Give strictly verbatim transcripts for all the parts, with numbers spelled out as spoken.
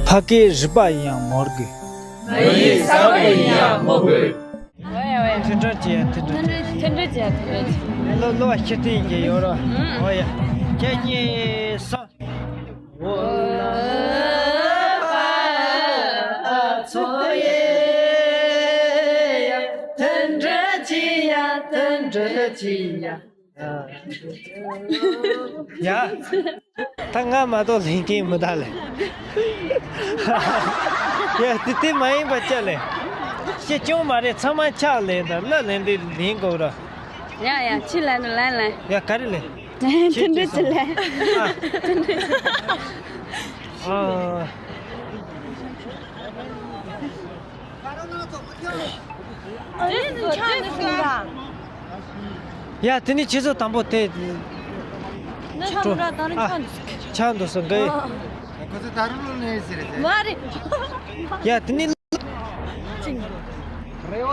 ཕ་སྐད་རིག་པ་ཡིན་ཡང་མོ་དགོས། མི་ཡི་ས་བོན་ཡིན་ཡང་མོ་དགོས། ཨོ་ཡ་ཨོ་ཡ། མཐུན་སྒྲིལ་བྱེད་ཡ། མཐུན་སྒྲིལ་བྱེད། མཐུན་སྒྲིལ་བྱེད་ཡ། མཐུན་སྒྲིལ་བྱེད་ཡ། ལོ་ལོ་བ་ཤི་སྟེང་གི་ཡོད་ར། ཨོ་ཡ། ཁྱེད་གཉིས་སོ། འོ་ལ་ཚོ་ཡེ་ཡ། མཐུན་སྒྲིལ་བྱེད་ཡ། མཐུན་སྒྲིལ་བྱེད་ཡ། ཡ། ད་ང་མ་གཏོགས་ལེན་མཁན་མི་གདའ་ལེ། ཡ་དེ་དེ་མ་ཡིན་པ་ཅི་ལེ། ཤེས་ཀྱང་མ་རེད། ཚང་མ་ཆག་ལེ། ད་ལ་ལེན་དེ་ལེན་དགོས་ར། ཡ་ཡ་ཕྱི་ལ་ནི་ལན་ལན། ཡ་ག་རེ་ལེ། དེ་འདྲ་ཅི་ལེ། ཨ། ཨ། ཡ་དེ་ནི་ཁྱེད་ཚོ་དང་པོ་དེ། ཆག་འགྲོ་ད་རུང་ཆག་འདུག་ཆག་འདུག་སོང་གི། ཁོ་ཚོ་ད་རུང་ལོ་ནས་ཟེར་རེད། མ་རེད། ཡ་དེ་ནི། ད་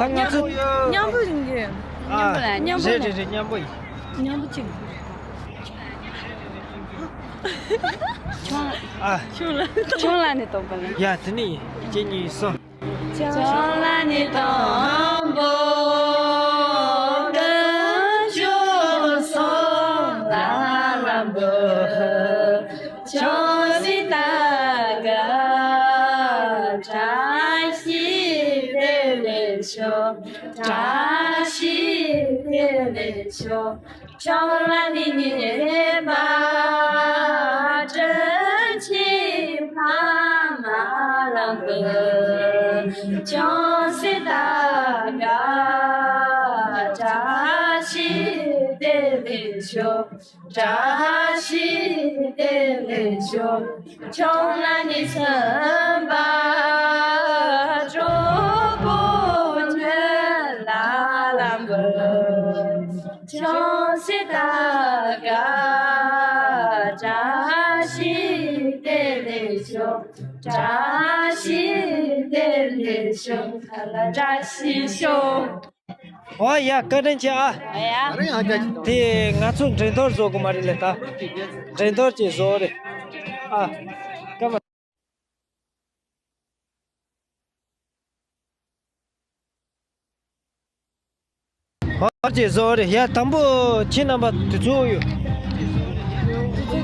ང་ཚོ་མཉམ་པོ་ཡིན་གི། ཨ། མཉམ་པོ་རེད་རེད་རེད། མཉམ་པོ་ཡིན། མཉམ་པོ་ཅིག་ཨ། ཁྱོད་ལ་ནི་སྟོན་པ་ལ། ཡ་དེ་ནི་ཡིན། གཅིག་གཉིས་གསུམ། ཁྱོད་ལ་ནི་དང་པོ་ཀུན་སྤྱོད་སོང་ལ་ལམ་པོ་ཁྱོད་སྲིད་ད་ག་བཀྲ་ཤིས་བདེ་ལེགས་ཤོག་བཀྲ་ཤིས་བདེ་ལེགས་ཤོག་ཁྱོད་ལ་ནི་ཉེ་བའི་དྲིན་ཆེན་ཕ་མ་ལམ་པོ་ཁྱོད་སྲིད་ད་ག་བཀྲ་ཤིས་བདེ་ལེགས་ཤོག་བཀྲ་ཤིས་བདེ་ལེགས་ཤོག་ཁྱོད་ལ་ནི་སེམས་པ་སྤྲོ་པོ་ཁྱོད་ལ་ལམ་པོ་ཁྱོད་སྲིད་ད་ག་བཀྲ་ཤིས་བདེ་ལེགས་ཤོག་བཀྲ་ཤིས་བདེ་ལེགས་ཤོག་བཀྲ་ཤིས་ཤོག་ཨོ་ཡ། བཀའ་དྲིན་ཆེ་ཨ། ཨ་ཡ། དེ་ང་ཚོ་འགྲན་བསྡུར་བཟོ་དགོས་མ་རེད་ལེ་ད། འགྲན་བསྡུར་ཅིག་བཟོ་རེད། ཨ། སྐར་མ། ཨོ་ཅིག་བཟོ་རེད་ཡ། དང་པོ་ཁྱེད་རྣམ་པ་དེ་ཚོ་ཡོད།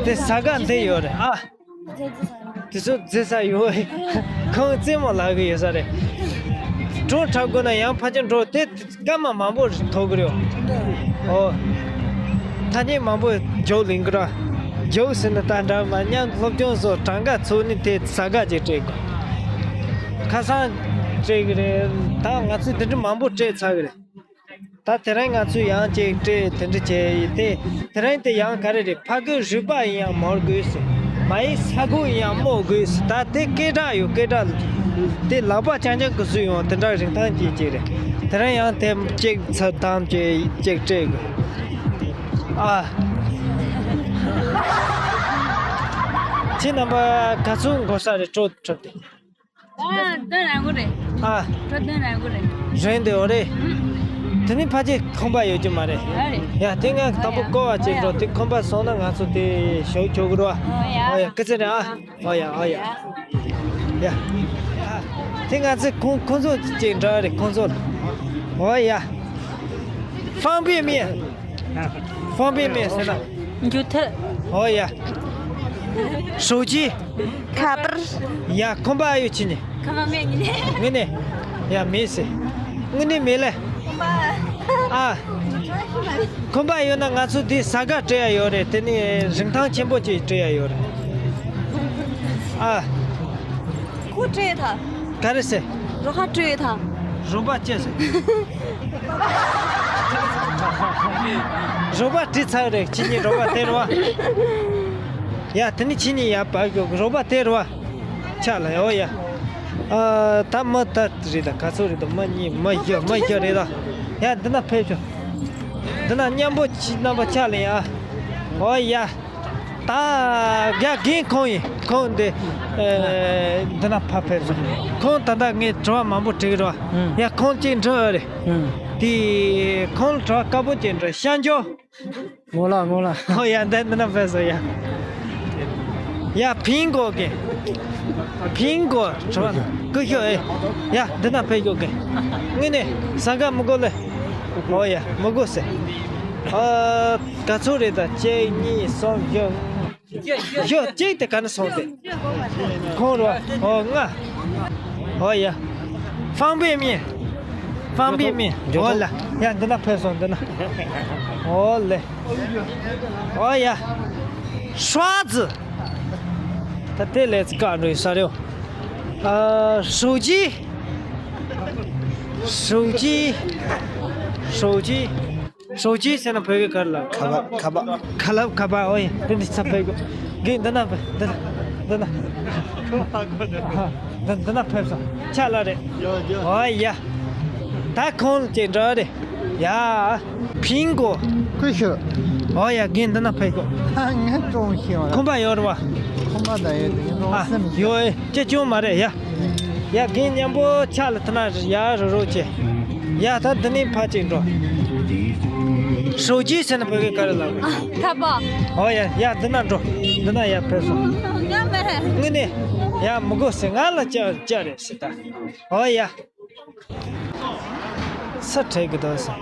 དེ་ས་ག་འདི་ཡོད་རེད་ཨ། དེ་ཚོ་རྫི་ས་ཡོད། ཁོང་རྩེད་མོ་ལག་གི་ཡོད་ས་རེད། འགྲོ་འཁྲབ་དགོས་ན་ཡང་ཕལ་ཆེར་འགྲོ་དེ་སྐར་མ་མང་པོ་ཐོག་གི་རེད། ཨོ། ཐ་སྙད་མང་པོ་རྒྱུགས་ལེན་གི་ར། རྒྱུགས་ཟེར་ན་ད་འདྲ་མ་མཉམ་སློབ་སྦྱོང་སོགས་གྲངས་ཀ་ཚུགས་ནི་དེ་ས་ག་ཅིག་སྤྲད་དགོས། ཁ་སང་སྤྲད་གི་རེད། ད་ང་ཚོས་དེ་འདྲ་མང་པོ་སྤྲད་ཚར་གི་རེད། ད་དེ་རིང་ང་ཚོས་ཡང་ཅིག་སྤྲད་དེ་འདྲ་བྱས་ཡིན་ཏེ། དེ་རིང་དེ་ཡང་ག་རེ་རེད། ཕ་གི་རུས་པ་ཡིན་ཡང་མོ་དགོས་སོ། མ་ཡི་ས་གོ་ཡིན་ཡང་མོ་དགོས་སོ། ད་དེ་སྐད་གྲགས་ཡོད། སྐད་གྲགས་དེ་ལག་པ་རྐྱང་རྐྱང་གི་བཟོས་ཡོང་དེ་འདྲ་རིན་ཐང་ཅིག་ཅིག་རེད། དེ་རིང་ཡང་དེ་གཅིག་ཚར་དང་ཅིག་གཅིག་སྤྲད་དགོས། ཨ། ཁྱེད་རྣམ་པ་ག་ཚོད་འགོར་ས་རེད། འགྲོ་འགྲོ་དེ། ཨ། སྟོན་རང་གོ་རེད། ཨ། འགྲོ་སྟོན་རང་གོ་རེད། རེད་འདི་འོ་རེད། ཨུ། དེ་ནི་ཕལ་ཆེར་ཁང་པ་ཡོད་ཀྱི་མ་རེད། ཨ་རེད། ཡ་དེ་ང་དང་པོ་ཀོ་བ་ཅིག་འགྲོ། དེ་ཁང་པ་སོང་ན་ང་ཚོ་དེ་ཞོགས་ཆོག་གི་རོ། ཨོ་ཡ། ཨོ་ཡ་སྐུ་ཚེ་རིང་ཨ། ཨོ་ཡ་ཨོ་ཡ། ཡ། དེ་ང་ཚོ་ཁོང་ཁོང་ཚོ་ཅིག་འདྲ་རེད་ཁོང་ཚོ། ཨོ་ཡ། 方便面། 方便面 ཟེར་ན། འགྱུར་ཐལ། ཨོ་ཡ། 手机། ཁ་པར། ཡ་ཁང་པ་ཨ་ཡོད་ཅི་ནི། ཁ་པར་མེད་ངི་ནི། ངི་ནི། ཡ་མེད་ཟེར། ངི་ནི་མེད་ལེ། ཁང་པ། ཨ། ཁང་པ་ཡོད་ན་ང་ཚོ་འདི་ས་ག་སྤྲད་ཡ་ཡོད་རེད། དེ་ནི་རིན་ཐང་ཆེན་པོ་ཅིག་སྤྲད་ཡ་ཡོད་རེད། ཨ། ཁོ་སྤྲད་ཐལ། ག་རེ་ཟེར། རོགས་ཁ་སྤྲད་ཐལ། རོགས་པ་ཅི་ཟེར། རོགས་པ་བྲིས་ཚར་རེད། ཁྱེད་གཉིས་རོགས་པ་དེ་རེད་བ། ཡ་དེ་ནི་ཁྱེད་གཉིས་ཡ་བ་རོགས་པ་དེ་རེད་བ། ཆག་ལ་ཡ་ཨོ་ཡ། ཨ་ད་མི་ད་རེད་ད་ག་ཚོད་རེད་ད་མི་གཉིས་མི་བཞི་མི་བཞི་རེད་ད། ཡ་འདི་ན་ཕེབས་ཤོག་འདི་ན་མཉམ་པོ་ཁྱེད་རྣམ་པ་ཆག་ལ་ཡ། ཨོ་ཡ། ད་རྒྱ་རྒན་ཁོང་ཡིན། ཁོང་འདི་ཨེ་འདི་ན་ཕ་ཕེབས་སོང་། ཁོང་ད་ལྟ་ངས་དྲི་བ་མང་པོ་དྲི་གི་རེད་བ། ཡ་ཁོང་གཅིག་འདྲི་ཨེ་རེད། དེ་ཁོང་ལ་དྲི་བ་དཀར་པོ་གཅིག་འདྲི་ཤ་འཇོ། ངོ་ལ་ངོ་ལ། ཨོ་ཡ་འདི་འདི་ན་ཕེབས་སོང་ཡ། ཡ་ཕིང་གོ་གི། 苹果 ཁྲོ་བ་ཀུ་ཤོ་ཨེ། ཡ་འདི་ན་ཕེབས་ཤོག་གི། དངོས་གནས་ཟ་ག་མི་དགོས་ལེ། ཨོ་ཡ་མི་དགོས་ཟེར། ཨ་ག་ཚོད་རེད་ད། གཅིག་གཉིས་གསུམ་བཞི། བཞི་གཅིག་དེ་ག་ནས་སོང་སྟེ། ཁོང་རོ། ཨོ་ལྔ། ཨོ་ཡ། 方便面། 方便面། ཨོ་ལ། ཡ་འདི་ན་ཕེབས་སོང་འདི་ན། ཨོ་ལེ། ཨོ་ཡ། 刷子། ད་དེ་ལས་ཀ་འགྲོ་ས་རེད། ཨ་手机། 手机། 手机། 手机 ཟེར་ན་བོད་སྐད་ག་རེ་ལབ། ཁ་པར། ཁ་པར། ཁ་ལབ་ཁ་པར། ཨོ་ཡ་དེ་འདི་ཚ་ཕེབས་དགོས། གི་འདི་ན་ཕེབས། འདི་ན་འདི་ན། འདི་འདི་ན་ཕེབས་སོང་། ཆ་ལ་རེད། ཡ་ཡ། ཨོ་ཡ། ད་ཁོང་ལ་ཅིག་འདྲ་རེད། ཡ། 苹果། ཀུ་ཤུ། ཨོ་ཡ་གི་འདི་ན་ཕེབས་དགོས། ངས་ཀྲོང་ཤིང་བ། ཁོམ་པ་ཡོད་རེད་བ། ཁོམ་པ་ད་ཡོད་དེ་ཀྲོང་ཨ་སེམས་ཡོད་ཨེ། ཅི་ཅུང་མ་རེད་ཡ། ཡ་རྒན་མཉམ་པོ་ཕྱག་ལ་ཐུག་ན་ཡ་རུ་རུ་བྱེད། ཡ་ད་འདི་ནས་ཕར་ཅིག་འགྲོ། 手机 ཟེར་ན་བོད་སྐད་ག་རེ་ལབ། ཁ་པར། ཨོ་ཡ་ཡ་འདི་ན་འགྲོ། འདི་ན་ཡ་ཕེབས་སོང་། ང་མ་རེད། ངས་ནས་ཡ་མི་དགོས་ཟེར། ང་ལ་ཅི་ཅི་རེད་ཟེར་ད། ཨོ་ཡ། ས་ཁྲལ་གི་དོ་ཟེར།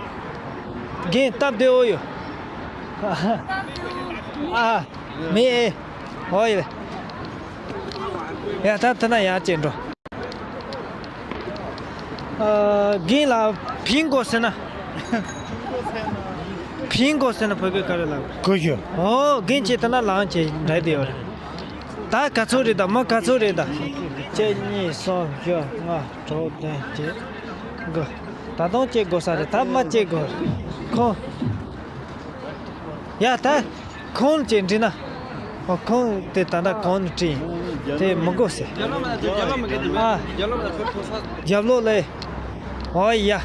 རྒན་སྟབས་བདེ་བོ་ཡོད། ཨ། མེད་ཨེ། ཨོ་ཡ། ཡ་ད་ད་ན་ཡ་ཅེ་འགྲོ། ཨ་རྒན་ལགས་苹果 ཟེར་ན།苹果 ཟེར་ན་བོད་སྐད་ག་རེ་ལབ། ཀུ་ཤུ། ཨོ་རྒན་ཅེ་ད་ན་ལངས་ཅེ་འདྲ་དེ་ཡོད་རེད། ད་ག་ཚོད་རེད་ད། མི་ག་ཚོད་རེད་ད། གཅིག་གཉིས་གསུམ་བཞི་ལྔ་དྲུག་བདུན་བརྒྱད་དགུ། ད་དུང་གཅིག་དགོས་ས་རེད། ད་མི་གཅིག་དགོས་ཁོང་། ཡ་ད། ཁོང་ཅིག་འདྲི་ན། ཨོ་ཁོང་དེ་ད་ལྟ་གོང་ནས་དྲིས་ཡིན། དེ་མི་དགོས་ཟེར། ཨ། རྒྱབ་ལོགས་ལས། ཨོ་ཡ།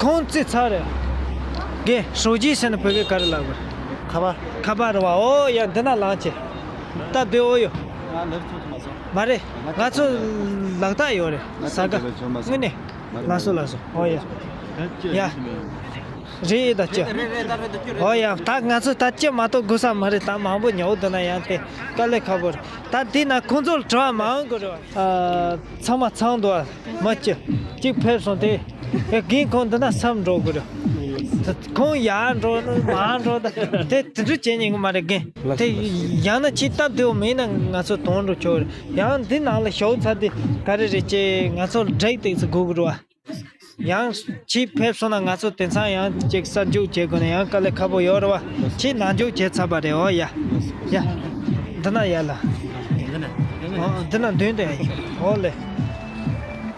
ཁོང་རྩིས་ཚར་རེད། རྒན་手机 ཟེར་ན་བོད་སྐད་ག་རེ་ལབ་དགོས། ཁ་པར། ཁ་པར་རེད་བ། ཨོ་ཡ་འདི་ན་ལངས་ཆེ། སྟབས་བདེ་བོ་ཡོད། མ་རེད། ང་ཚོ་ལག་རྟགས་ཡོད་རེད། ཟ་ག་དངོས་གནས། ལགས་སོ་ལགས་སོ། ཨོ་ཡ། ཡ། རེད་ད་ཅི། ཨོ་ཡ་ད་ང་ཚོ་ད་ཅི་མ་གཏོགས་དགོས་ས་མ་རེད། ད་མང་པོ་ཉོ་འདི་ན་ཡང་དེ་དཀའ་ལས་ཁག་པོ་རེད། ད་དེ་ན་ཁོང་ཚོ་ལ་དྲི་བ་མང་དགོས་རེད་བ། ཨ། ཚང་མ་ཚང་འདུག་བ། མ་ཅི་གཅིག་ཕེབས་སོང་དེ། ཨེ་རྒན་ཁོང་འདི་ན་མཚམས་འགྲོ་དགོས་རེད། ད་ཁོང་ཡར་འགྲོ་ནི་མར་འགྲོ་ད་དེ་དེ་འདྲ་བྱེད་ཉན་གི་མ་རེད་རྒན། དེ་ཡང་ན་ཁྱེད་སྟབས་བདེ་བོ་མེད་ན་ང་ཚོ་དོན་འགྲོ་ཆོག་རེད། ཡང་འདི་ནང་ལ་ཞོག་ཚར་དེ་ག་རེ་རེད་ཅེ་ང་ཚོ་ལ་འགྲིག་ཏེ་ཚོ་དགོས་དགོས་རེད་བ། ཡང་ཕྱིས་ཕེབས་སོང་ན་ང་ཚོ་དེང་སང་ཡང་ཅིག་གསར་འཇུག་བྱེད་དགོས་ན་ཡང་དཀའ་ལས་ཁག་པོ་ཡོད་རེད་བ། ཕྱིས་ནང་འཇུག་བྱས་ཚར་བ་རེད། ཨོ་ཡ། ཡ། འདི་ན་ཡ་ལ། ཨོ་འདི་ན་མདུན་དེ། ཨོ་ལེ།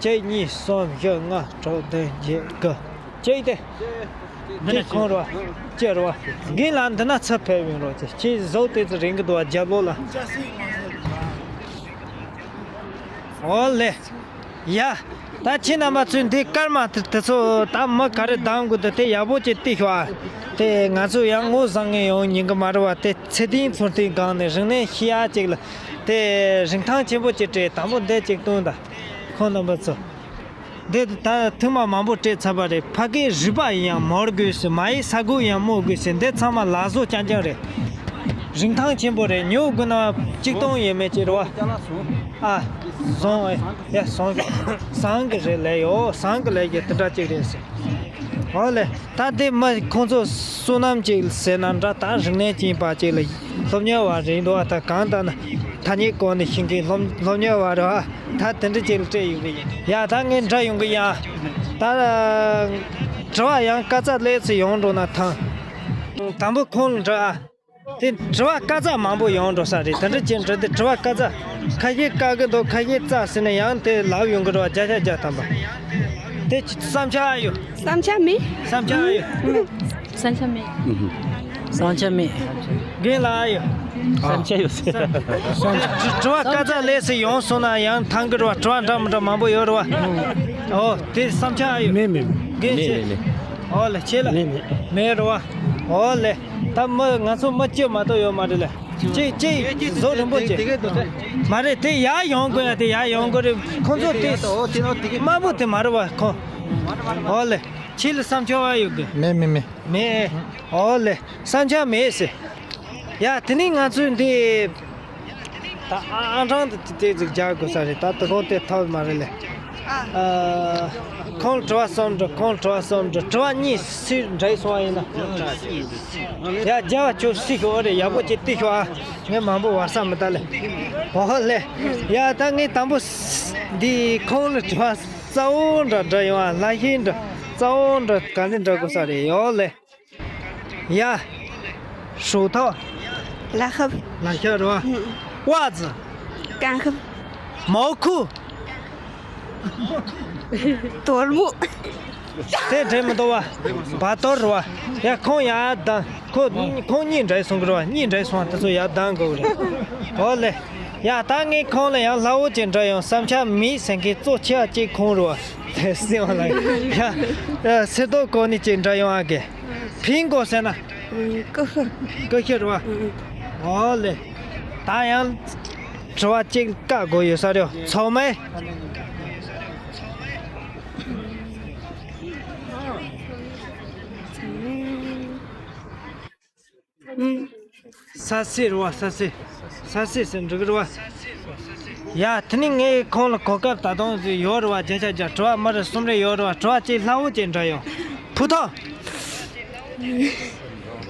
གཅིག་གཉིས་གསུམ་བཞི་ལྔ་དྲུག་བདུན་བརྒྱད་དགུ། གཅིག་དེ། འདི་ཁོང་རེད་བ། ཅེ་རེད་བ། རྒན་ལགས་འདི་ན་ཚུར་ཕེབས་ཡོང་རོགས་བྱེད། ཁྱེད་གཟུགས་དེ་ཚོ་རིང་གི་འདུག་བ། རྒྱབ་ལོགས་ལ། ཨོ་ལེ། ཡ། ད་ཁྱེད་རྣམ་པ་ཚོས་འདི་སྐར་མ་དེ་དེ་ཚོ་ད་མི་ག་རེ་གདམ་དགོས་འདུག་དེ་ཡག་པོ་ཅིག་བལྟས་ཤོག་ཨ། དེ་ང་ཚོ་ཡང་ངོ་བཟང་ངན་ཡོང་ཉན་གི་མ་རེད་བ། དེ་ཚེ་བརྟན་ཚོང་དེ་སྒང་ནས་རིན་མེད་ཤི་ཡ་ཅིག་ལ་དེ་རིན་ཐང་ཆེན་པོ་ཅིག་སྤྲད། དང་པོ་འདི་ཅིག་བཏོན་ད། ཁོང་རྣམ་པ་ཚོ། འདི་ད་ཐུར་མ་མང་པོ་སྤྲད་ཚར་བ་རེད། ཕ་གིའི་རུས་པ་ཡིན་ཡང་མོར་དགོས་ཟེར། མ་ཡི་ས་གོ་ཡང་རྨོ་དགོས་ཟེར། འདི་ཚང་མ་ལག་བཟོ་རྐྱང་རྐྱང་རེད། རིན་ཐང་ཆེན་པོ་རེད། ཉོ་དགོས་ན་གཅིག་སྟོང་ཡས་མས་ཅིག་རེད་བ། ཨ། བཟང་ཨེ། ཡ་བཟང་། བཟང་གི་རེད་ལས་ཡོ། བཟང་གི་ལས་ཀྱི་དེ་འདྲ་ཅིག་རེད་ཟེར། ཨོ་ལེ། ད་དེ་མི་ཁོང་ཚོ་བསོད་ནམས་ཅིག་ཟེར་ན་འདྲ། ད་རིག་གནས་ཅན་པ་ཅིག་ལ་སློབ་གཉེར་བ་རེད་འདུག་ད་གང་ལྟར་ན་ཐ་སྙད་སྐོར་ནས་ཤེས་མཁན་སློབ་སློབ་གཉེར་བ་རེད་བ། ད་དེ་འདྲ་ཅིག་ལ་སྤྲད་ཡོང་གི་ཡིན། ཡ་ད་ངས་འདྲ་ཡོང་གི་ཡ། ད་དྲི་བ་ཡང་དཀའ་ཚ་ལས་ཚེ་ཡོང་འགྲོ་ན་ཐང་། དང་པོ་ཁོང་ལ་འདྲི་ཨ། དེ་དྲི་བ་དཀའ་ཚ་མང་པོ་ཡོང་འགྲོ་ས་རེད། དེ་འདྲ་ཅིག་འདྲི་དེ་དྲི་བ་དཀའ་ཚ། ཁ་ཤས་དཀའ་གི་འདུག་ཁ་ཤས་རྩ་ཟེར་ནས་ཡང་དེ་ལབ་ཡོང་གི་རེད་བ། བརྒྱ་ཆ་བརྒྱ་ཐམ་པ། དེ་བསམ་འཆར་ཨ་ཡོད། བསམ་འཆར་མེད། བསམ་འཆར་ཨ་ཡོད། བསམ་འཆར་མེད། བསམ་འཆར་མེད། རྒན་ལགས་ཨ་ཡོད། བསམ་འཆར་ཡོད་ཟེར། དྲི་བ་དཀའ་ཚ་ལས་སུ་ཡོང་སོང་ན་ཡང་ཐང་གི་རེད་བ། དྲི་བ་འདྲ་མི་འདྲ་མང་པོ་ཡོད་རེད་བ། ཨོ་དེ་བསམ་འཆར་ཨ་ཡོད། མེད་མེད་མེད། རྒན་མེད་ཁྱེད། མེད་མེད། ཨོ་ལེ་ཁྱེད་ལ། མེད་མེད། མེད་རེད་བ། ཨོ་ལེ། ད་མི་ང་ཚོ་མི་གཅིག་མ་གཏོགས་ཡོད་མ་རེད་ལ། གཅིག་གཅིག་བཟོ་རིན་པོ་ཆེ། མ་རེད་དེ་ཡར་ཡོང་དགོས་ཡ། དེ་ཡར་ཡོང་དགོས་རེད། ཁོང་ཚོ་དེ་དམར་པོ་དེ་མ་རེད་བ་ཁོང་། ཨོ་ལེ། ཁྱེད་ལ་བསམ་འཆར་བ་ཡོད་གི། མེད་མེད་མེད། མེད། ཨོ་ལེ། བསམ་འཆར་མེད་ཟེར། ཡ་དེ་ནི་ང་ཚོས་འདི། ད་ཨ་ཨང་གྲངས་དེ་དེ་ཟིག་རྒྱག་དགོས་ས་རེད། ད་དེ་གོང་དེ་ཐོབ་མ་རེད་ལེ། ཨ། ཁོང་ལ་དྲི་བ་གསུམ་འདྲི། ཁོང་ལ་དྲི་བ་གསུམ་འདྲི། དྲི་བ་གཉིས་སུས་འདྲི་སོང་བ་ཡིན་ན། ཡ་རྒྱལ་བ་ཁྱོད་སུས་ཤོག་རེད། ཡག་པོ་ཅིག་ལྟོས་ཤོག་ཨ། ངས་མང་པོ་བར་ས་མི་ལྟ་ལེ། འོ་ལེ། ཡ་ད་ངས་དང་པོ་འདི་ཁོང་ལ་དྲི་བ་གཙོ་བོ་འདྲ་འདྲ་ཡོང་ཨ། ལ་ཤིན་འདྲ་གཙོ་བོ་འདྲ་ག་འདྲ་འདྲ་དགོས་ས་རེད། ཡོ་ལེ། ཡ། ཧྲུའུ་ཐའོ། ལ་ཤབ། ལ་ཤབ་རེད་བ། ཝ་ཙི། ཀན་ཤབ། མའོ་ཁུ། དོར་མོ། དེ་འདྲེ་མི་འདུག་བ། བ་དོར་རེད་བ། ཡ་ཁོང་ཡར་ལྡང་། ཁོ་ཁོང་གཉིས་འདྲེ་སོང་གི་རེད་བ། གཉིས་འདྲེ་སོང་བ་དེ་ཚོ་ཡར་ལྡང་དགོས་རེད། འོ་ལེ། ཡ་ད་ངས་ཁོང་ལ་ཡང་སླ་བོ་ཅིག་འདྲི་ཡོང་། བསམ་འཆར་མེད་ཟེར་མཁན་གཙོ་ཆེ་བ་གཅིག་ཁོང་རེད་བ། དེ་སྲིད་བ་ལ་ཡ། སེར་ཏོག་གོ་ནི་ཅིག་འདྲི་ཡོང་ཨ་གེ། ཕིང་གོ་ཟེར་ན། ཀུ་ཤུ། ཀུ་ཤུ་རེད་བ། ཨོ་ལེ། ད་ཡང་དྲི་བ་གཅིག་བཀག་དགོས་ཡོད་ས་རེད། ཚོགས་མི། ས་སེ་རེད་བ། ས་སེ། ས་སེ་ཟེར་འགྲིག་རེད་བ། ཡ་དེ་ནི་ངས་ཁོང་ལ་གོ་སྐབས་ད་དུང་ཡོད་རེད་བ། བརྒྱ་ཆ་བརྒྱ་དྲི་བ་མ་རེད་གསུམ་རེ་ཡོད་རེད་བ། དྲི་བ་གཅིག་སླ་བོ་གཅིག་འདྲི་ཡོང་། ཕུ་ཐོག།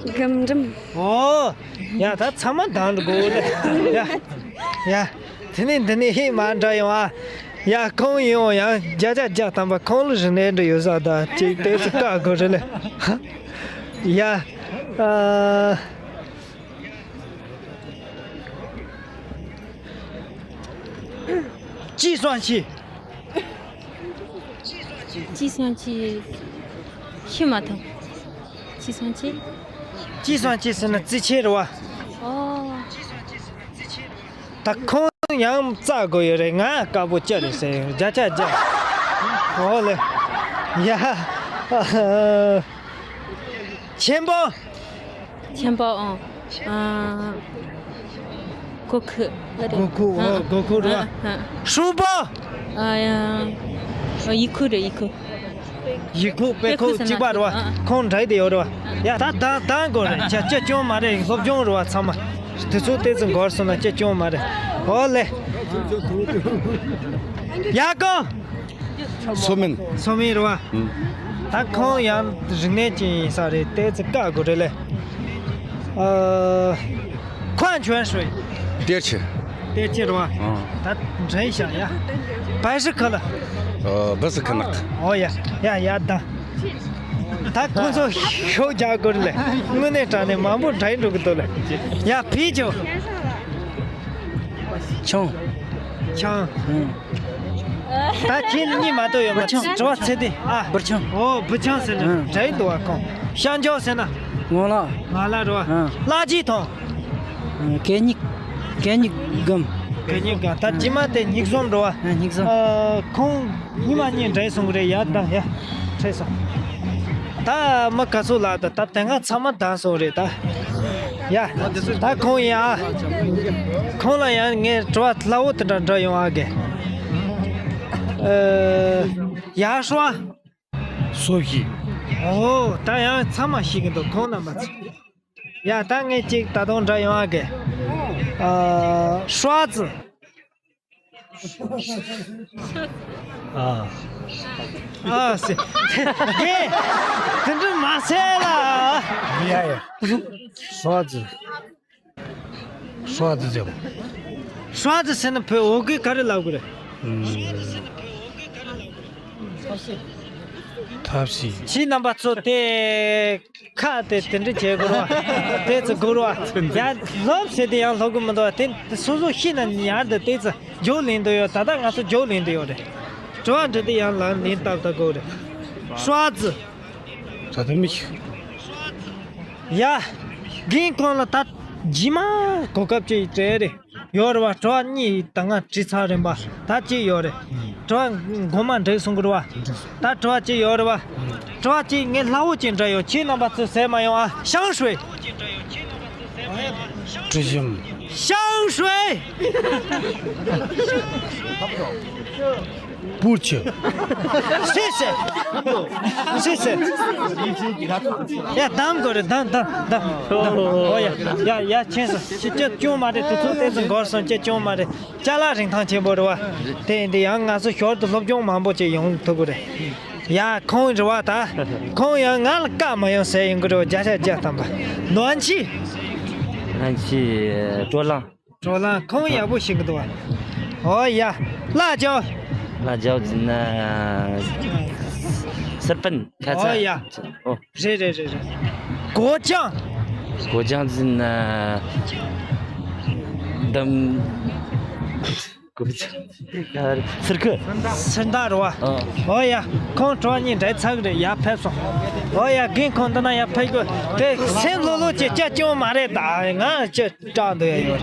སྒམ་འགྲམ། ཨོ། ཡ་ད་ཚང་མ་འདང་འགྲོ་གོ་ལེ། ཡ། ཡ། དེ་ནི་འདི་ནི་ཧི་མ་འདྲ་ཡོང་ཨ། ཡ་ཁོང་ཡོང་ཡང་བརྒྱ་ཆ་བརྒྱ་ཐམ་པ་ཁོང་ལ་རིན་ནས་འདྲ་ཡོད་ས་ད་ཅིག་དེ་ཚོ་བཀག་དགོས་རེད་ལེ། ཡ། ཨ། ཅི་སོང་ཆི། ཅི་སོང་ཆི། ཤི་མ་ཐང་། ཅི་སོང་ཆི། ཅི་སོང་ཆི་ཟེར་ན་རྩིས་ཆེ་རེད་བ། ཨོ། ད་ཁོང་ཡང་རྩ་དགོས་ཡོད་རེད། ང་དཀར་པོ་སྐྱ་རེད་ཟེར་བརྒྱ་ཆ་བརྒྱ། ཨོ་ལེ། ཡ། ཆེན་པོ། ཆེན་པོ་ཨང་། ཨ། གོ་ཁུ། གོ་ཁུ། ཨོ་གོ་ཁུ་རེད་བ། ཧྲུང་པོ། ཨ་ཡ། ཡི་ཁུ་རེད་ཡི་ཁུ། ཡི་ཁུ་པེ་ཁུ་གཅིག་པ་རེད་བ། ཁོང་འདྲ་དེ་ཡོད་རེད་བ། ཡ་ད་ད་ད་གོ་རེད། ཅི་ཅི་ཅུང་མ་རེད། སློབ་སྦྱོང་རེད་བ་ཚང་མ། དེ་ཚོ་ཏོག་ཙམ་འགོར་སོང་ན་ཅི་ཅུང་མ་རེད། ཨོ་ལེ། ཡ་གོ། སོ་མིན། སོ་མིན་རེད་བ། ཨུམ། ད་ཁོང་ཡང་རིག་གནས་ཅན་ཡིན་ས་རེད། ཏོག་ཙམ་བཀག་དགོས་རེད་ལེ། ཨ། ཁོང་ཆོན་ཧྲུའེ། ཏེར་ཆེ། ཏེར་ཆེ་རེད་བ། ཨང་། ད་འདྲེན་བྱ་ཡ། བའི་ཧྲི་ཁ་ལ། ཨ། བི་སི་ཁ་ནག། ཨོ་ཡ། ཡ་ཡ་ད། ད་ཁོང་ཚོ་ཤོག་རྒྱག་དགོས་རེད་ལེ། དངོས་གནས་དྲང་གནས་མང་པོ་འདྲེན་འགྲོ་གི་འདུག་ལེ། ཡ་ཕི་ཅོ། ཆང་། ཆང་། ཨང་། ད་ཁྱེད་གཉིས་མ་གཏོགས་ཡོད་མ། བུ་ཆུང་། དྲི་བ་ཚེ་འདི་ཨ། བུ་ཆུང་། ཨོ་བུ་ཆུང་ཟེར་ན། ཨང་། འདྲ་ཡི་འདུག་བ་ཁོང་། ཤང་ཇོ་ཟེར་ན། ངོ་ལ། ང་ལ་རོ། ཨང་། ལ་ཇི་ཐོང་། ཨང་། གད་སྙིགས། གད་སྙིགས་སྒམ། གད་སྙིགས་སྒམ། ད་ཨང་། རྗེས་མ་དེ་སྙིགས་ཟོམ་རོ། ཨང་། སྙིགས་ཟོམ། ཨ། ཁོང་གཉིས་མ་གཉིས་འདྲ་ཡི་སོང་གི་རེད། ཡ་ད་ཡ། ཁྲེས་སོང་། ད་མི་ག་ཚོད་ལ་ད་ད་དེ་སྔ་ཚང་མ་འདང་སོང་རེད་ད། ཡ། ད་ཁོང་ཡ། ཁོང་ལ་ཡང་ངས་དྲི་བ་སླ་བོ་དེ་འདྲ་འདྲ་ཡོང་ཨ་གེ། ཨ། ཡ་ཧྲོ། སོ་བཞི། ཨོ། ད་ཡང་ཚང་མ་ཤེས་ཀྱི་འདུག་ཁོང་རྣམ་པ་ཚོ། ཡ་ད་ངས་གཅིག་ད་དུང་འདྲ་ཡོང་ཨ་གེ། ཨ། ཧྲོ་ཙི། ཨ། ཨ་སེ། དེ་དེ་འདྲ་མ་ཟེར་ལ། ཡ་ཡ། ཧྲོ་ཙི། ཧྲོ་ཙི་ཟེར་བ། ཧྲོ་ཙི་ཟེར་ན་བོད་འོ་གི་ག་རེ་ལབ་དགོས་རེད། ཐབས་ཤེས། ཁྱེད་རྣམ་པ་ཚོ་དེ། ཁ་དེ་དེ་འདྲ་བྱེད་དགོས་ར། དེ་ཚོ་དགོས་ར། ཡང་སློབ་ཟེར་དེ་ཡང་སློབ་གི་མི་འདུག་དེ་སོ་སོ་ཤེས་ན་ཡར་དུ་དེ་ཚོ་རྒྱུགས་ལེན་འདོད་ཡོད། ད་ལྟ་ང་ཚོ་རྒྱུགས་ལེན་འདོད་ཡོད་རེད། དྲི་བ་འདྲི་དེ་ཡང་ལ་ལེན་ཏག་ཏག་དགོས་རེད། ཧྲོ་ཙི། ད་ལྟ་མི་ཤེས། ཡ། རྒན་ཁོང་ལ་ད་རྗེས་མ་གོ་སྐབས་ཅིག་སྤྲད་རེད། ཡོད་རེད་བ། དྲི་བ་གཉིས་ད་ང་དྲི་ཚར་རེད་པ། ད་གཅིག་ཡོད་རེད། དྲི་བ་མགོ་མ་འགྲིག་སོང་གི་རེད་བ། ད་དྲི་བ་གཅིག་ཡོད་རེད་བ། དྲི་བ་གཅིག་ངས་སླ་བོ་གཅིག་འདྲ་ཡོད། ཁྱེད་རྣམ་པ་ཚོས་ཟེར་མ་ཡོང་ཨ། ཤང་ཧྲུའེ། དྲི་ཞིམ། 香水。不吃。谢谢。谢谢。ཡ་དམ་དགོས་རེད། དམ་དམ་དམ་དམ། ཨོ་ཡ་ཡ་ཡ། ཁྱེད་ཚོ་ཅི་ཅི་སྐྱོན་མ་རེད། དུས་ཚོད་དེ་ཚོ་འགོར་སོང་། ཅི་སྐྱོན་མ་རེད། ཅ་ལག་རིན་ཐང་ཆེན་པོ་རེད་བ། དེ་ཡིན་དུས་ཡང་ང་ཚོ་ཞོར་དུ་སློབ་སྦྱོང་མང་པོ་ཅིག་ཡོང་ཐུབ་ཀྱི་རེད། ཡ་ཁོང་རེད་བ་ད། ཁོང་ཡང་ང་ལ་བཀའ་མ་ཡོང་ཟེར་ཡོང་གི་རེད་བ། བརྒྱ་ཆ་བརྒྱ་ཐམ་པ། ནོན་ཆི། ནོན་ཆི། བགྲོ་གླེང་། བགྲོ་གླེང་། ཁོང་ཡག་པོ་ཤེས་ཀྱི་འདུག་བ། ཨོ་ཡ། ལ་ཇའོ། ལ་ཇའོ་ཟེར་ན། སེར་པན། ཁ་ཚ། ཨོ་ཡ། ཨོ། རེད་རེད་རེད་རེད། གོ་ཅང་། གོ་ཅང་ཟེར་ན། འདམ། གོ་ཅང་། ཨ། སིར་ཁུ། སིར་དར་བ། ཨ། ཨོ་ཡ། ཁོང་གྲོགས་གཉིས་འདྲ་ཚགས་རེད། ཡར་ཕེབས་སོང་། ཨོ་ཡ། རྒན་ཁོང་འདི་ན་ཡར་ཕེབས་དགོས། དེ་སེམས་ལྷོད་ལྷོད་ཀྱི་སྐྱ་སྐྱོང་མ་རེད་ད། ང་ཅི་སྐྲག་འདོད་ཡ་ཡོད་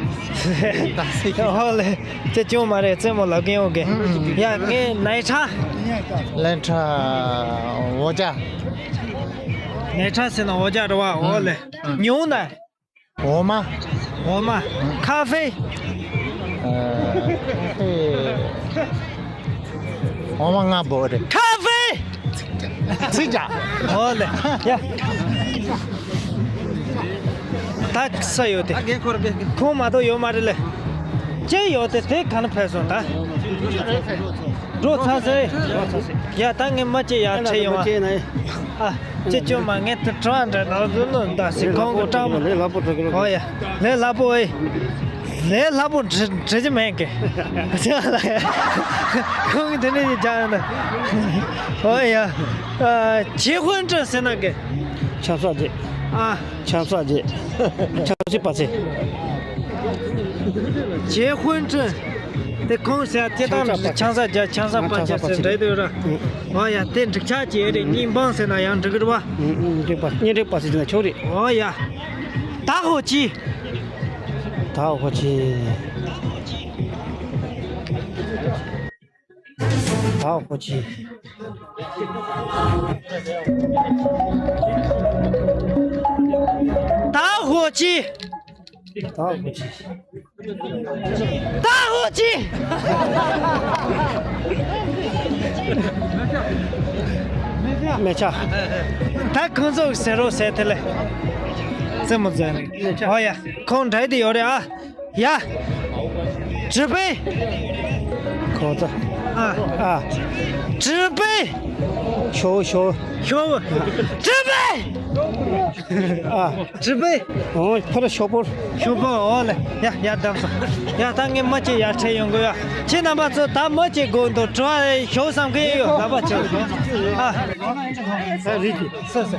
རེད། ཨོ་ལེ། སྐྱ་སྐྱོང་མ་རེད། རྩེད་མོ་ལབ་གིན་ཡོང་གི། ཡ་ངའི་ནའི་ཁྲ། ལན་ཁྲ། འོ་ཅག་ནའི་ཁྲ་ཟེར་ན་འོ་ཅག་རེད་བ། ཨོ་ལེ། ཉུང་ན། འོ་མ། འོ་མ། ཁ་ཧྥེ། ཨ། ཁ་ཧྥེ། འོ་མ་ལྔ་པོ་རེད། ཁ་ཧྥེ། ཚིག་ཅག་ཨོ་ལེ། ཡ། ད་ས་ཡོད་དེ། ཁོང་མ་གཏོགས་ཡོད་མ་རེད་ལེ། ཅི་ཡོད་དེ་དེ་ག་ནས་ཕེབས་སོང་ད། འགྲོ་ཚར་སོང་། ཡ་ད་ངས་མ་ཅི་ཡར་ཁྲིད་ཡོང་ཨ། ཨ། ཅི་ཅོ་མ། ངས་དེ་དྲི་བ་འདྲ་ནང་བཟོས་ནོ་ད་སི་ཁོང་གི་སྐྲག་མ། ལས་སླ་པོ་འགྲོ་གི་རེད། ཨོ་ཡ། ལས་སླ་པོ་ཨེ། ལས་སླ་པོ་འདྲི་འདྲི་རྒྱུ་མེད་གི། ཁོང་གི་དེ་ནས་ཡི་རྒྱག་ཡོང་ན། ཨོ་ཡ། ཨ། 结婚证ཟེར་ན་གི། ཆབ་གསང་རྗེས། ཨ། ཆབ་གསང་རྗེས། ཆབ་སྲིད་པ་ཚེ། 结婚证དེ་ཁོང་ཟེར་དེ་དང་ཆང་ས་རྒྱ། ཆང་ས་པ་རྒྱ་ཟེར་འདྲ་དེ་ར། ཨོ་ཡ། དེ་འགྲིག་ཆགས་ཀྱི་རེད། གཉིས་འབངས་ཟེར་ན་ཡང་འགྲིག་གི་རེད་བ། ཨུ་ཨུ། འགྲིག་པ། གཉེན་སྒྲིག་པ་ཟེར་ན་ཆོག་རེད། ཨོ་ཡ། ད་ཧོ་ཅི། ད་ཧོ་ཅི། ད་ཧོ་ཅི། ད་ཧོ་ཅི། ད་ཧོ་ཅི། ད་ཧོ་ཅི། མེ་ཆ། ད་ཁོང་ཚོ་ཟེར་རོགས་ཟེར་དེ་ལས། རྩེད་མོ་རྩེ་ནི། ཨོ་ཡ། ཁོང་འདྲ་དེ་ཡོད་རེད་ཨ། ཡ། 纸杯། ཁོ་ཚོ། ཨ། ཨ། 纸杯། ཤོ་ཤོ། ཤོ། 纸杯། ཨ། 纸杯། ཨོ། ཕར་ཤོ་པོ། ཤོ་པོ། ཨོ་ལེ། ཡ་ཡ་བདམས་སོང་། ཡ་ད་ངས་མི་གཅིག་ཡར་ཁྲིད་ཡོང་དགོས་ཡ། ཁྱེད་རྣམ་པ་ཚོ་ད་མི་གཅིག་དགོས་འདུག་དྲི་བ་ཤོ་བསམ་མཁན་ཡོད་ལབ་པ་བྱེད། ཨ། ས་རིག་གི། སོ་སོ།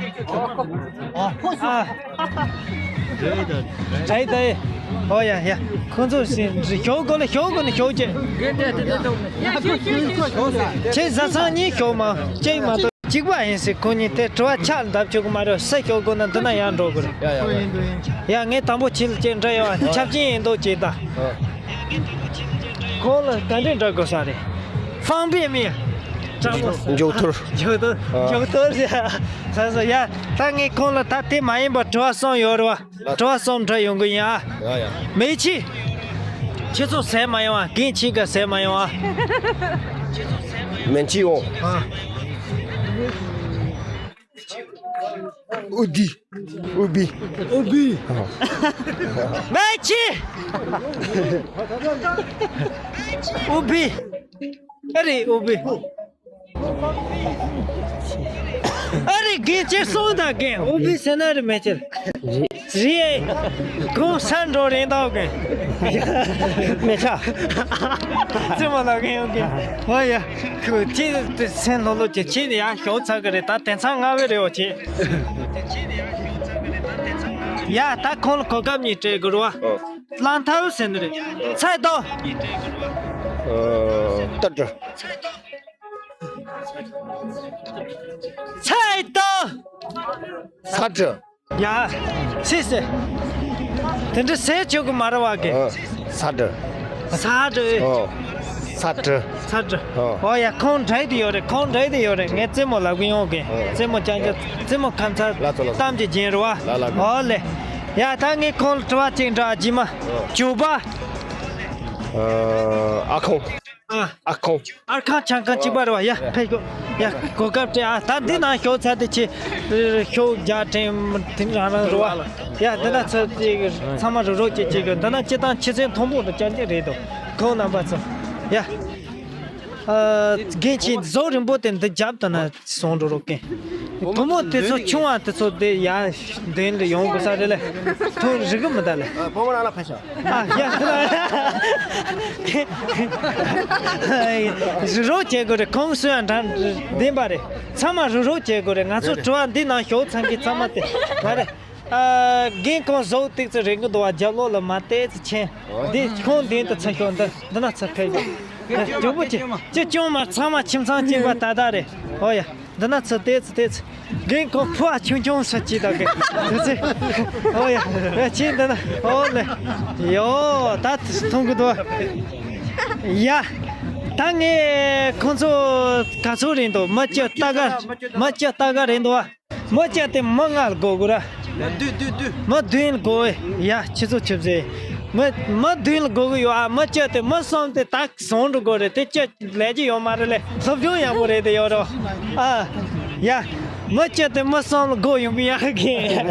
ཨ། ཨ། བྲལ་ད། ཨོ་ཡ་ཡ། ཁོང་ཚོ་ཞིག་ཞོག་གོ་ལ་ཞོག་གོ་ནི་ཞོག་ཅེ། ཁྱེད་བཟའ་ཚང་གཉིས་ཞོག་མ་གཅིག་མ་གཏོགས་གཅིག་པ་ཡིན་ཟེར། ཁོ་གཉིས་དེ་དྲི་བ་ཆགས་འདབ་ཆོག་གི་མ་རེད། ས་ཞོག་གོ་ན་འདི་ན་ཡར་འགྲོ་དགོས་རེད། ཡ་ཡ་ཡ། ཡ་ངས་དང་པོ་ཁྱེད་ལ་ཅེ་འདྲ་ཡོད་ཨ། ཆབ་ཆེན་ཡིན་མདོག་ཅེ་ད། ཁོང་ལ་ག་འདྲས་འདྲ་དགོས་ས་རེད། 方便面། ཀྲང་མོ། མགྱོགས་ཐུར། མགྱོགས་ཐུར། ཨ། མགྱོགས་ཐུར་ཟེར། ས་ས་ཡ། ད་ངས་ཁོང་ལ་ད་དེ་མ་ཡིན་པ་དྲི་བ་གསུམ་ཡོད་རེད་བ། དྲི་བ་གསུམ་འདྲི་ཡོང་གི་ཡིན་ཨ། ཡ་ཡ། 煤气། ཁྱེད་ཚོ་ཟས་མ་ཡོང་ཨ། རྒན་ཁྱེད་ཀ་ཟས་མ་ཡོང་ཨ། 煤气哦。 ཨ། 乌迪。乌比。乌比。 ཨ། 煤气། 乌比། ཨ་རེད། 乌比། ཨ་རེད། རྒན་ཁྱེད་གསུངས་དང་རྒན། 乌比་ཟེར་ན་རེད། 煤气། རེད། ཁོང་ས་འགྲོ་རན་ཏོག་གི། 煤气། རྩེད་མོ་ལབ་མཁན་ཡོད་གི། ཨོ་ཡ། ཁོ་ཁྱེད་དེ་སེམས་ལྷོད་ལྷོད་ཀྱི། ཁྱེད་ཡང་ཞོག་ཚར་གི་རེད། ད་དེང་སང་སྔ་བའི་རེད་བ་ཁྱེད། ཡ་ད་ཁོང་ལ་གོ་སྐབས་གཉིས་སྤྲད་དགོས་རེད་བ། ཨོ། གླང་ཐལ་ཟེར་ནི་རེད། 菜刀། ཨ། 刀子། 菜刀། 叉子། ཡ། སི་སི། དེ་འདྲ་ཟེར་ཆོག་གི་མ་རེད་བ་གི། ཨ། 叉子། 叉子། ཨོ། 叉子། 叉子། ཨོ། ཨོ་ཡ། ཁོང་འདྲ་དེ་ཡོད་རེད། ཁོང་འདྲ་དེ་ཡོད་རེད། ངས་རྩེད་མོ་ལབ་གི་ཡོང་གི། ཨོ། རྩེད་མོ་རྐྱང་རྐྱང་། རྩེད་མོ་ཁ་མཚར། ལ་ཚོ་ལ་ཚོ། གཏམ་གྱི་རྒྱན་རེད་བ། ལ་ལ་ལ། ཨོ་ལེ། ཡ། ད་ངས་ཁོང་ལ་དྲི་བ་གཅིག་འདྲི། རྗེས་མ་ཅོ་པ། ཨ། ཨ་ཁོང་། ཨ། ཨ་ཁོང་། ཨར་ཁང་ཆང་ཁང་གཅིག་པ་རེད་བ། ཡ། ཕེབས་དགོས། ཡ། གོ་སྐབས་སྤྲད་ཨ། ད་འདི་ནང་ཞོགས་ཚར་དེ་ཆེ། ཞོགས་རྒྱག་དྲན་དེ་རང་རང་རེད་བ། ཡ། འདི་ན་ཚོ་ཅིག་ཚང་མ་རུག་རུག་ཅིག་ཅིག་གི། འདི་ན་སྤྱི་བཏང་ཆུ་ཚོད་མཐོན་པོ་འདྲ་བཅར་གྱི་རེད་དོ། ཁོང་རྣམ་པ་ཚོ། ཡ། ཨ། རྒན་ཁྱེད་ཟོག་རིང་པོ་དེ་འདི་རྒྱབ་ད་ན་སོང་འགྲོ་རོགས་གན། བུ་མོ་དེ་ཚོ་ཆུང་བ་དེ་ཚོ་དེ་ཡ་མདུན་ལ་ཡོང་དགོས་ས་རེད་ལེ། ཐོན་རིག་གི་མི་འདུག་ལེ། ཨ། བུ་མོ་ནང་ལ་ཕེབས་ཤོག་ཨ། ཡ། རུག་རུག་བྱེད་དགོས་རེད། ཁོང་སུ་ཡང་འདྲ་བདེན་པ་རེད། ཚང་མ་རུག་རུག་བྱེད་དགོས་རེད། ང་ཚོ་དྲི་བ་འདི་ནང་ཞོགས་ཚང་གི་ཚང་མ་དེ་མ་རེད། ཨ། རྒན་ཁོང་ཟོག་ཏིག་ཙི་རིང་གི་འདུག་བ། རྒྱབ་ལོགས་ལ་མ་བལྟས་ཙི་ཆེན། འདི་ཁོང་མདུན་དུ་ཚུར་ཤོག་འདི་འདི་ན་ཚུར་ཕེབས་ཤོག་ཨ། མགྱོགས་པོ་བྱེད། ཅི་ཅུང་མ། ཚང་མ་ཁྱིམ་ཚང་གཅིག་པ་ད་ད་རེད། ཨོ་ཡ། འདི་ན་ཚུར་བལྟས་ཙི་བལྟས་ཙི། རྒན་ཁོང་ཕོ་བ་ཆུང་ཆུང་ས་ཅི་ད་གི་དེ་ཚེ། ཨོ་ཡ། ཨ། ཁྱེད་འདི་ན། ཨོ་ལེ། ཡོ། ད་མཐོང་གི་འདུག་ཡ། ད་ངས་ཁོང་ཚོ་ག་ཚོད་རེད་འདུག་མི་སྤྱི་ལྟ་ག་མི་སྤྱི་ལྟ་ག་རེད་འདུག་བ། མི་སྤྱི་དེ་མི་ལྔ་ལ་དགོས་དགོས་ར། བདུན། བདུན། བདུན། མི་བདུན་ལ་དགོས། ཡ། ཁྱེད་ཚོ་ཆུ་ཚོད། མི་མི་བདུན་ལ་དགོས་གི་ཡོད་ཨ། མི་སྤྱི་དེ་མི་གསུམ་དེ་ད་བཟུང་འགྲོ་དགོས་རེད། དེ་སྤྱི་ལས་ཀྱི་ཡོད་མ་རེད་ལེ། སློབ་སྦྱོང་ཡག་པོ་རེད་དེ་ཡོད་རོ། ཨ། ཡ། མི་སྤྱི་དེ་མི་གསུམ་ལ་དགོས་ཡོང་གི་ཡག་གི། ཨ།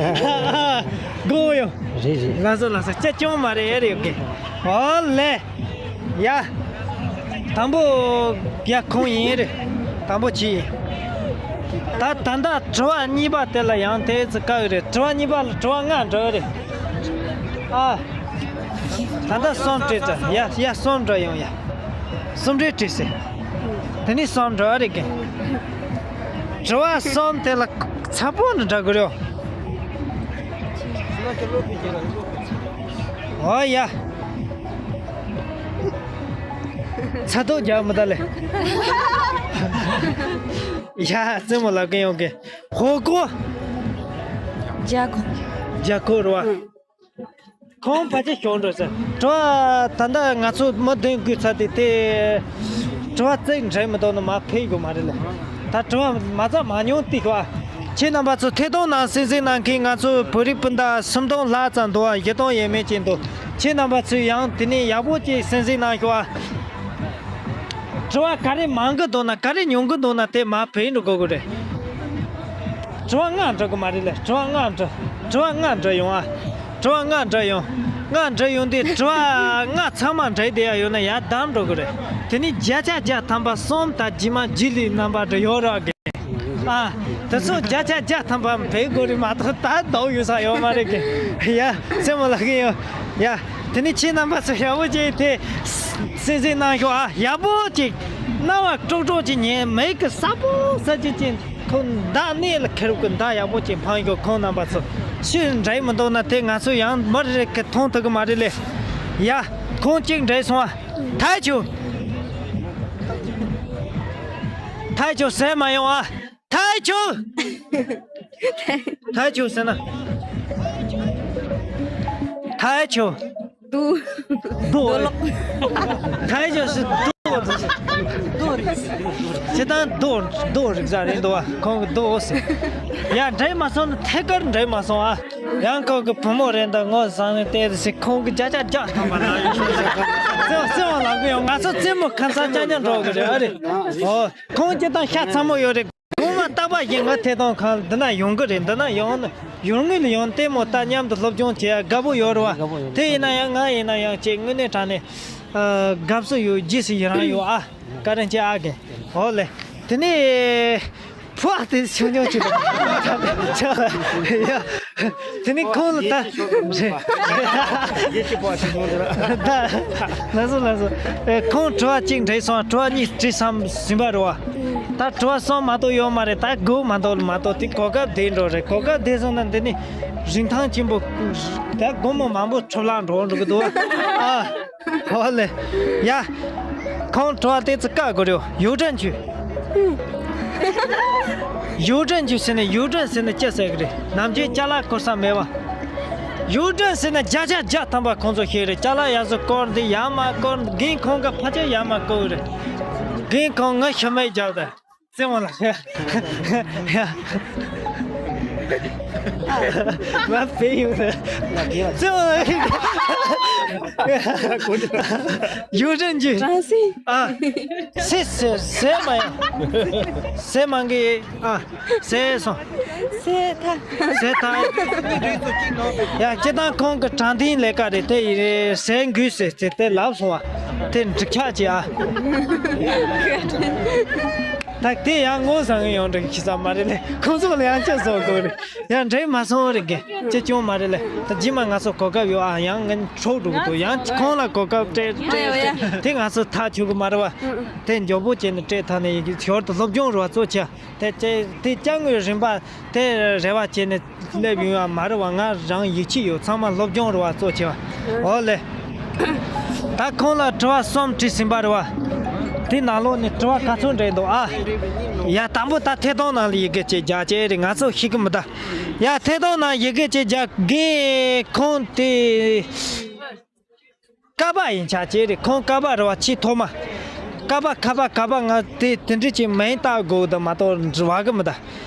དགོས་ཡོང་། རེད་རེད། ལགས་སོ་ལགས་སོ། སྤྱི་ཅུང་མ་རེད། ཨེ་རེད་ཡོད་གི། ཨོ་ལེ། ཡ། དང་པོ། ཡ། ཁོང་ཡིན་རེད། དང་པོ་ཅི་ཡིན། ད་ད་ལྟ་དྲི་བ་གཉིས་པ་དེ་ལ་ཡང་དེ་ཙི་དཀའ་གི་རེད། དྲི་བ་གཉིས་པ་ལ་དྲི་བ་ལྔ་འདྲི་གི་རེད། ཨ། ད་ལྟ་གསུམ་དྲིས་ཙི། ཡ། ཡ། གསུམ་འདྲི་ཡོང་། ཡ། གསུམ་དྲིས་དྲིས་སེ། དེ་ནས་གསུམ་འདྲི་རེད་གི། དྲི་བ་གསུམ་དེ་ལ་ཚ་པོ་ནས་འདྲི་དགོས་རེད། ཨོ་ཡ། ཚ་ཐོག་རྒྱག་མི་ད་ལེ། ཡ། རྩེད་མོ་ལབ་གི་ཡོང་གི། ཧོ་ཀོ། རྒྱ་གོ། རྒྱ་གོ་རེད་བ། ཁོང་ཕལ་ཆེར་ཤོར་འགྲོ་ས། དྲི་བ་ད་ལྟ་ང་ཚོ་མི་བདུན་བགོས་ཚར་དེ་དེ། དྲི་བ་རྩིས་འགྲན་མི་འདུག་ན་མ་ཕེབས་དགོས་མ་རེད་ལེ། ད་དྲི་བ་མ་རྩ་མ་ཉུང་དེ་ཤོག་ཨ། ཁྱེད་རྣམ་པ་ཚོ་ཐད་གཏོང་ནང་གསན་གཟིགས་གནང་མཁན་ང་ཚོ་བོད་རིགས་སྤུན་ཟླ་སུམ་སྟོང་ལྷག་ཙམ་འདུག་ཨ། བཞི་སྟོང་ཡས་མས་ཅིག་འདུག་ཁྱེད་རྣམ་པ་ཚོས་ཡང་དེ་ནས་ཡག་པོ་ཅིག་གསན་གཟིགས་གནང་ཤོག་ཨ། དྲི་བ་ག་རེ་མང་གི་འདུག་ན་ག་རེ་ཉུང་གི་འདུག་ན་དེ་མར་བེད་འགྲོ་དགོས་ཀྱི་རེད། དྲི་བ་ལྔ་འདྲི་གི་མ་རེད་ལེ། དྲི་བ་ལྔ་འདྲི། དྲི་བ་ལྔ་འདྲི་ཡོང་ཨ། དྲི་བ་ལྔ་འདྲི་ཡོང་། ལྔ་འདྲི་ཡོང་དུས་དྲི་བ་ལྔ་ཚང་མ་འདྲི་བསྡད་ཡ་ཡོད་ན་ཡར་བསྡམས་འགྲོ་གི་རེད། དེ་ནས་བརྒྱ་ཆ་བརྒྱ་ཐམ་པ་གསུམ་དང་རྗེས་མ་རྗེས་ལུས་རྣམ་པ་འདྲི་ཡོད་ར་གི། ཨ། དེ་ཚོ་བརྒྱ་ཆ་བརྒྱ་ཐམ་པ་བེད་དགོས་རེད་མ་གཏོགས་ད་ལྡོག་ཡོད་ས་ཡོད་མ་རེད་གི། ཡ། རྩེད་མོ་ལབ་གི་ཡོད། ཡ། དེ་ནས་ཁྱེད་རྣམ་པ་ཚོ་ཡག་པོ་ཅིག་དེ་གསན་གཟིགས་གནང་ཤོག་ཨ། ཡག་པོ་ཅིག་རྣ་བ་ཀྲོག་ཀྲོག་ཅིག་ཉན། མིག་གིས་གསལ་པོ་གསལ་ཅིག་ཅིག་ཁོང་མདའ་སྣེ་ལ་ཁེར་གི་མདའ་ཡག་པོ་ཅིག་འཕངས་ཤོག་ཁོང་རྣམ་པ་ཚོ་སུས་འདྲི་མི་འདུག་ན་དེ་ང་ཚོ་ཡང་མི་རེ་གི་མཐོང་ཐུབ་གི་མ་རེད་ལེ། ཡ། ཁོང་གཅིག་འདྲི་སོང་ཨ། ཐའི་ཆུ། ཐའི་ཆུ་ཟེར་མ་ཡོང་ཨ། ཐའི་ཆུ། ཐའི་ཆུ་ཟེར་ན། ཐའི་ཆུ། རྡོ། རྡོ། ཐའི་ཆུ་ཟེར་རྡོ། རྡོ་རེད། ཁྱེད་དང་རྡོ་རྡོ་རིག་ས་རེད་འདུག་བ། ཁོང་གི་རྡོ་ཟེར། ཡ། འདྲེ་མ་སོང་ན་ཐད་ཀར་འདྲེ་མ་སོང་ཨ། ཡང་ཁོང་གི་བུ་མོ་རེད་འདུག་ངོ་བཟང་ནས་བལྟས་ཟེར། ཁོང་གི་བརྒྱ་ཆ་བརྒྱ་ཐམ་པ་ལ་ཡོད་ཟེར། ཟེར་བ་ལབ་གི་ཡོང་། ང་ཚོ་རྩེད་མོ་ཁ་སང་ཅག་ཉག་འགྲོ་གི་རེད་ཨ་རེད། ཨོ། ཁོང་སྤྱིར་བཏང་ཤ་ཚ་མོ་ཡོད་རེད། གོང་མ་རྟག་པ་བཞིན་ང་ཐད་གཏོང་ཁང་འདི་ན་ཡོང་གི་རེད། འདི་ན་ཡོང་ན་ཡུལ་དངོས་ལ་ཡོང་ལྟད་མོ་ལྟ། མཉམ་དུ་སློབ་སྦྱོང་བྱེད་ཡ་དགའ་པོ་ཡོད་རེད་བ། དགའ་པོ་ཡོད། དེ་ཡིན་ན་ཡང་ང་ཡིན་ན་ཡང་ཅིག་དངོས་གནས་དྲང་གནས། ཨ། དགའ་བསུ་ཡོད། རྗེས་སུ་ཡི་རང་ཡོད་ཨ། བཀའ་དྲིན་ཆེ་ཨ་རྒན། འོ་ལེ། དེ་ནས་ཕོ་བ་དེ་ཆུང་ཆུང་ཅིག་ཡ། དེ་ནས་ཁོང་ལ་ད། ཡེ་ཤེས་པ་ཆུང་ཆུང་དེ་ར། ད། ལགས་སོ་ལགས་སོ། ཨེ། ཁོང་དྲི་བ་གཅིག་འདྲི་སོང་། དྲི་བ་གཉིས་དྲིས་སམ་ཟིན་པ་རེད་བ། ད་དྲི་བ་གསུམ་མ་གཏོགས་ཡོད་མ་རེད། ད་དགུ་མ་གཏོགས་མ་གཏོགས་དེ་གོ་སྐབས་བདེ་འགྲོ་རེད། གོ་སྐབས་བདེ་སོང་ན་འདི་ནི་རིན་ཐང་ཆེན་པོ། ད་སྒོར་མོ་མང་པོ་འཕྲོ་བརླག་འགྲོ་འགྲོ་གི་འདུག་བ། ཨ། ཧོ་ལེ། ཡ། ཁོང་དྲི་བ་དེ་ཚོ་བཀག་དགོས་རེད། ཡུའུ་ཀྲེན་ཆུ། ཡུའུ་ཀྲེན་ཆུ་ཟེར་ནས། ཡུའུ་ཀྲེན་ཟེར་ནས་ཅི་ཟེར་གི་རེད། ནམ་རྒྱུན་ཅ་ལག་བསྐོར་ས་མེད་བ། ཡུའུ་ཀྲེན་ཟེར་ན་བརྒྱ་ཆ་བརྒྱ་ཐམ་པ་ཁོང་ཚོ་ཤེས་རེད། ཅ་ལག་ཡག་བཟོ་བསྐོར་འདི་ཡར་མར་བསྐོར། རྒན་ཁོང་གི་ཕལ་ཆེར་ཡར་མར་བསྐོར་གི་རེད། རྒན་ཁོང་ངའི་ཤི་མེད་རྒྱབ་དང་། རྩེད་མོ་ལ། ཡ། ང་བལ་ཡོང་ནས་ཙི་ཡོང་རིན་གྱིས། ཨ། སེ་སེ་སེ་མ་ཡ། སེ་མང་གི། ཨ། སེ་སོང་། སེ་ཐ། སེ་ཐ། ཡ་སྤྱིར་བཏང་ཁོང་གི་དྲང་བདེན་ལས་ཀ་རེད་དེ་ཡིན་རེད་སེ་འགུལ་སེ་དེ་དེ་ལབ་སོང་བ་དེ་འགྲིག་ཆགས་ཀྱི་ཨ། ད་དེ་ཡང་ངོ་བཟང་ཡོང་འགྲིག་ཤི་ས་མ་རེད་ལེ། ཁོང་ཚོ་ལ་ཡང་ཅི་བཟོ་དགོས་རེད། ཡང་འགྲིག་མ་སོང་རེད་གི་ཅི་ཅུང་མ་རེད་ལེ། ད་ཇི་མ་ང་ཚོ་གོ་སྐབས་ཡོད་ཨ། ཡང་ངན་འཕྲོག་འགྲོ་གི་འདུག་ཡང་ཁོང་ལ་གོ་སྐབས་སྤྲད་སྤྲད་སྤྲད་དེ་ང་ཚོ་ཐག་ཆོད་གི་མ་རེད་བ། དེ་མགྱོགས་པོ་བྱས་ནས་སྤྲད་ཐག་ནས་ཡིན་གི་ཞོར་དུ་སློབ་སྦྱོང་རེ་བ་གཙོ་ཆེ། དེ་ཅེ་དེ་ཅང་ངོས་རིམ་པ་དེ་རེ་བ་བྱས་ནས་སླེབས་ཡོང་བ་མ་རེད་བ། ང་རང་ཡིད་ཆེས་ཡོད། ཚང་མ་སློབ་སྦྱོང་རེ་བ་གཙོ་ཆེ་བ། འོ་ལེ། ད་ཁོང་ལ་དྲི་བ་གསུམ་དྲིས་ཟིན་པ་རེད་བ། དེ་ནང་ལོགས་ནས་དྲི་བ་ག་ཚོད་འདྲེན་འདུག་ཨ། ཡ་དང་པོ་ད་ཐད་གཏོང་ནང་ལ་ཡི་གེ་ཅེ་རྒྱ་ཅེ་རེད། ང་ཚོ་ཤེས་གི་མི་ད། ཡ་ཐད་གཏོང་ནང་ཡི་གེ་ཅེ་རྒྱ་གི་ཁོང་དེ། ཀ་པ་ཡིན་ཆ་ཅེ་རེད། ཁོང་ཀ་པ་རེད་བ། ཆེས་ཐོག་མ། ཀ་པ་ཁ་པ་ཀ་པ་ང་དེ་དེ་འདྲི་ཅིག་མིང་བཏགས་དགོས་དང་མ་གཏོགས་འབྲི་བ་གི་མི་ད།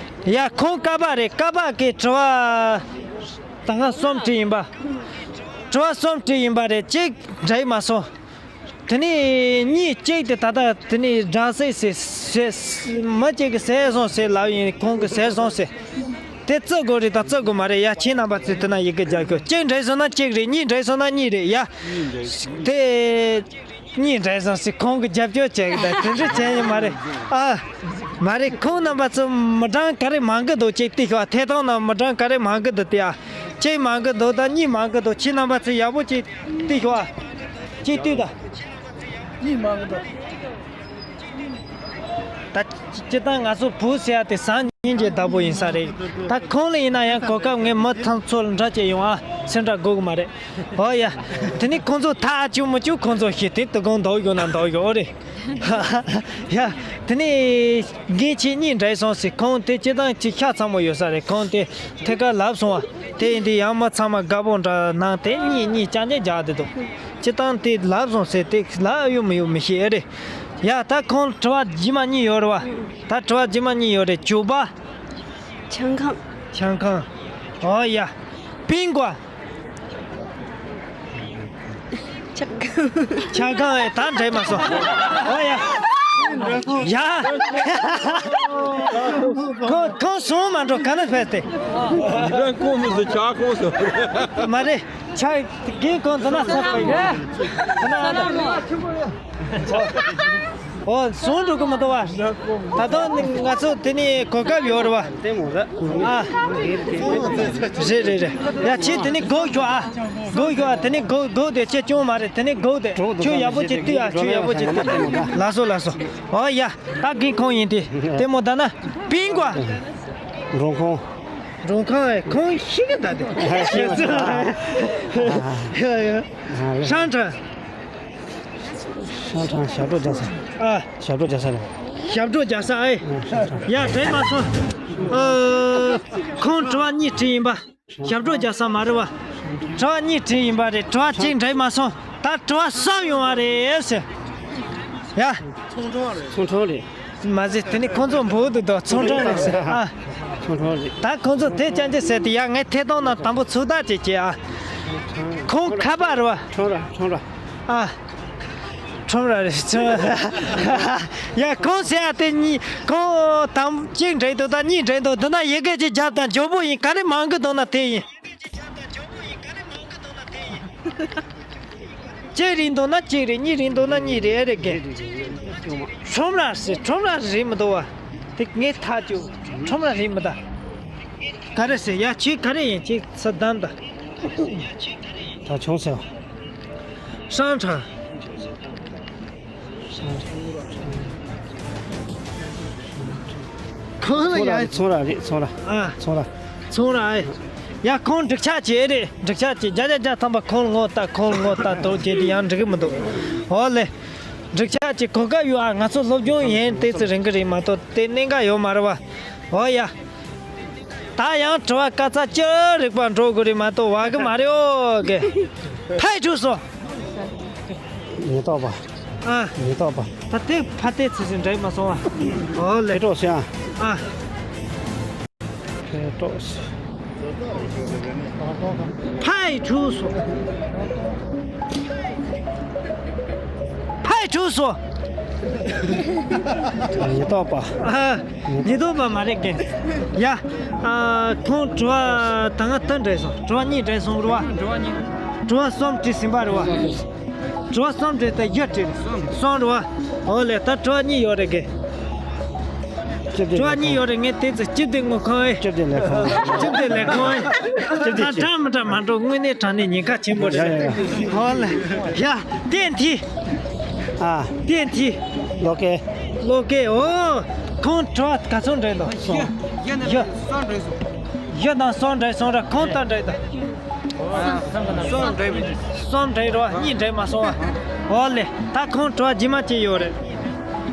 ཡ་ཁོང་ཀ་པ་རེད། ཀ་པ་གི་དྲི་བ་ད་ང་གསུམ་དྲིས་ཡིན་པ། དྲི་བ་གསུམ་དྲིས་ཡིན་པ་རེད། གཅིག་འགྲིག་མ་སོང་། དེ་ནས་གཉིས་གཅིག་དེ་ད་ལྟ་དེ་ནས་སྒྲ་ཟེར་ཟེར་ཟེར་མི་གཅིག་གི་ཟེར་སོང་ཟེར་ལབ་ཡིན། ཁོང་གི་ཟེར་སོང་ཟེར། དེ་བརྩི་དགོས་རེད་དང་བརྩི་དགོས་མ་རེད། ཡ་ཁྱེད་རྣམ་པ་ཚོས་དེ་ན་ཡི་གེ་རྒྱབ་སྐྱོར། གཅིག་འགྲིག་སོང་ན་གཅིག་རེད། གཉིས་འགྲིག་སོང་ན་གཉིས་རེད་ཡ། དེ་གཉིས་འགྲིག་སོང་ཟེར་ཁོང་གི་རྒྱབ་སྐྱོར་བྱེད་གི་ད་དེ་འདྲ་བྱས་ཡིན་མ་རེད་ཨ། མ་རེད། ཁོང་རྣམ་པ་ཚོ་མི་གྲངས་ག་རེ་མང་གི་འདུག་ཅིག་ལྟོས་ཤོག་ཐད་གཏོང་ནང་མི་གྲངས་ག་རེ་མང་གི་འདུག་དེ་ཡ། གཅིག་མང་གི་འདུག་ད་གཉིས་མང་གི་འདུག་ཁྱེད་རྣམ་པ་ཚོས་ཡག་པོ་ཅིག་ལྟོས་ཤོག་ཅིག་ལྟོས་ད། གཉིས་མང་གི་འདུག་ད་སྤྱིར་བཏང་ང་ཚོ་བོད་ཟེར་ཡ་དེ་སང་ཉིན་གྱི་བདག་པོ་ཡིན་ས་རེད། ད་ཁོང་ལ་ཡིན་ན་ཡང་གོ་སྐབས་ངས་མི་ཐམས་ཚོ་ལ་འདྲ་བྱས་ཡོང་ཨ། སེམས་ཁྲལ་དགོས་གི་མ་རེད། ཨོ་ཡ། དེ་ནི་ཁོང་ཚོ་ཐག་བཅུག་མི་བཅུག་ཁོང་ཚོ་ཤེས། དེ་དུ་གང་འདོགས་ཡོང་ན་འདོགས་ཡོང་ཨོ་རེད། ཡ། དེ་ནི་འགན་ཆེ་གཉིས་འདྲེས་སོང་ཟེར། ཁོང་དེ་སྤྱིར་བཏང་ཅིག་ཤ་ཚ་མོ་ཡོད་ས་རེད། ཁོང་དེ་ཐད་ཀར་ལབ་སོང་བ། དེ་ཡིན་དུས་ཡང་མི་ཚང་མ་དགའ་པོ་འདྲ་གནང་སྟེ་གཉིས་གཉིས་རྐྱང་རྐྱང་རྒྱག་བསྡད་འདུག་སྤྱིར་བཏང་དེ་ལབ་སོང་ཟེར་དེ་ལབ་ཡོད་མི་ཡོད་མི་ཤེས་ཨེ་རེད། ཡ་ད་ཁོང་དྲི་བ་རྗེས་མ་གཉིས་ཡོད་རེད་བ། ད་དྲི་བ་རྗེས་མ་གཉིས་ཡོད་རེད། ཇོ་པ། ཆང་ཁང་། ཆང་ཁང་། ཨོ་ཡ། པིང་གོ། ཆང་ཁང་། ཆང་ཁང་ཨེ་ད་འདྲེས་མ་སོང་། ཨོ་ཡ། ཡ། ཁོ་ཁོ་སོང་མ་འགྲོ་ག་ན་ཕེབས་ཏེ། འདྲ་ཁོང་མི་སུ་ཆག་ཁོང་སུ། མ་རེད། ཆག་གིན་ཁོང་ཚོ་ན་ཚ་པ་ཡིན། ཨོ་སོང་འགྲོ་གི་མི་འདུག་བ། ད་དུང་ང་ཚོ་དེ་ནས་གོ་སྐབས་ཡོད་རེད་བ། ལྟད་མོ་རེད། ཨ། རེད་རེད་རེད། ཡ་ཁྱེད་དེ་ནས་སྒུག་ཤོག་ཨ། སྒུག་ཤོག་ཨ། དེ་ནས་སྒུག་སྒུག་དེ་ཁྱེད་སྐྱོན་མ་རེད། དེ་ནས་སྒུག་དེ་ཁྱོད་ཡག་པོ་ཅིག་ལྟོས་ཨ། ཁྱོད་ཡག་པོ་ཅིག་ལྟོས། ལགས་སོ་ལགས་སོ། ཨོ་ཡ། ད་གིན་ཁོང་ཡིན་ཏེ། ལྟད་མོ་ད་ན་པིང་གོ། འབྲོང་ཁོང་། འབྲོང་ཁང་ཨེ་ཁོང་ཤི་གི་ད་དེ། ཤི་གི་ད། ཡ་ཡ། ཧྲང་ཁྲང་། ཧྲང་ཁྲང་ཞབས་བྲོ་རྒྱག་ས། ཨ། ཞབས་བྲོ་རྒྱག་ས་རེད། ཞབས་བྲོ་རྒྱག་ས་ཨེ། ཨ། ཧྲང་ཁྲང་། ཡ་དྲན་མ་སོང་། ཨ། ཁོང་དྲི་བ་གཉིས་དྲིས་ཡིན་པ། ཞབས་བྲོ་རྒྱག་ས་མ་རེད་བ། དྲི་བ་གཉིས་དྲིས་ཡིན་པ་རེད། དྲི་བ་གཅིག་འདྲེས་མ་སོང་། ད་དྲི་བ་གསུམ་ཡོང་བ་རེད་ཟེར། ཡ། ཚོང་ཁྲོམ་རེད། ཚོང་ཁྲོམ་རེད། མ་ཟད་དེ་ནི་ཁོང་ཚོ་འབོད་དུ་འདུག་ཚོང་ཁྲོམ་རེད་ཟེར་ཨ། ཚོང་ཁྲོམ་རེད། ད་ཁོང་ཚོ་དེ་ཅང་ཅི་ཟེར་དེ་ཡ། ངས་ཐད་གཏོང་ནང་དང་པོ་ཚུར་ལྟ་ཅིག་བྱེད་ཨ། ཁོང་ཁ་པར་རེད་བ། ཁྲོམ་ར། ཁྲོམ་ར། ཨ། ཁྲོམ་ར་རེད། ཁྲོམ་ར། ཡ་ཁོང་ཟེར་ཡ་དེ་གཉིས་ཁོང་དང་གཅིག་འདྲེན་འདུག་ད་གཉིས་འདྲེན་འདུག་འདི་ན་ཡི་གེ་གཅིག་རྒྱབ་དང་མགྱོགས་པོ་ཡིན། ག་རེ་མང་གི་འདུག་ན་དེ་ཡིན། གཅིག་རིང་འདུག་ན་གཅིག་རེད། གཉིས་རིང་འདུག་ན་གཉིས་རེད། ཨེ་རེད་གི། ཁྲོམ་ར་ཟེར། ཁྲོམ་ར་རེད་མི་འདུག་བ། དེ་ངས་ཐག་བཅད། ཁྲོམ་ར་རེད་མི་འདུག་ག་རེ་ཟེར་ཡ། ཁྱེད་ག་རེ་ཡིན། ཁྱེད་ས་བདམས་དང་། ད་ཆུང་ཟེར། ཧྲང་ཁྲང་། ཁོང་ལ་ཡ། ཚོང་ར་རེད། ཚོང་ར། ཨ། ཚོང་ར། ཚོང་ར་ཨེ། ཡ་ཁོང་འགྲིག་ཆགས་ཅིག་རེད། འགྲིག་ཆགས་ཅིག་བརྒྱ་ཆ་བརྒྱ་ཐམ་པ་ཁོང་ལ་ངོ་ལྟ། ཁོང་ལ་ངོ་ལྟ་དོ་བྱེད་དུས་ཡང་འགྲིག་གི་མི་འདུག་འོ་ལེ། འགྲིག་ཆགས་ཅིག་གོ་སྐབས་ཡོད་ཨ། ང་ཚོ་སློབ་སྦྱོང་ཡིན་ཏོག་ཙམ་རིང་གི་རེད་མ་གཏོགས་དེ་གནད་འགག་ཡོད་མ་རེད་བ། འོ་ཡ། ད་ཡང་དྲི་བ་སྐད་ཆ་ཅི་རིགས་པ་འགྲོ་དགོས་རེད་མ་གཏོགས་བ་གི་མ་རེད་འོ་གི། ཕར་བཅུག་སོང་། ཉེན་རྟོག་པ། ཨ། ཉེན་རྟོག་པ། ད་དེ་ཕ་དེ་ཚིག་ཟིན་འགྲིག་མ་སོང་བ། འོ་ལེ། ཕེ་ཏོག་སི་ཨ། ཨ། ཕེ་ཏོག་སི། ཕ་ཡི་གྲུ་སོ། ཕ་ཡི་གྲུ་སོ། ཉེན་རྟོག་པ། ཨ། ཉེན་རྟོག་པ་མ་རེད་གི། ཡ། ཨ། ཁོང་དྲི་བ་ད་ང་ད་འདྲ་སོང་། དྲི་བ་གཉིས་འདྲ་སོང་རེད་བ། དྲི་བ་གཉིས། དྲི་བ་གསུམ་དྲིས་ཟིན་པ་རེད་བ། དྲི་བ་གསུམ་དྲིས་ད་བཞི་དྲིས། གསུམ་རེད་བ། འོ་ལེ། ད་དྲི་བ་གཉིས་ཡོད་རེད་གི། དྲི་བ་གཉིས་ཡོད་རེད། ངས་དེ་ཚོ་སྤྱི་བདེ་དངུལ་ཁང་ཨེ། སྤྱི་བདེ་ལས་ཁང་། སྤྱི་བདེ་ལས་ཁང་ཨེ། སྤྱི་བདེ། ད་དྲང་མི་དྲང་མ་འགྲོ། དངོས་གནས་དྲང་གནས་ཉེན་ཁ་ཆེན་པོ་རེད། ཡ་ཡ་ཡ། འོ་ལེ། ཡ། གཏན་ཐི། ཨ། གཏན་ཐི། བློ་སྐྱེད། བློ་སྐྱེད། འོ། ཁོང་དྲི་བ་ག་ཚོད་འདྲ་འདུག་བཞི། བཞི་ནས་བཞི། བཞི་དང་གསུམ་འདྲ་སོང་ར། ཁོང་ད་འདྲ་འདུག་གསུམ་འདྲ་རེད། གསུམ་འདྲ་རེད་བ། གཉིས་འདྲ་མ་སོང་བ། འོ་ལེ། ད་ཁོང་དྲི་བ་རྗེས་མ་ཅིག་ཡོད་རེད།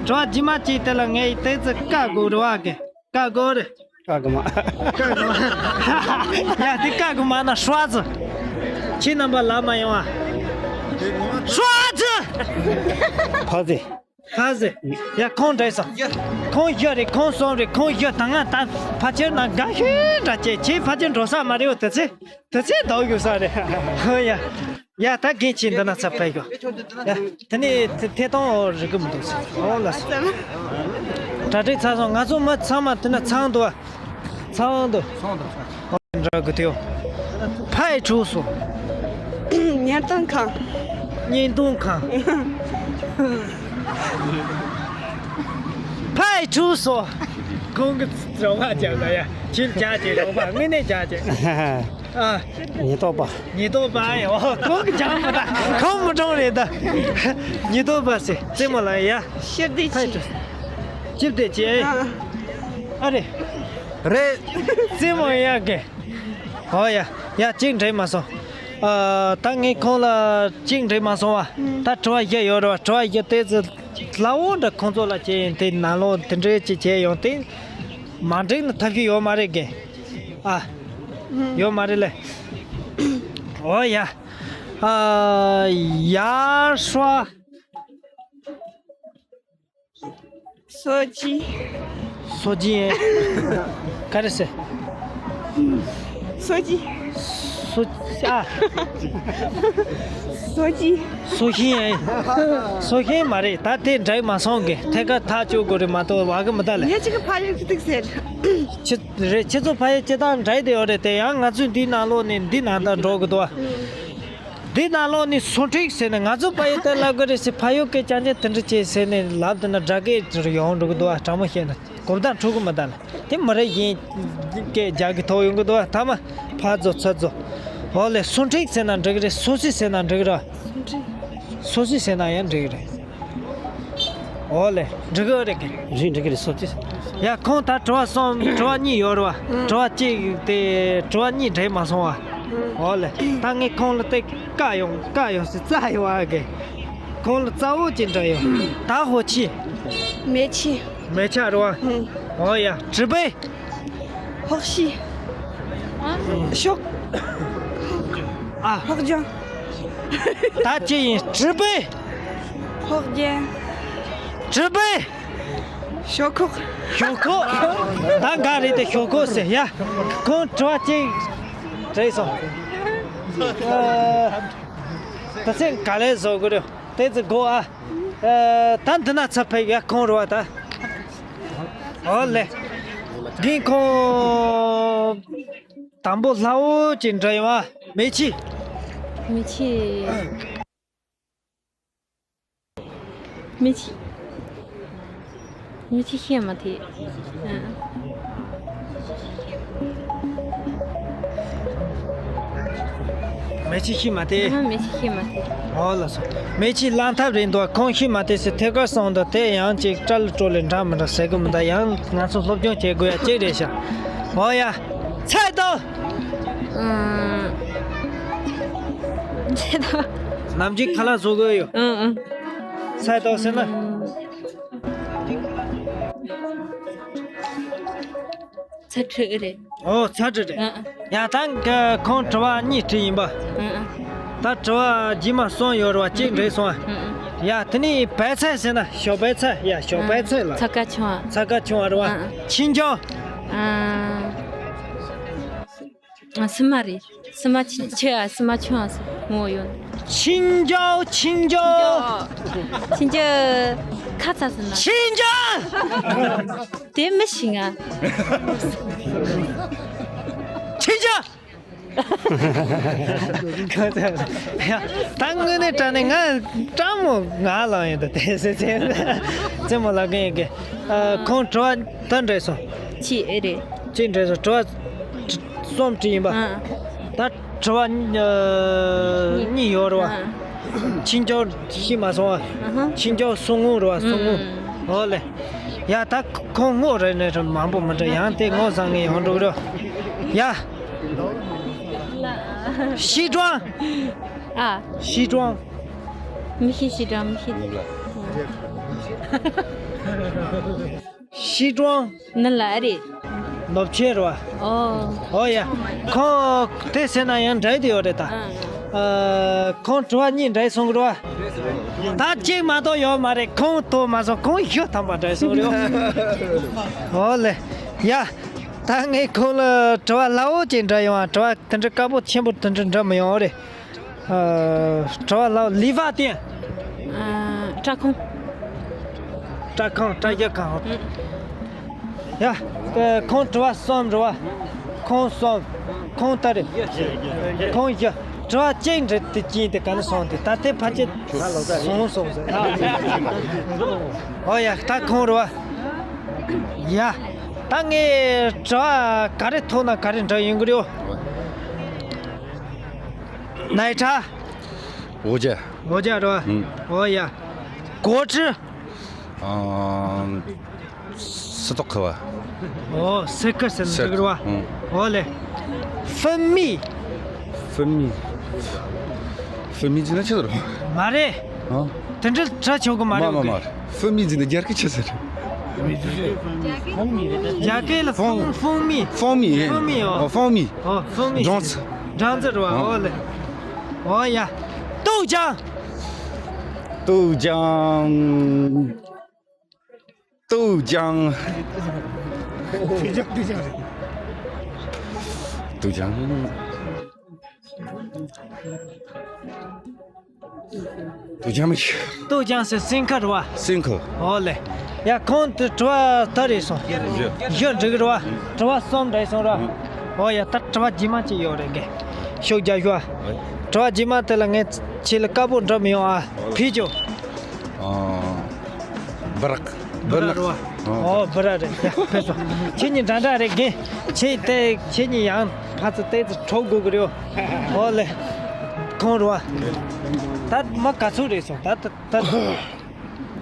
དྲི་བ་རྗེས་མ་ཅིག་དེ་ལ་ངས་དེ་ཚོ་བཀག་དགོས་རེད་བ་གི། བཀག་དགོས་རེད། བཀག་དགོས་མ། བཀག་དགོས་མ། ཡ། དེ་བཀག་དགོས་མ་ན་ཧྲ་ཙི། ཁྱེད་རྣམ་པ་ལ་མ་ཡོང་བ། ཧྲ་ཙི། ཕ་ཙི། ཧ་ཟེ། ཡ། ཁོང་འདྲ་སོང་། ཁོང་བཞི་རེད། ཁོང་གསུམ་རེད། ཁོང་བཞི་དང་ང་ད་ཕལ་ཆེར་ན་དགའ་ཤོས་འདྲ་བྱས། ཁྱེད་ཕལ་ཆེར་འགྲོ་ས་མ་རེད་འོ། དེ་ཚེ་དེ་ཚེ་ཟླ་བ་ཡོད་ས་རེད། ཧོ་ཡ། ཡ། ད་རྒན་ཁྱེད་འདི་ན་ཚ་ཕེབས་ཤོག་ཡ། དེ་ནས་ཐད་གཏོང་རིག་གི་མི་འདུག་ཟེར། ཨོ་ལགས་སོ། གྲ་སྒྲིག་ཚར་སོང་། ང་ཚོ་མི་ཚང་མ་དེ་ན་ཚང་འདུག་བ། ཚང་འདུག་འདྲ་གི་དེའོ། ཕ་ཡི་གྲུ་སོ། ཉེན་རྟོག་ཁང་། ཉེན་རྟོག་ཁང་། ཕ་ཡི་གྲུ་སོ། ཁོང་གི་རོགས་པ་བྱས་ལ་ཡ། ཁྱེད་བྱས་ཀྱི་རོགས་པ། དངོས་གནས་བྱས་ཀྱི། ཨ། ཉེན་རྟོག་པ། ཉེན་རྟོག་པ་ཡ། ཨོ། ཁོང་གི་བྱས་མ་ད། ཁོང་མི་གྲོངས་རེད་ད། ཉེན་རྟོག་པ་ཟེར། རྩེད་མོ་ལ་ཡ། ཕྱིར་བསྡད་ཕ་ཡི་གྲུ། ཕྱིར་བསྡད་ཀྱི། ཨ། ཨ་རེད། རེད། རྩེད་མོ་ཡ་གི། ཨོ་ཡ། ཡ། གཅིག་འགྲིག་མ་སོང་། ཨ། ད་ངས་ཁོང་ལ་གཅིག་འགྲིག་མ་སོང་བ། ད་དྲི་བ་བཞི་ཡོད་རེད་བ། དྲི་བ་བཞི་དེ་ཚོ་སླ་བོ་འདྲ་ཁོང་ཚོ་ལ་བྱས་ཡིན། དེ་ནང་ལོགས་དེ་འདྲའི་ཅིག་བྱས་ཡོང་དེ། མ་འགྲིག་ན་ཐབས་ཤེས་ཡོད་མ་རེད་གི། ཨ། ཡོད་མ་རེད་ལེ། ཨོ་ཡ། ཨ། ཡར་ཧྲ། སོ་ཅི། སོ་ཅི་ཡིན། ག་རེ་ཟེར། སོ་ཅི། སོ། ཨ། སོ་ཅི། སོ་ཤིང་ཡིན། སོ་ཤིང་མ་རེད། ད་དེ་འགྲིག་མ་སོང་གི། ཐད་ཀར་ཐག་གཅོད་དགོས་རེད་མ་གཏོགས་བ་གི་མི་ད་ལེ། ངས་ཅིག་གི་ཕ་ཡུལ་གི་ཏིག་ཟེར། ཁྱེད་རེད། ཁྱེད་ཚོ་ཕ་ཡུལ་སྤྱི་བཏང་འགྲིག་བསྡད་ཡོད་རེད། དེ་ཡང་ང་ཚོས་འདི་ནང་ལོགས་ནས་འདི་ནང་ད་འགྲོ་གི་འདུག་བ། འདི་ནང་ལོགས་ནས་སུ་འགྲིག་ཟེར་ནས། ང་ཚོ་ཕ་ཡུལ་དེ་ལབ་གི་རེད་ཟེར། ཕ་ཡུལ་སྐད་རྐྱང་རྐྱང་དེ་འདྲ་བྱས་ཟེར་ནས་ལབ་དེ་ན་དགྲ་སྐད་ཡོང་འགྲོ་གི་འདུག་བ། དྲང་མོ་བཤད་ན་གོ་བརྡ་འཕྲོད་གི་མི་འདུག་ལ། དེ་མི་རེ་གཞན་སྐད་རྒྱག་གི་ཐོག་ཡོང་གི་འདུག་བ། ཐ་མ་ཕར་རྫོགས་ཚུར་རྫོགས། འོ་ལེ། སུ་འགྲིག་ཟེར་ན་འགྲིག་གི་རེད། སུ་སི་ཟེར་ན་འགྲིག་གི་རེད། སུ་སི་ཟེར་ན་ཡང་འགྲིག་གི་རེད། འོ་ལེ། འགྲིག་གི་རེད་གི། རེད། འགྲིག་གི་རེད། སོ་ཅི། ཡ། ཁོང་ད་དྲི་བ་གསུམ། དྲི་བ་གཉིས་ཡོད་རེད་བ། དྲི་བ་གཅིག་དེ། དྲི་བ་གཉིས་འགྲིག་མ་སོང་བ། འོ་ལེ། ད་ངས་ཁོང་ལ་དེ་བཀག་ཡོང་། བཀག་ཡོང་ཟེར། རྩ་ཡོང་བ་གི། ཁོང་ལ་རྩ་བོ་ཅིག་འདྲ་ཡོད། ད་ཧོ་ཆི། མེ་ཆི། མེ་ཆ་རེད་བ། འོ་ཡ། གྲི་པེ། ཧོག་ཤི། ཤོག་ཨ། ཧོག་ལྗང་། ད་ཅི་ཡིན། གྲི་པེ། ཧོག་ལྗང་། གྲི་པེ། ཞོག་ཁོག་ཞོག་ཁོག་ད་ག་རེད་དེ། ཞོག་ཁོག་ཟེར་ཡ། ཁོང་དྲི་བ་གཅིག་དྲིས་སོང་། ཨ། ད་ཚེ་ག་ལེར་བཟོ་དགོས་རེད། དེ་ཚེ་དགོས་ཨ། ཨ། ད་འདི་ན་ཚ་ཕེབས་ཡ། ཁོང་རེད་བ་ད། ཨོ་ལེ། འདི་ཁོང་དང་པོ་སླ་བོ་ཅིག་འདྲ་ཡོང་ཨ། མེ་ཆི། མེ་ཆི། མེ་ཆི། མེ་ཆི་ཤེས་མ་ཐེ། ཨ། མེ་ཆི་ཤེས་མ་ཐེ། ཨ། མེ་ཆི་ཤེས་མ་ཐེ། ཨོ་ལགས་སོ། མེ་ཆི་གླང་ཐབས་རེད་འདུག་ཁོང་ཤེས་མ་ཐེ་ཟེར། ཐད་ཀར་སོང་དུས་དེ་ཡང་ཅིག་སྐྲ་ལ་སྤྲོ་ལེ་འདྲ་མི་འདྲ་ཟེར་གི་མི་འདུག་ཡང་ང་ཚོ་སློབ་སྦྱོང་བྱེད་དགོས་ཡ་གཅིག་རེད་ཤག་ཨོ་ཡ། ཚེ་དང་། ཨང་། ཚེ་དང་། ནམ་རྒྱུན་ཁ་ལག་བཟོ་དགོས་ཡོད། ཨང་ཨང་། ཚེ་དང་ཟེར་ན། ཨང་། ཚ་ཁྲི་རེད། ཨོ། ཚ་ཁྲི་རེད། ཨང་ཨང་། ཡ། ད་ཁོང་དྲི་བ་གཉིས་དྲིས་ཡིན་པ། ཨང་ཨང་། ད་དྲི་བ་རྗེས་མ་གསུམ་ཡོད་རེད་བ། གཅིག་འགྲིག་སོང་ཨ། ཨང་ཨང་། ཡ། དེ་ནས་བལ་ཚལ་ཟེར་ན། ཞོགས་པའི་ཚལ། ཡ། ཞོགས་པའི་ཚལ་ལ། ཚ་ཁ་ཆུང་བ། ཚ་ཁ་ཆུང་བ་རེད་བ། ཨང་ཨང་། ཆིན་ཅང་། ཨང་། ཨ། སི་མ་རེད། སི་མ་ཆི་ཆི་ཨ། སི་མ་ཆུང་ཨ་སི་མོ་ཡོད། ཆིན་ཅའོ། ཆིན་ཅའོ། ཆིན་ཅའོ། ཁ་ཚ་སི་མ། ཆིན་ཅའོ། དེ་མི་ཤེས་ང་། ཆིན་ཅའོ། ཡ། ད་དངོས་གནས་དྲང་གནས་ང་སྤྲང་མོ་ང་ལ་ཡིན་ད། དེ་སེ་ཚེ་རྩེད་མོ་ལ་གན་ཡིན་གི། ཨ། ཁོང་དྲི་བ་ད་འདྲི་སོང་། ཅི་ཨེ་རེད། ཅི་འདྲི་སོང་། དྲི་བ་གསུམ་དྲིས་ཡིན་པ། ཨ། ད་དྲི་བ་ཨ་གཉིས་ཡོད་རེད་བ། ཨ། ཆིན་ཅའོ་ཤེས་མ་སོང་བ། ཨ་ཧ། ཆིན་ཅའོ་སུ་ངུ་རེད་བ། སུ་ངུ། ཨུམ། ཨོ་ལེ། ཡ། ད་ཁོང་ངོ་རེ་ནས་མང་པོ་མི་འདྲ། ཡང་དེ་ངོ་བཟང་ངེ་ཡོང་འགྲོ་གི་རེད། ཡ། 西装། ཨ། 西装། མི་ཤེས། 西装མི་ཤེས། 西装། ནི་ལ་རེད། ནོར་ཆེན་རེད་བ། ཨོ། ཨོ་ཡ། ཁོང་དེ་ཟེར་ན་ཡང་འདྲ་དེ་ཡོད་རེད་ད། ཨ། ཁོང་དྲི་བ་གཉིས་འདྲ་སོང་གི་རེད་བ། ད་གཅིག་མ་གཏོགས་ཡོད་མ་རེད། ཁོང་དོ་མ་སོང་། ཁོང་ཞུ་ཐམ་པ་འདྲ་སོང་རེད། ཨོ་ལེ། ཡ། ད་ངས་ཁོང་ལ་དྲི་བ་སླ་བོ་ཅིག་འདྲ་ཡོང་ཨ། དྲི་བ་དེ་འདྲ་དཀའ་པོ་ཆེན་པོ་དེ་འདྲ་འདྲ་མི་ཡོང་རེད། ཨ། དྲི་བ་སླ་བོ། 理发店། ཨ། སྐྲ་ཁང་། སྐྲ་ཁང་། སྐྲ་རྒྱག་ཁང་། ཨ། ཡ། ཁོང་དྲི་བ་གསུམ་རེད་བ། ཁོང་གསུམ། ཁོང་ལྟར་རེད། ཁོང་བཞི། དྲི་བ་གཅིག་འདྲི་དེ་གཅིག་དེ་ག་ནས་སོང་དེ། ད་དེ་ཕལ་ཆེར་སོང་སོང་ཟེར། ཨོ་ཡ། ད་ཁོང་རེད་བ། ཡ། ད་ངས་དྲི་བ་ག་རེ་ཐོག་ན་ག་རེ་འདྲི་ཡོང་གི་རེད། 奶茶། 我家། 我家རེད་བ། ཨུམ། ཨོ་ཡ། 果汁། ཨ། སི་ཏོག་ཁ་བ། ཨོ། སི་ཁར་ཟེར་ན་འགྲིག་རེད་བ། ཨུམ། ཨོ་ལེ། 蜂蜜། 蜂蜜། 蜂蜜ཟེར་ན་ཆི་ཟེར། མ་རེད། ཨ། དེ་འདྲ་དྲི་ཆོག་གི་མ་རེད། མ་མ་མ་རེད། 蜂蜜ཟེར་ན་རྒྱ་སྐད་ཆི་ཟེར། 蜂蜜རེད། རྒྱ་སྐད་ལ་蜂- 蜂- 蜂蜜། 蜂蜜། 蜂蜜། ཨོ། 蜂蜜། ཨོ། 蜂蜜། སྦྲང་རྩི། སྦྲང་རྩི་རེད་བ། ཨོ་ལེ། ཨོ་ཡ། 豆浆། 豆浆། 豆浆。豆浆。豆浆没吃。 豆浆ཟེར་སེམས་ཁ་རེད་བ། སེམས་ཁ། ཨོ་ལེ། ཡ། ཁོང་དེ་དྲི་བ་ད་རེད་སོང་། བཞི། བཞི་འགྲིག་རེད་བ། དྲི་བ་གསུམ་འགྲིག་སོང་ར། ཨོ་ཡ། ད་དྲི་བ་རྗེས་མ་ཅིག་ཡོད་རེད་གི། ཤུགས་རྒྱག་ཤོག་དྲི་བ་རྗེས་མ་དེ་ལ་ངས་ཁྱེད་ལ་དཀར་པོ་འགྲོ་མི་ཡོང་ཨ། ཕེབས་ཆོག་ཨ། བི་རག་བི་རག་རེད་བ། ཨོ། བི་རག་རེད། ཡ། ཕེབས་སོང་། ཁྱེད་གཉིས་འདྲ་འདྲ་རེད་གི། ཁྱེད་དེ་ཁྱེད་གཉིས་ཡང་ཕར་ཚུར་ཏོག་ཙམ་འགྲོ་དགོས་ཀྱི་རེད། ཨོ་ལེ། ཁོང་རེད་བ། ད་མ་ག་ཚོད་རེད་སོང་ད་ད་ད།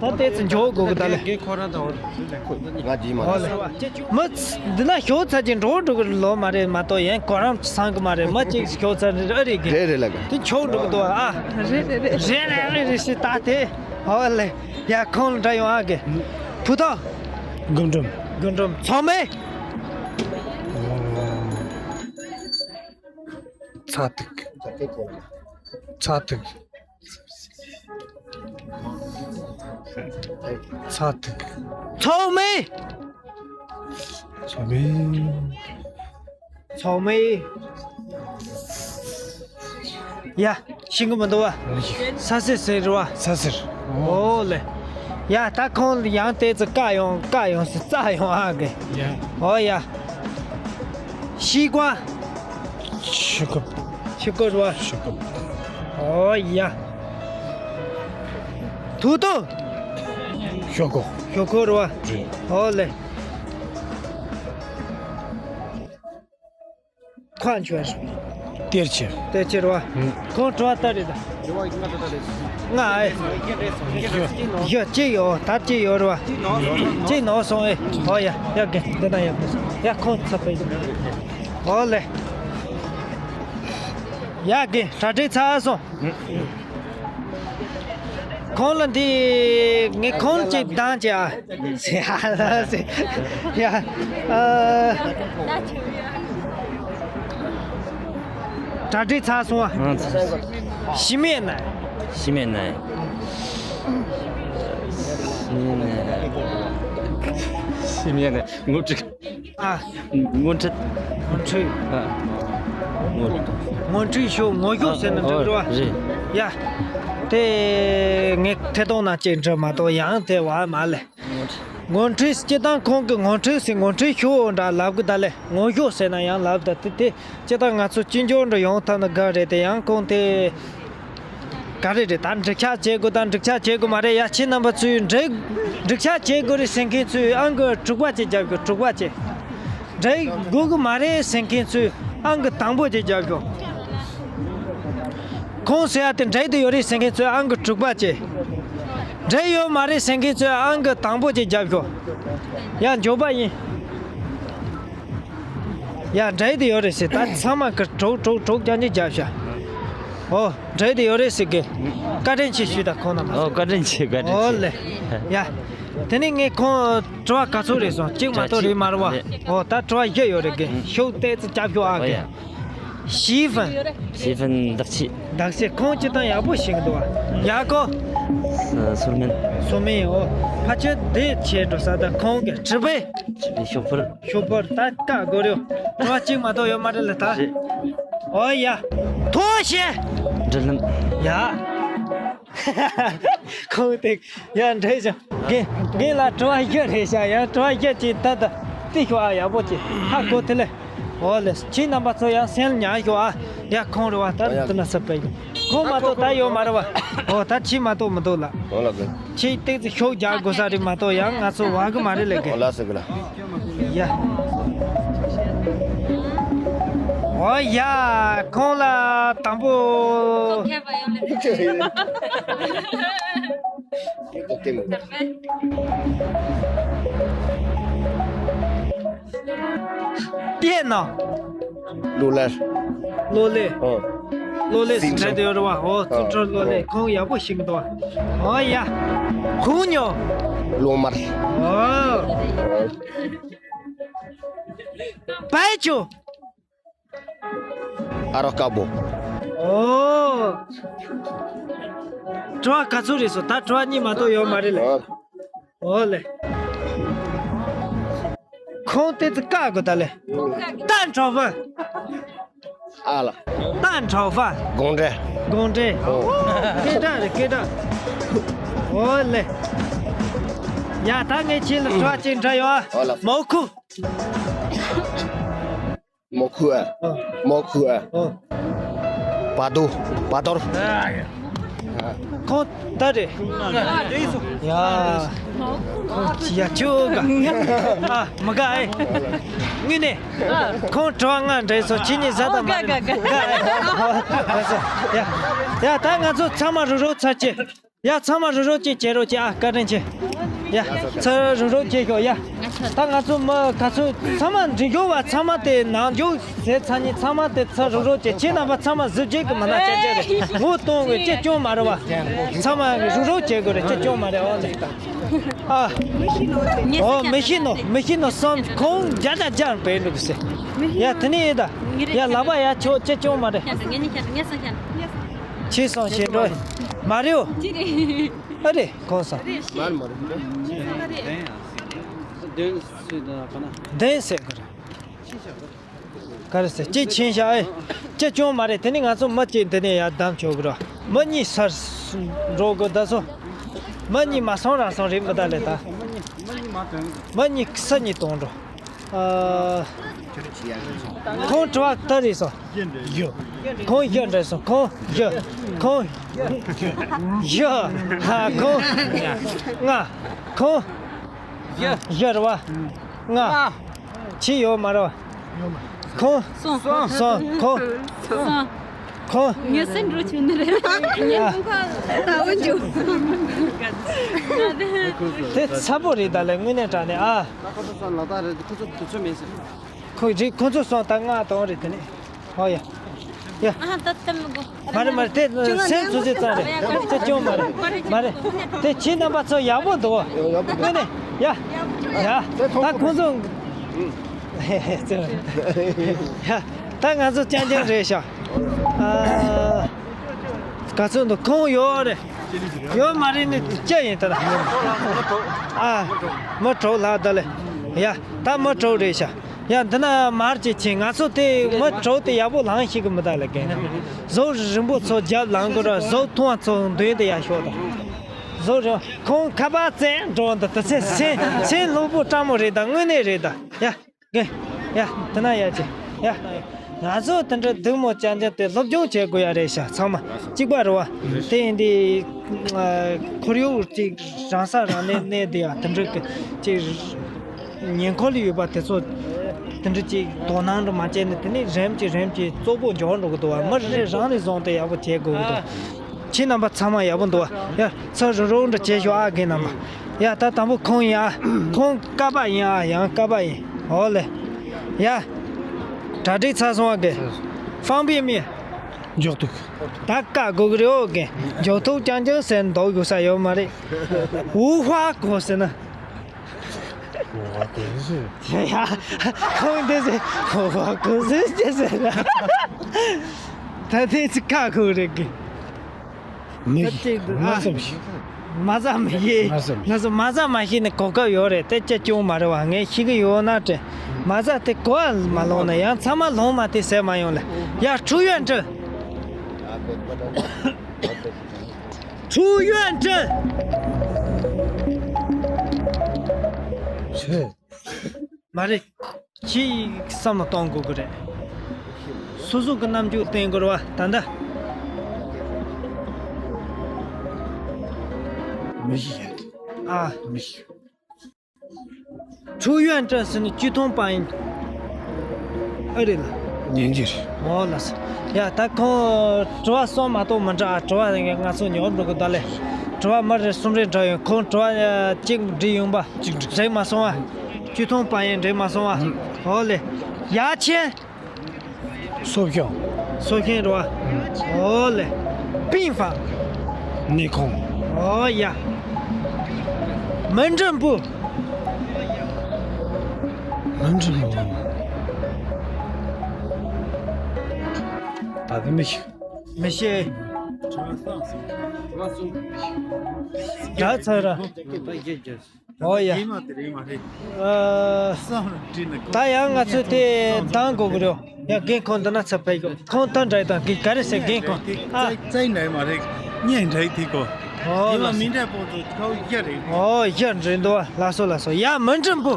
ད་ལྟའི་ཚེ་འཇོག་དགོས་གི་ད་ལེ། རྒན་ཁོ་རང་དང་། ང་རྗེས་མ་ཨོ་ལེ། མི་འདི་ན་ཞོགས་ཚར་གྱི་འགྲོ་འགྲོ་གི་ལོ་མ་རེད་མ་གཏོགས་ཡན་གོ་རམ་ཚང་གི་མ་རེད། མི་གཅིག་ཞོགས་ཚར་རེད་ཨ་རེད་གི། རེད་རེད་ལ་གི། དེ་ཆོག་འགྲོ་གི་འདུག་ཨ། རེད་རེད་རེད། རེད་རེད་རེད་ཞེས་ད་དེ། ཨོ་ལེ། ཡ་ཁོང་ལ་འདྲ་ཡོང་ཨ་གི། ཕུ་ཐོག་རྒུན་འབྲུམ། རྒུན་འབྲུམ། ཚང་མས། ཚ་ཐིག་ཚ་ཐིག་ཚ་ཐིག་ཚང་མས། ཚང་མས། ཚང་མས། ཡ། ཤེས་གི་མི་འདུག་བ། ས་སེར་ཟེར་བ། ས་སེར། ཨོ་ལེ། ཡ། ད་ཁོང་ཡང་ཏོག་ཙམ་བཀག་ཡོང་བཀག་ཡོང་ཟེར་རྩ་ཡོང་ཨ་གི། ཡ། ཨོ་ཡ། 西瓜། ཤི་ཀོ། ཤི་ཀོ་རེད་བ། ཤི་ཀོ། ཨོ་ཡ། 土豆། ཤོག་ཀོ། ཤོག་ཀོ་རེད་བ། རེད། ཨོ་ལེ། ཁོ་འཆུ་བ་རེད། གཏེར་ཆེ། གཏེར་ཆེ་རེད་བ། ཁོང་དྲི་བ་ལྟ་རེད་ད། ལྔ་ཨེ། བཞི་གཅིག་ཡོད་ད་གཅིག་ཡོད་རེད་བ། གཅིག་ནོར་སོང་ཨེ། ཨོ་ཡ་ཡ་གི་འདི་ན་ཡ། ཡ་ཁོང་ཚ་པའི། ཨོ་ལེ། ཡ་གི་གྲ་སྒྲིག་ཚར་སོང་། ཁོང་ལ་འདི་ངས་ཁོང་ཅིག་བདམས་ཅིག་ཨ། ཡ། ཨ། གྲ་སྒྲིག་ཚར་སོང་ཨ། ཨ། ཚར་སོང་། 洗面奶། 洗面奶། 洗面奶། 洗面奶། ངོ་སྤྲོད། ཨ། ངོ་སྤྲོད། ངོ་སྤྲོད། ཨ། ངོ་ངོ་སྤྲོད་ཤོག་ངོ་ཤོག་ཟེར་ན་འགྲིག་རེད་བ། རེད། ཡ། དེ་ངས་ཐད་གཏོང་ན་ཅིག་འགྲིག་མ་གཏོགས་ཡང་དེ་བ་མ་ལས། ངོ་སྤྲོད་སྤྱི་བཏང་ཁོང་གི་ངོ་སྤྲོད་ཟེར་ངོ་སྤྲོད་ཤོག་འདྲ་ལབ་གི་ད་ལས་ངོ་ཤོག་ཟེར་ན་ཡང་ལབ་ད་དེ་དེ་སྤྱི་བཏང་ང་ཚོ་སྤྱི་འཇོག་འདྲ་ཡོང་ཐབས་ན་དགའ་རེད་དེ་ཡང་ཁོང་དེ། ག་རེ་རེད་ད་འགྲིག་ཆགས་བྱེད་དགོས་ད་འགྲིག་ཆགས་བྱེད་དགོས་མ་རེད་ཡ། ཁྱེད་རྣམ་པ་ཚོས་འགྲིག་འགྲིག་ཆགས་བྱེད་དགོས་རེད་ཟེར་མཁན་ཚོས་ཨང་གི་དྲུག་པ་ཅིག་རྒྱབ་དགོས་དྲུག་པ་ཅིག་འགྲིག་དགོས་གི་མ་རེད་ཟེར་མཁན་ཚོས་ཨང་གི་དང་པོ་ཅིག་རྒྱབ་དགོས། ཁོང་ཟེར་ཡ་དེ་འགྲིག་དུ་ཡོད་རེད་ཟེར་མཁན་ཚོས་ཨང་གི་དྲུག་པ་ཅིག་འགྲིག་ཡོད་མ་རེད་ཟེར་མཁན་ཚོས་ཨང་གི་དང་པོ་ཅིག་རྒྱབ་དགོས། ཡ་མགྱོགས་པ་ཡིན། ཡ་འགྲིག་དུ་ཡོད་རེད་ཟེར་ད་ཚང་མ་གི་དྲུག་དྲུག་དྲུག་རྐྱང་རྐྱང་རྒྱབ་ཤག་འོ། འགྲིག་དེ་ཡོད་རེད་ཟེར་གི། བཀའ་དྲིན་ཆེ་ཞུས་དང་ཁོང་རྣམ་པ། ཨོ་བཀའ་དྲིན་ཆེ་བཀའ་དྲིན་ཆེ། ཨོ་ལེ། ཡ། དེ་ནས་ངས་ཁོང་དྲི་བ་ག་ཚོད་རེད་སོང་གཅིག་མ་གཏོགས་རེད་མ་རེད་བ། ཨོ་ད་དྲི་བ་བཞི་ཡོད་རེད་གི་ཤོག་ཏོག་ཙམ་རྒྱབ་ཤོག་ཨ་གི། ཞི་ཧྥན། ཞི་ཧྥན་བདག་ཆེ། བདག་ཆེ་ཁོང་སྤྱི་བཏང་ཡག་པོ་ཞིག་འདུག་བ། ཡ་གོ། སུར་མིན། སུར་མིན་ཨོ། ཕ་ཆོས་དེ་བྱས་འགྲོ་ས་ད་ཁོང་གི་དྲི་བས། དྲི་བའི་ཤོག་ཕུར། ཤོག་ཕུར་ད་ཀ་གོ་རེད། དྲི་བ་གཅིག་མ་གཏོགས་ཡོད་མ་རེད་ལ་ད། རེད། ཨོ་ཡ། ཐོ་ཤེ། འབྲི་ལམ། ཡ། ཁོང་དེ་ཡ་འདྲེ་ཤ། རྒན་རྒན་ལ་དྲི་བ་བཞི་རེད་ཤ་ཡ་དྲི་བ་བཞི་ཅིག་ད་ད་ཏི་ཤོ་ཨ་ཡག་པོ་ཅིག་ཧ་གོ་ཐི་ལེ། ཨོ་ལེ་ཁྱེད་རྣམ་པ་ཚོ་ཡང་སེམས་ཉར་ཤོག་ཨ། ཡ་ཁོང་རེད་བ་ད་དུ་ན་སི་པའི། ཁོང་མ་གཏོགས་ད་ཡོད་མ་རེད་བ། ཨོ་ད་ཁྱེད་མ་གཏོགས་མི་འདུག་ལ། ཨོ་ལ་གི། ཁྱེད་ཏོག་ཙམ་ཤུགས་རྒྱག་དགོས་ས་རེད་མ་གཏོགས་ཡང་ང་ཚོ་བ་གི་མ་རེད་ལས་གི། ཨོ་ལ་སི་གི་ལ། ཡ། ཨོ་ཡ། ཁོང་ལ་དང་པོ། ལྟས་ན། གློག་ཀླད། གློག་ཀླད། ཨོ། གློག་ཀླད་ཟིན་བྲིས་དེ་ཡོད་རེད་བ། ཨོ་ཚུར་འཕྲོར་གློག་ཀླད་ཁོང་ཡག་པོ་ཞིག་འདུག་ཨོ་ཡ། ཧུང་ཉོ། གློག་དམར། ཨོ། བའི་ཆུ། ཨ་རོགས་དཀར་པོ། ཨོ། དྲི་བ་ག་ཚོད་རེད་སོང་ད་དྲི་བ་གཉིས་མ་གཏོགས་ཡོད་མ་རེད་ལེ། ཨོ། ཨོ་ལེ། ཁོང་དེ་ཚོ་བཀག་དགོས་ད་ལེ། ཏན་ཁྲའོ་ཧྥན། ཨ་ལ། ཏན་ཁྲའོ་ཧྥན། དགོངས་འགྲེལ། དགོངས་འགྲེལ། ཨོ། སྐད་གྲགས་རེད་སྐད་གྲགས། ཨོ་ལེ། ཡ་ད་ངས་ཁྱེད་ལ་དྲི་བ་གཅིག་འདྲི་ཡོད་ཨ། ཨོ་ལ། མོ་ཁུ། མོ་ཁུ་ཨ། ཨོ། མོ་ཁུ་ཨ། ཨོ། བ་དོ། བ་དོར། ཁོང་ད་རེད། ཡ། ཁོང་ཅི་ཡ་ཅོ་ག་ཨ་མི་ག་ཨེ། དངོས་གནས། ཁོང་དྲི་བ་ལྔ་འདྲི་སོང་ཁྱེད་གཉིས་ཟ་དང་མ་རེད། ཨོ་ག་ག་ག་ཡ། ཡ་ད་ང་ཚོ་ཚང་མ་རུ་རོ་ཚར་ཅེ། ཡ་ཚང་མ་རུ་རོ་ཅིག་བྱེད་རོགས་བྱེད་ཨ་བཀའ་དྲིན་ཆེ། ཡ་ཚང་རུ་རོ་བྱེད་ཤོག་ཡ། ད་ང་ཚོ་མི་ག་ཚོད་ཚང་མ་འགྲིག་ཡོད་བ་ཚང་མ་དེ་ནང་འཇུག་ཟེར་ཚང་ཉིན་ཚང་མ་དེ་ཚང་རུ་རོ་བྱེད་ཁྱེད་རྣམ་པ་ཚང་མ་གཟི་བརྗིད་ཀྱི་མི་སྣ་ཅན་ཅན་རེད་ངོ་གཏོང་བའི་ཅི་སྐྱོན་མ་རེད་བ། ཚང་མ་རུ་རོ་བྱེད་དགོས་རེད་ཅི་སྐྱོན་མ་རེད་ཨོ་ལེ། ཨ། ཨོ་མི་ཤི་ནོ་མི་ཤི་ནོ་སམ་ཁོང་རྒྱ་ད་རྒྱ་པའི་འདུག་ཟེར། ཡ་དེ་ནས་ཡིན་ད། ཡ་ལག་པ་ཡ་ཆོ་ཅི་སྐྱོན་མ་རེད། ཁྱེད་སོང་ཞེས་འགྲོ། མ་རེད་ཨོ། ཨ་རེད་ཁོང་སོང་། མར་མར། བདེན་ཟེར་གི་རེད། ག་རེ་ཟེར་ཅི་ཕྱིན་ཤག་ཨེ། ཅི་སྐྱོན་མ་རེད་དེ་ནི་ང་ཚོ་མི་གཅིག་འདི་ནས་ཡར་བདམས་ཆོག་གི་རེད། མི་གཉིས་སར་འགྲོ་དགོས་ད་སོ། མི་གཉིས་མ་སོང་རང་སོང་རེད་མི་ད་ལས་ད། མི་གཉིས་སུ་གཉིས་གཏོང་འགྲོ། ཨ། ཁོང་དྲི་བ་ལྟར་རེད་སོ། ཁོང་བཞི་འདྲ་སོ་ཁོང་བཞི། ཁོང་བཞི། ཧ་ཁོང་ལྔ། ཁོང་བཞི་རེད་བ། ལྔ། ཁྱི་ཡོད་མ་རེད་བ། ཁོང་། སོང་། སོང་ཁོང་། སོང་། ཁོང་། ངས་སེམས་འགྲོ་ཆུང་ནི་རེད། ངས་ཁོང་ཁ་ལྟ་བུ་འཇུ། དེ་ཚ་པོ་རེད་ད་ལས་དངོས་གནས་དྲང་གནས་ཨ། ད་ཁོ་ཚོ་སོང་ལ་དྭགས་རེད་ཁོ་ཚོ་དུས་ཚོད་མེད་ཟེར། ཁོ་རེད་ཁོ་ཚོ་སོང་ད་ང་དང་རེད་དེ་ནས། ཧོ་ཡ། ཡ། ཨ་ད་ད་མི་གོ། མ་རེད་མ་རེད་དེ་སེམས་ཚོ་ཚོད་ཙང་རེད་དེ་སྐྱོན་མ་རེད་མ་རེད་དེ་ཁྱེད་རྣམ་པ་ཚོ་ཡག་པོ་འདུག་ཨ། དངོས་གནས་ཡ། ཡ། ད་ཁོང་ཚོ། ཡ། ད་ང་ཚོ་རྐྱང་རྐྱང་རེད་ཤག་ཨ། ག་ཚོད་འདུག་ཁོང་ཡོད་རེད། ཡོད་མ་རེད་ནི་ཅི་ཡིན་ད་ལ། ཨ། མི་དྲུག་ལྷག་ད་ལེ། ཡ། ད་མི་དྲུག་རེད་ཤག་ཡ། འདི་ན་མར་ཅིག་ཕྱིན། ང་ཚོ་དེ་མི་གྲོགས་དེ་ཡག་པོ་ལངས་ཤེས་གི་མི་འདུག་ལ། རྒན་ན་གཟུགས་རིང་པོ་ཚོ་རྒྱབ་ལངས་དགོས་ར། གཟུགས་ཐུང་བ་ཚོ་མདུན་དུ་ཡར་ཤོག་དང་། གཟུགས་རིང་། ཁོང་ཁ་པར་བཙལ་འགྲོ་འདུག་དེ་ཚེ་སེམས་སེམས་ལྷུག་པོ་སྤྲང་མོ་རེད་ད། དངོས་གནས་རེད་ད། ཡ། རྒན། ཡ། དེ་ན་ཡ་ཅིག་ཡ། ང་ཚོ་དེ་འདྲ་སྡུག་མོ་ཅན་ཅན་དེ་སློབ་སྦྱོང་བྱེད་དགོས་ཡ་རེད་ཤག་ཚང་མ་གཅིག་པ་རེད་བ། དེ་ཡིན་དུས་ཁོར་ཡུག་ཅིག་རང་ས་རང་གནས་གནས་དེ་ཡ། དེ་འདྲ་གི་ཅིག་ཉེ་འཁོར་ལ་ཡོད་པ་དེ་ཚོ་དེ་འདྲ་ཅིག་དོ་སྣང་འདྲ་མ་བྱས་ནས། དེ་ནས་རིམ་གྱིས་རིམ་གྱིས་བཙོག་པོ་འགྱུར་འགྲོ་གི་འདུག་བ། མི་རེ་རེ་རང་ནས་བཟུང་སྟེ་ཡག་པོ་བྱེད་དགོས་གི་འདུག་ཁྱེད་རྣམ་པ་ཚང་མ་ཡག་པོ་འདུག་བ། ཡ། ཚུར་རུག་རུག་འདྲ་བྱེད་ཤོག་ཨ། རྒན་རྣམ་པ། ཡ། ད་དང་པོ་ཁོང་ཡིན་ཨ། ཁོང་ཀ་པ་ཡིན་ཨ། ཡང་ཀ་པ་ཡིན། འོ་ལེ། ཡ། གྲ་སྒྲིག་ཚར་སོང་ཨ། རྒན། 方便面། འཇོག་ཐུབ། ད་བཀག་དགོས་ཀྱི་རེད་འོ། རྒན། འཇོག་ཐུབ་རྐྱང་རྐྱང་ཟེར་འདུག་ཡོད་ས་ཡོད་མ་རེད། 无花果 ཟེར་ན། 无花果是། ཡ། ཁོང་དེ་ཟེར། 无花果是 ཅེས་ཟེར་ན། ད་དེ་ཚིག་བཀག་དགོས་རེད། རྒན། མི་ཤེས། ད་དེ་མ་ཟ་མི་ཤེས། མ་ཟ་མི་ཤེས། མ་ཟ་མི་ཤེས། ང་ཚོ་མ་ཟ་མ་ཤེས་ནས་གོ་སྐབས་ཡོད་རེད། དེ་ཅི་སྐྱོན་མ་རེད་བ། ངས་ཤེས་ཀྱི་ཡོད་ན་དྲན། མ་ཟ་དེ་གོ་བ་མ་ལོང་ན་ཡང་ཚང་མ་ལོང་མ་དེ་ཟེར་མ་ཡོང་ལ། ཡ། 出院证། 出院证། མ་རེད། ཁྱེད་བསམ་བློ་གཏོང་དགོས་ཀྱི་རེད། སོ་སོ་གི་རྣམ་འགྱུར་བསྟན་དགོས་རེད་བ། ད་ལྟ། མི་ཤེས། ཨ། མི་ཤེས། 出院证 ཟེར་ནས་བཅུ་ཐོང་པ་ཡིན། ཨ་རེད་ལ། ཉིན་གྱི་རེད། འོ་ལགས་སོ། ཡ། ད་ཁོང་དྲི་བ་གསུམ་མ་གཏོགས་མི་འདྲ་ཨ། དྲི་བ་ང་ཚོ་ཉོབ་འགྲོ་གི་ད་ལས། དྲི་བ་མི་རེ་གསུམ་རེ་འདྲ་ཡོད། ཁོང་དྲི་བ་གཅིག་འགྲིག་ཡོང་པ། གཅིག་འགྲིག་འགྲིག་མ་སོང་བ། བཅུ་ཐོང་པ་ཡིན་འགྲིག་མ་སོང་བ། འོ་ལེ། 牙签། སོ་ཤོག་སོ་ཤོག་རེད་བ། འོ་ལེ། 病房། ནད་ཁང་། འོ་ཡ། 门诊部། 门诊部། ད་དེ་མི་ཤེས། མི་ཤེས། ད་ཚར་ར། འོ་ཡ། རྗེས་མ་དེ་རིང་མ་རེད། ཨ། བསམ་བློ་བཏང་ནས་ད་ཡང་ང་ཚོས་དེ་འདང་དགོས་ཀྱི་རེད། ཡ། རྒན་ཁོང་འདི་ན་ཚ་བས་ཡོད། ཁོང་ད་འདྲ་དང་གི་ག་རེ་ཟེར། རྒན་ཁོང་ཨ། རྩ་རྩ་ནས་མ་རེད། ངས་འདྲ་དེ་གོ། འོ་ཡིན་ལ་ལགས་མི་འདྲ་པོ་ཚོ་ཁའོ་ཡ་རེད། འོ་ཡ། འདྲ་འདུག་ལགས་སོ་ལགས་སོ། ཡ། 门诊部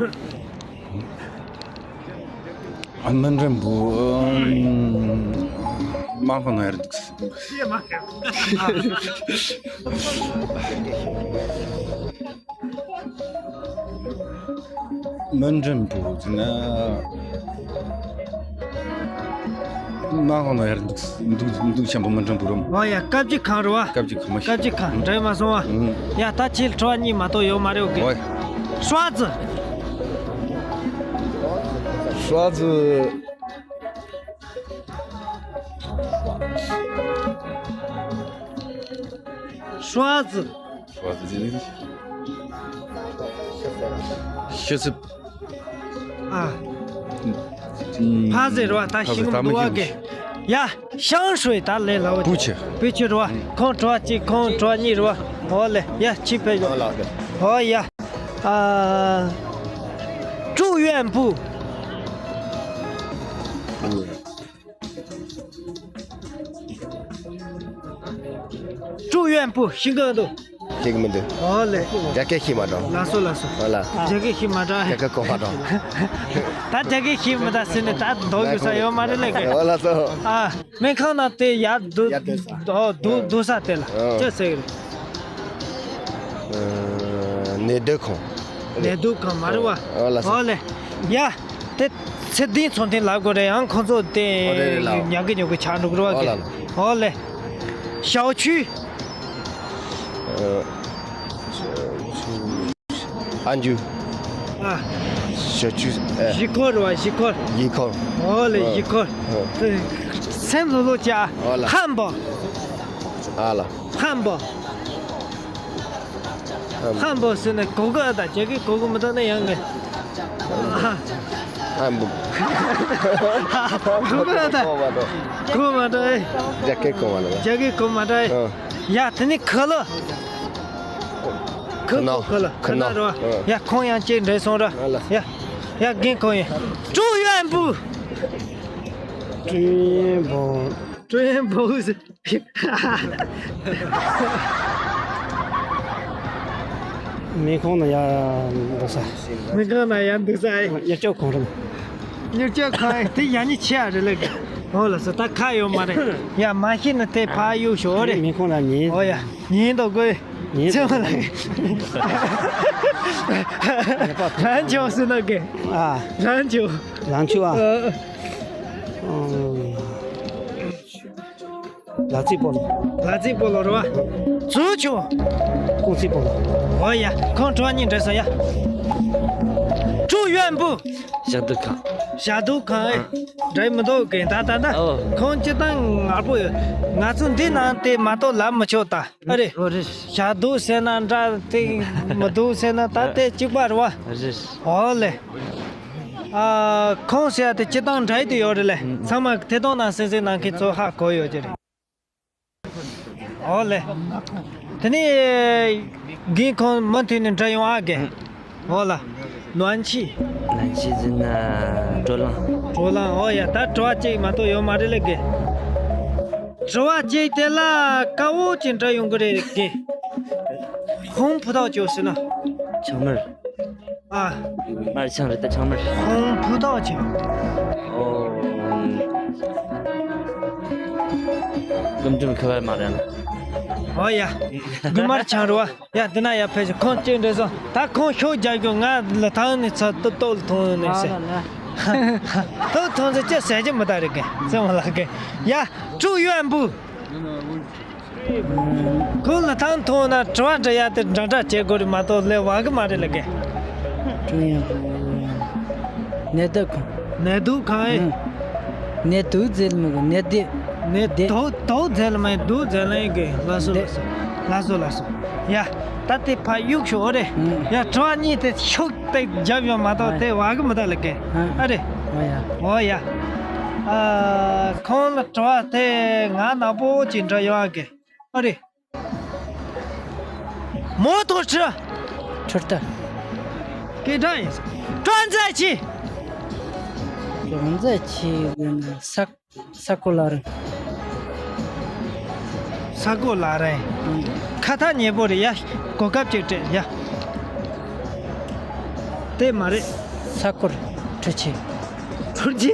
། 门诊部། 嗯，蛮好弄的。门诊部ཟེར་ན།蛮好弄的། འདུག་འདུག་འདུག་ཆེན་པོ་门诊部རོ། འོ་ཡ། བཀའ་བརྒྱུད་ཁང་རེད་བ། བཀའ་བརྒྱུད་ཁང་མ་ཤེས། བཀའ་བརྒྱུད་ཁང་འདྲ་མ་སོང་བ། ཨང་། ཡ། ད་ཁྱེད་དྲི་བ་གཉིས་མ་གཏོགས་ཡོད་མ་རེད། འོ་གི། འོ་ཡ། 刷子། 刷子། 刷子། 刷子。 ཤི་ཚུལ། ཨ། ཕ་ཟེར་བ་ད་ཤིང་འདུ་བ་གི། ཡ། 香水 ད་ལས་ལ་བ། 不去། 不去རེད་བ། ཁོང་དྲི་བ་གཅིག་ཁོང་དྲི་བ་གཉིས་རེད་བ། འོ་ལེ། ཡ། ཁྱི་ཕེ་ཡོད། འོ་ཡ། ཨ། 住院部། 住院部། ཤིང་ཀང་དུ། ཤེས་ཀྱི་མི་འདུག་འོ་ལེ། རྒྱ་སྐད་ཤེས་མ་དྲང་། ལགས་སོ་ལགས་སོ། ཨོ་ལ། རྒྱ་སྐད་ཤེས་མ་དྲང་། རྒྱ་སྐད་གོ་མ་དྲང་། ད་རྒྱ་སྐད་ཤེས་མི་དྲང་ཟེར་ནས་ད་འདོགས་ཡོད་ས་ཡོད་མ་རེད་ལེ། ཨོ་ལགས་སོ། ཨ། སྨན་ཁང་ནང་དེ་ཡར་འདུག་ཡར་འདུག་ས། ཨོ་འདུག་འདུག་ས་དེ་ལ་ཨོ་ཅི་ཟེར་གི་རེད། ཨ། ནད་སྡོད་ཁང་། ནད་སྡོད་ཁང་མ་རེད་བ། ཨོ་ལགས་སོ། ཨོ་ལེ། ཡ། དེ་ཚེ་བརྟན་ཚོང་དོན་ལབ་དགོས་རེད། ཡང་ཁོང་ཚོ་དེ་ཨོ་རེད་རེད་ལགས། ཉག་གི་ཉོག་གི་ཆགས་འགྲོ་གི་རེད་བ། ཨོ་ལ་ལ། ཨོ་ལེ། 小区། ཨ། ཨ་འཇུ། ཨ། 小区། ཨ། གཞིས་ཁོག་རེད་བ། གཞིས་ཁོག་གཞིས་ཁོག་ཨོ་ལེ། ཨ། གཞིས་ཁོག་ཨ། སེམས་ལྷོད་ལྷོད་བྱ། ཨོ་ལ། 汉堡། ཨ་ལ། 汉堡། ཧམ་བུ་ཟེར་ནས་གོ་གི་ཨ། ད་རྒྱ་སྐད་གོ་གི་མི་འདུག་ན་ཡང་ངས། ཧམ་བུ། གོ་གི་ཨ། ད་གོ་མ་འདུག་ཨེ། རྒྱ་སྐད་གོ་མ་འདུག་རྒྱ་སྐད་གོ་མ་འདུག་ཨེ། ཨ། ཡ། དེ་ནི་ཁ་ལོ། ཁ་ཁ་ནོ། ཁ་ལོ། ཁ་ཁ་ནོ། ནོ་རེད་བ། ཨ། ཡ། ཁོང་ཡང་གཅིག་འདྲེས་སོང་ར། ཨ་ལ། ཡ། ཡ། རྒན་ཁོང་ཡིན། ཀྲུའུ་ཡོན་པུ། ཀྲུའུ་ཡོན་པུ། ཀྲུའུ་ཡོན་པུ་ཟེར། མི་ཁོང་ན་ཡར་འདུག་ས། མི་ཁོང་ན་ཡར་འདུག་ས། མྱུར་སྐྱོབ་ཁང་རེད། མྱུར་སྐྱོབ་ཁང་དེ་ཡག་ཉེས་ཆེ་ཨ་རེད་ལགས། འོ་ལགས་སོ། ད་ཁ་ཡོད་མ་རེད། ཡ། མ་ཤེས་ན་དེ་ཕར་གཡུག་ཤོག་རེད། མི་ཁོང་ན་ཉན། འོ་ཡ། ཉན་དོ་དགོས། ཉན་ཚེ་དོ་མ་ལགས། རང་ཆོག་སུ་ན་གེ། ཨ། རང་ཆོག་རང་ཆོག་ཨ། ཨ། ལ་རྩིས་སྤོ་ལོ། ལ་རྩིས་སྤོ་ལོ་རེད་བ། ཚུར་ཆོག་ཀུང་རྩིས་སྤོ་ལོ། འོ་ཡ། ཁོང་དྲི་བ་གཉིས་འདྲི་སོང་ཡ། ཀྲུའུ་ཡོན་པུ། ཞག་སྡོད་ཁང་། ཞག་སྡོད་ཁང་ཨེ། ཨ། འདྲི་མི་འདུག་གེ། ད་ད་ད། ཨོ། ཁོང་སྤྱིར་བཏང་ངར་པོ་ཡོད། ང་ཚོ་འདི་ནང་དེ་མ་གཏོགས་ལབ་མི་ཆོག་ད། ཨ་རེད། ཨོ་རེད། ཞག་སྡོད་ཟེར་ན་འདྲ་དེ་མི་སྡོད་ཟེར་ན་ད་དེ་གཅིག་པ་རེད་བ། རེད། འོ་ལེ། ཨ། ཁོང་ཟེར་ཡ་དེ་སྤྱིར་བཏང་འདྲ་ཡི་དེ་ཡོད་རེད་ལེ། ཚང་མ་ཐད་གཏོང་ནང་གསན་གཟིགས་གནང་མཁན་ཚོ་ཧ་གོ་ཡོད་ཀྱི་རེད། འོ་ལེ། དེ་ནས་རྒན་ཁོང་མུ་མཐུད་ནས་འདྲི་ཡོང་ཨ་གེ། འོ་ལགས། ནོན་ཆི། ནོན་ཆི་ཟེར་ན་བགྲོ་གླེང་། བགྲོ་གླེང་། འོ་ཡ། ད་དྲི་བ་གཅིག་མ་གཏོགས་ཡོད་མ་རེད་ལགས་གེ། དྲི་བ་གཅིག་དེ་ལ་དཀའ་བོ་ཅིག་འདྲི་ཡོང་གི་རེད་གེ། ཧོང་ཕུ་ཐའོ་ཅོ་ཟེར་ན། ཆང་དམར། ཨ། དམར་ཆང་རེད་ད། ཆང་དམར། ཧོང་ཕུ་ཐའོ་ཅོ། ཨོ། ཀུམ་ཀྲུམ་ཁ་བ་མ་རེད་ན། འོ་ཡ། དགུ་དམར་ཆང་རེད་བ། ཡ། འདི་ན་ཡ་ཕེབས་ཤོག་ཁོང་ཅིག་འདྲི་སོང་། ད་ཁོང་ཤུགས་རྒྱག་རྒྱུ། ང་ལ་ཐང་ནས་ཚ་ཏོག་ཏོག་ལ་ཐོང་ནས་ཟེར། ཏོག་ཐོང་ཟེར་ཅི་ཟེར་གྱི་མི་ད་རེད་གེ། ཚེ་མ་ལགས་གེ། ཡ། ཀྲུའུ་ཡོན་པུ། ཁོང་ལ་ཐང་ཐོང་ན་དྲི་བ་འདྲི་ཡ་དེ་འདྲ་འདྲ་བྱེད་དགོས་རེད་མ་གཏོགས་ལས་བ་གི་མ་རེད་ལགས་གེ། ཀྲུའུ་ཡོན་པུ། ནད་དུག་ཁང་། ནད་དུག་ཁང་ཨེ། ཨང་། ནད་དུག་ཟེར་མི་གི། ནད་དེ། ནད་དེ། དུག་དུག་ཟེར་ལ་མེད། དུག་ཟེར་ལ་ཡིན་གི། ལགས་སོ་ལགས་སོ། ལགས་སོ་ལགས་སོ། ཡ། ད་དེ་ཕར་གཡུག་ཤོག་ཨ་རེད། ཨང་། ཡ། དྲི་བ་གཉིས་དེ་ཤུགས་དེ་རྒྱབ་ཡོང་མ་གཏོགས་དེ་བ་གི་མི་ད་ལགས་གེ། ཨང་། ཨ་རེད། འོ་ཡ། འོ་ཡ། ཨ། ཁོང་ལ་དྲི་བ་དེ་ང་ནག་པོ་ཅིག་འདྲི་ཡོང་ཨ་གེ། ཨ་རེད། མོ་ཐོ་ཁྲི། ཁྲི་ཏ། སྐད་གྲགས་ཡིན། ཀྲོན་ཛེ་ཆི། ཀྲོན་ཛེ་ཆི་ཡིན་ན་ས་ས་ཀོ་ལ་རེད། ས་ཀོ་ལ་རེད། ཨང་། ཁ་ཐག་ཉེ་པོ་རེད་ཡ། གོ་སྐབས་ཅིག་སྤྲད་ཡ། དེ་མ་རེད། ས་ཀོར་ཁྲི་ཆེ། ཁྲི་ཆེ།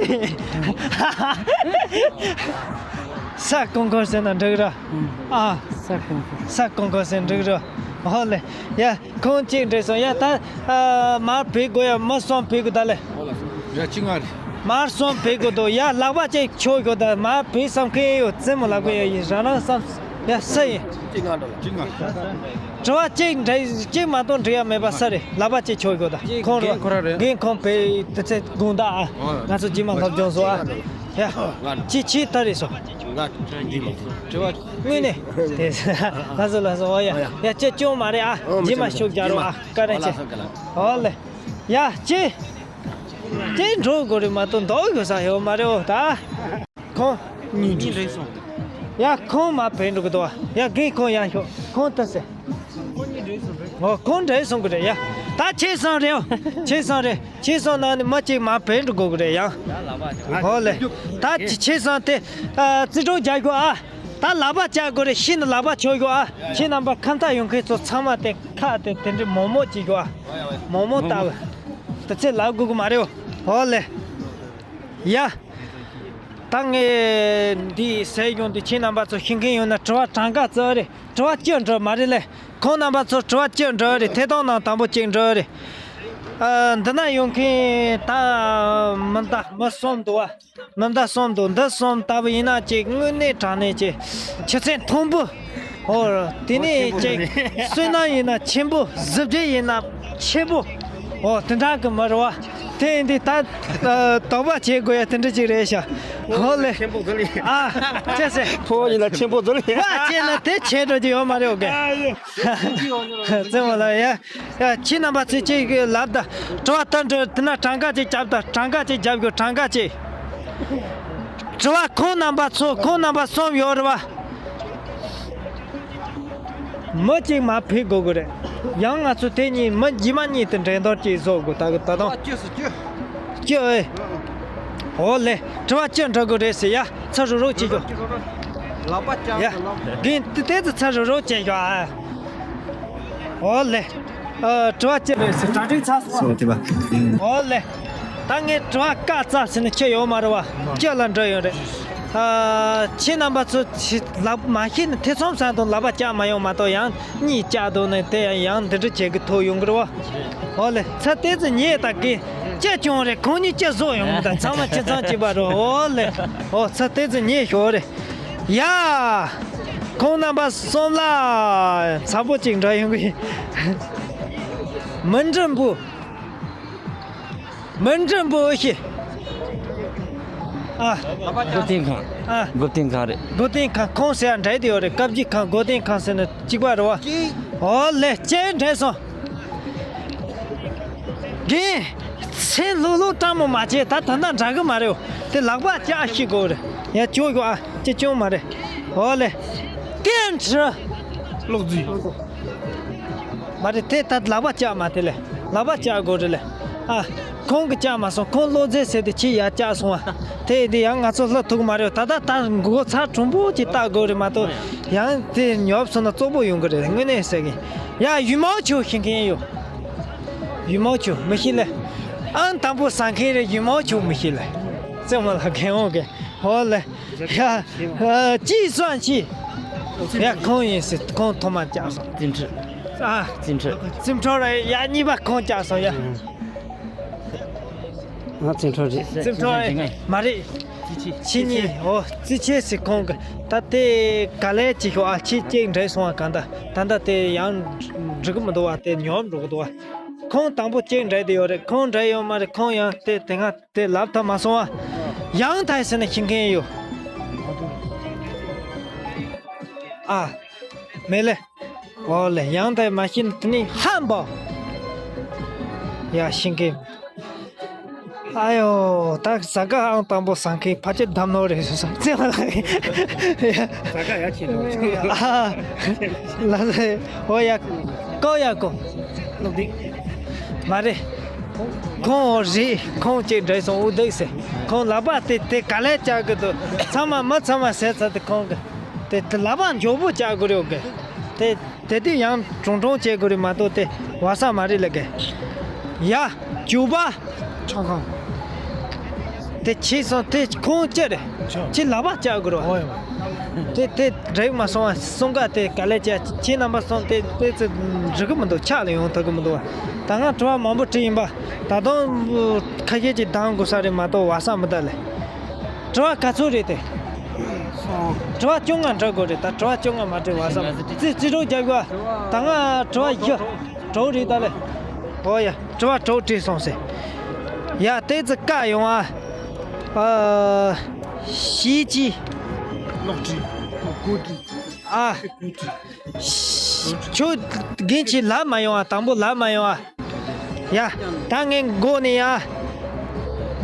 ས་ཀོང་ཀོར་ཟེར་ན་འགྲིག་ར། ཨང་། ཨ། ས་ཀོང་ཀོར། ས་ཀོང་ཀོར་ཟེར་འགྲིག་ར། ཧོ་ལེ། ཡ། ཁོང་གཅིག་འདྲི་སོང་ཡ། ད། ཨ། མར་བུད་དགོས་ཡ། མི་གསུམ་བུད་དགོས་ད་ལེ། ཡ། གཅིག་ང་རེད། མར་གསུམ་བུད་དགོས་འདུག་ཡ། ལག་པ་གཅིག་ཆོད་དགོས་ད། མར་བུད་བསམ་མཁན་ཡོད། རྩེད་མོ་ལབ་དགོས་ཡ་ཡིན། རང་རང་བསམ། ཡ། སུ་ཡིན། གཅིག་ང་འགྲོ། གཅིག་ང་། དྲི་བ་གཅིག་འདྲི། གཅིག་མ་གཏོགས་འདྲི་ཡ་མེད་པ་སུ་རེད། ལག་པ་གཅིག་ཆོད་དགོས་ད། ཁོང་རེད། ཁོ་རང་རེད། རྒན་ཁོང་བུད་དེ་ཚེ་དགོངས་དག་ཨ། ང་ཚོ་རྗེས་མ་སློབ་སྦྱོང་བཟོ་ཨ། ཡ། གཅིག་ཕྱིས་ད་རེད་སོ། དྲི་བ། དངོས་གནས། དེ། ལགས་སོ་ལགས་སོ། འོ་ཡ། ཡ། ཅི་སྐྱོན་མ་རེད་ཨ། རྗེས་མ་ཤུགས་རྒྱག་རོགས་ཨ། བཀའ་དྲིན་ཆེ། འོ་ལེ། ཡ། ཅི། དེ་འགྲོ་དགོས་རེད་མ་གཏོགས་འདུག་དགོས་ས་ཡོད་མ་རེད་འོ་ད། ཁོང་གཉིས་འགྲོ་སོང་། ཡ། ཁོང་མར་བུད་འགྲོ་གི་འདུག་བ། ཡ། རྒན་ཁོང་ཡར་ཤོག་ཁོང་ལྟ་ཟེར། འོ། ཁོང་འགྲོ་སོང་གི་རེད་ཡ། ད་ཆེ་སོང་རེད་འོ། ཆེ་སོང་རེད། ཆེ་སོང་ནང་ནས་མི་གཅིག་མར་བུད་འགྲོ་དགོས་གི་རེད་ཡ། འོ་ལེ། ད་ཆེ་སོང་དེ། ཨ། རྩིས་སྤྲོད་རྒྱག་དགོས་ཨ། ད་ལག་པ་བཅག་དགོས་རེད། ཤི་ན་ལག་པ་ཆོད་དགོས་ཨ། ཁྱེད་རྣམ་པ་ཁམས་ཐག་ཡོང་མཁན་ཚོ་ཚང་མ་དེ་ཁ་དེ་དེ་འདྲའི་མོག་མོག་བྱེད་དགོས་ཨ། མོག་མོག་ལྟ་བུ། དེ་ཚེ་ལབ་དགོས་གི་མ་རེད་འོ། ཧོ་ལེ། ཡ། ད་ངས་འདི་ཟེར་ཡོང་དུས་ཁྱེད་རྣམ་པ་ཚོ་ཤེས་མཁན་ཡོད་ན་དྲི་བ་གྲངས་ཀ་ཙི་རེད། དྲི་བ་བཅུ་འདྲི་མ་རེད་ལེ། ཁོང་རྣམ་པ་ཚོ་དྲི་བ་བཅུ་འདྲི་རེད། ཐད་གཏོང་ནང་དང་པོ་གཅིག་འདྲི་རེད། ཨ། འདི་ན་ཡོང་མཁན་ད་མི་འདའ་མི་གསུམ་འདུག་བ། མི་འདའ་གསུམ་འདུག་འདི་གསུམ་ལྟ་བུ་ཡིན་ན་ཅིག་དངོས་གནས་དྲང་གནས་ཅིག་ཆུ་ཚན་མཐོན་པོ། ཨོ། དེ་ནས་ཅིག་བསོད་ནམས་ཡིན་ན་ཆེན་པོ། གཟི་བརྗིད་ཡིན་ན་ཆེན་པོ། ཨོ། དེ་འདྲ་གི་མི་རེད་བ། དེ་ཡིན་དུས་ད་དོགས་པ་བྱེད་དགོས་ཡ་དེ་འདྲ་ཅིག་རེད་ཤག་ཧོ་ལེ། ཆེན་པོ་ཟིག་ལ། ཨ། ཅི་ཟེར། ཕོ་བོ་ཡིན་ན་ཆེན་པོ་ཟིག་ལ། བ་བྱས་ན་དེ་བྱེད་འགྲོ་རྒྱུ་ཡོད་མ་རེད་འོ་གེ། རྩེད་མོ་ལ་ཡ། ཡ། ཁྱེད་རྣམ་པ་ཚོས་ཅིག་ལབ་ད། དྲི་བ་ལྟར་འགྲོ་དེ་ན་གྲངས་ཀ་ཅིག་རྒྱབ་ད། གྲངས་ཀ་ཅིག་རྒྱབ་དགོས། གྲངས་ཀ་ཅིག་དྲི་བ་ཁོང་རྣམ་པ་ཚོ་ཁོང་རྣམ་པ་གསུམ་ཡོད་རེད་བ། མི་གཅིག་མར་བུད་དགོས་གི་རེད། ཡང་ང་ཚོ་དེ་གཉིས་མི་རྗེས་མ་གཉིས་དེ་འགྲན་བསྡུར་གྱིས་བཟོ་དགོས། ད་གི་ད་དུང་། ཨ། བཅུ་སོ་བཅུ། ཅི་ཨེ། འོ་ལེ། དྲི་བ་ཅི་འདྲི་དགོས་རེད་ཟེར་ཡ། ཚར་རོ་རོ་བྱེད་ཤོག་ལག་པ་བཅག་ཡ། རྒན་དེ་དེ་ཚོ་ཚར་རོ་རོ་བྱེད་ཤོག་ཨ། འོ་ལེ། ཨ། དྲི་བ་ཅི་རེད་ཟེར། གྲ་སྒྲིག་ཚར་སོང་། སོ་དེ་བ། འོ་ལེ། ད་ངས་དྲི་བ་བཀའ་སྩལ་ཟེར་ནས་ཁྱེད་ཡོད་མ་རེད་བ། ཁྱེད་ལ་འདྲི་ཡོད་རེད། ཨ། ཁྱེད་རྣམ་པ་ཚོ་ལག་མ་ཤེས་ན་ཐེ་ཚོམ་ཟ་དང་ལག་པ་བཅག་མ་ཡོང་མ་གཏོགས། ཡང་གཉིད་བཅག་འདུག་ན་དེ་ཡང་འདི་འདྲ་བྱེད་ཀྱི་ཐུག་ཡོང་གི་རེད་བ། འོ་ལེ། ཚ་དེ་ཚོ་ཉེས་ད་གི་ཅི་བྱུང་རེད། ཁོང་གཉིས་ཅི་བཟོ་ཡོང་གི། ད་ཚང་མ་ཁྱེད་ཚང་གཅིག་པ་རེད། འོ་ལེ། འོ་ཚ་དེ་ཚོ་ཉེས་ཤོར་རེད། ཡ། ཁོང་རྣམ་པ་གསུམ་ལ་ཚ་པོ་གཅིག་འདྲ་ཡོང་གི། མི་འགྲིམ་པོ། མི་འགྲིམ་པོ་ཨེ་ཤེས། ཨ། སྒོ་བསྟེན་ཁང་། ཨ། སྒོ་བསྟེན་ཁང་རེད། སྒོ་བསྟེན་ཁང་ཁོང་ཟེར་ཡ་འདྲ་དེ་ཡོད་རེད། བཀའ་བརྒྱུད་ཁང་སྒོ་བསྟེན་ཁང་ཟེར་ན་གཅིག་པ་རེད་བ། འོ་ལེ། ཅེ་འདྲ་སོང་། རྒན། སེམས་ལྷོད་ལྷོད་སྤྲང་མོ་མ་བྱེད། ད་ད་ལྟ་འདྲ་གི་མ་རེད། དེ་ལག་པ་བཅག་ཤེས་དགོས་རེད། ཡ་ཅོ་ཡོ་ཨ། ཅེ་ཅོ་མ་རེད། འོ་ལེ། ཏན་ཁྲི། གློག་རྫི། མ་རེད། དེ་ད་ལག་པ་བཅག་མ། དེ་ལས་ལག་པ་བཅག་དགོས་རེད་ལེ། ཨ། ཁོང་གིས་བཅག་མ་སོང་། ཁོང་བློ་རྩེ་ཟེར་དེ་ཁྱི་ཡར་བཅག་སོང་བ། དེ་དེ་ཡང་ང་ཚོ་ལྷ་ཐུག་མ་རེད། ད་ད་ད་མགོ་ཚ་གྲུང་པོ་ཅིག་བཏགས་དགོས་རེད་མ་གཏོགས། ཡང་དེ་ཉོབ་སོང་ན་བཙོག་པོ་ཡོང་གི་རེད། དངོས་གནས་ཟེར་གི། ཡ། ཡུ་མའོ་ཆུ་ཤེས་མཁན་ཡོད། ཡུ་མའོ་ཆུ་མི་ཤེས་ལེ། ཨང་དང་པོ་ཟ་མཁན་རེད། ཡུ་མའོ་ཆུ་མི་ཤེས་ལེ། རྩེད་མོ་ལ་མཁན་འོང་གི། འོ་ལེ། ཡ། ཨ། ཅི་སོང་ཅི། ཡ། ཁོང་ཡིན་ཟེར། ཁོང་ཐོག་མ་བཅག་སོང་། བརྩི་འཕྲུལ། ཨ། བརྩི་འཕྲུལ། བརྩི་འཕྲུལ་རེད་ཡ། གཉིས་པ་ཁོང་བཅག་སོང་ཡ། ང་བརྩི་འཕྲུལ་རེད། བརྩི་འཕྲུལ་རེད། མ་རེད། བརྩི་ཆེ། ཆེ་གཉིས། འོ། བརྩི་ཆེ་ཟེར་ཁོང་གི། ད་དེ་ག་ལས་ཅི་ཤོག་ཨ། ཁྱི་གཅིག་འདྲེས་སོང་བ། གང་ལྟར་ད་ལྟ་དེ་ཡང་འགྲིག་གི་མི་འདུག་བ། དེ་ཉོབ་འགྲོ་གི་འདུག་བ། ཁོང་དང་པོ་གཅིག་འདྲེས་དེ་ཡོད་རེད། ཁོང་འདྲེས་ཡོད་མ་རེད། ཁོང་ཡང་དེ་དེ་སྔ་དེ་ལབ་ཐབས་མ་སོང་བ། ཡང་ཐའི་ཟེར་ན་ཤེས་མཁན་ཡོད། ཨ། མེད་ལེ། འོ་ལེ། ཡང་ཐའི་མ་ཤེས་ན་དེ་ནི་ཧམ་པ། ཡ། ཤེས་མཁན། ཨ་ཡོ། ད་ཟ་ཁང་ཨང་དང་པོ་ཟ་མཁན་ཕལ་ཆེར་འདམ་ནོར་རེད་ཟེར་སོང་། བརྩེ་བ་ལགས། ཟ་ཁང་ཡ་ཆེ་ནོ། ཨ། ལགས་སེ། འོ་ཡ། ཀོ་ཡ་ཀོ། སློབ་སྡིངས། མ་རེད། ཁོང་འོ་རེད། ཁོང་གཅིག་འདྲེས་སོང་། འུ་སྡུག་ཟེར། ཁོང་ལག་པ་དེ་དེ་ག་ལས་བཅག་གི་འདུག་ཚང་མ་མི་ཚང་མ་ཟས་ཚར་དུས་ཁོང་གི་དེ་དེ་ལག་པ་མགྱོགས་པོ་བཅག་དགོས་རེད་གི། དེ་དེ་དུས་ཡང་གྲུང་གྲུང་བྱེད་དགོས་རེད་མ་གཏོགས་དེ་བ་ས་མ་རེད་ལབ་གི། ཡ། བཅུ་པ། ཆང་ཁང་། དེ་ཕྱིས་སོང་། དེ་ཁོང་ཅི་རེད། ཆང་། ཁྱི་ལག་པ་བཅག་དགོས་རེད། འོ་ཡ། དེ་དེ་འགྲིག་མ་སོང་བ། གསུམ་ཀ་དེ་ག་ལས་བྱས། ཁྱེད་རྣམ་པ་གསུམ་དེ་དེ་ཚོ་འགྲིག་གི་མི་འདུག་ཕྱག་ལ་ཡོང་ཐུབ་ཀྱི་མི་འདུག་བ། ད་ང་དྲི་བ་མང་པོ་དྲིས་ཡིན་པ། ད་དུང་ཁ་ཤས་ཀྱིས་འདང་དགོས་ས་རེད་མ་གཏོགས་བ་ས་མི་ད་ལེ། དྲི་བ་ག་ཚོད་རེད་དེ། དྲི་བ་བཅོ་ལྔ་འདྲི་དགོས་རེད། ད་དྲི་བ་བཅོ་ལྔ་མ་དྲིས་བ་ས་མི་ད། རྩིས་རྩིས་སྤྲོད་རྒྱབ་དགོས། ད་ང་དྲི་བ་བཞི་དྲུག་རེད་ད་ལེ། འོ་ཡ། དྲི་བ་དྲུག་དྲིས་སོང་ཟེར། ཡ། དེ་ཚོ་བཀག་ཡོང་ཨ། ཨ། གཞིས་སྤྱི། གློག་དྲི། གོ་དྲི། ཨ། གོ་དྲི། ཁྱོད་རྒན་ཁྱེད་ལབ་མ་ཡོང་ཨ། དང་པོ་ལབ་མ་ཡོང་ཨ། ཡ། ད་ངས་འགོ་ནས་ཡ།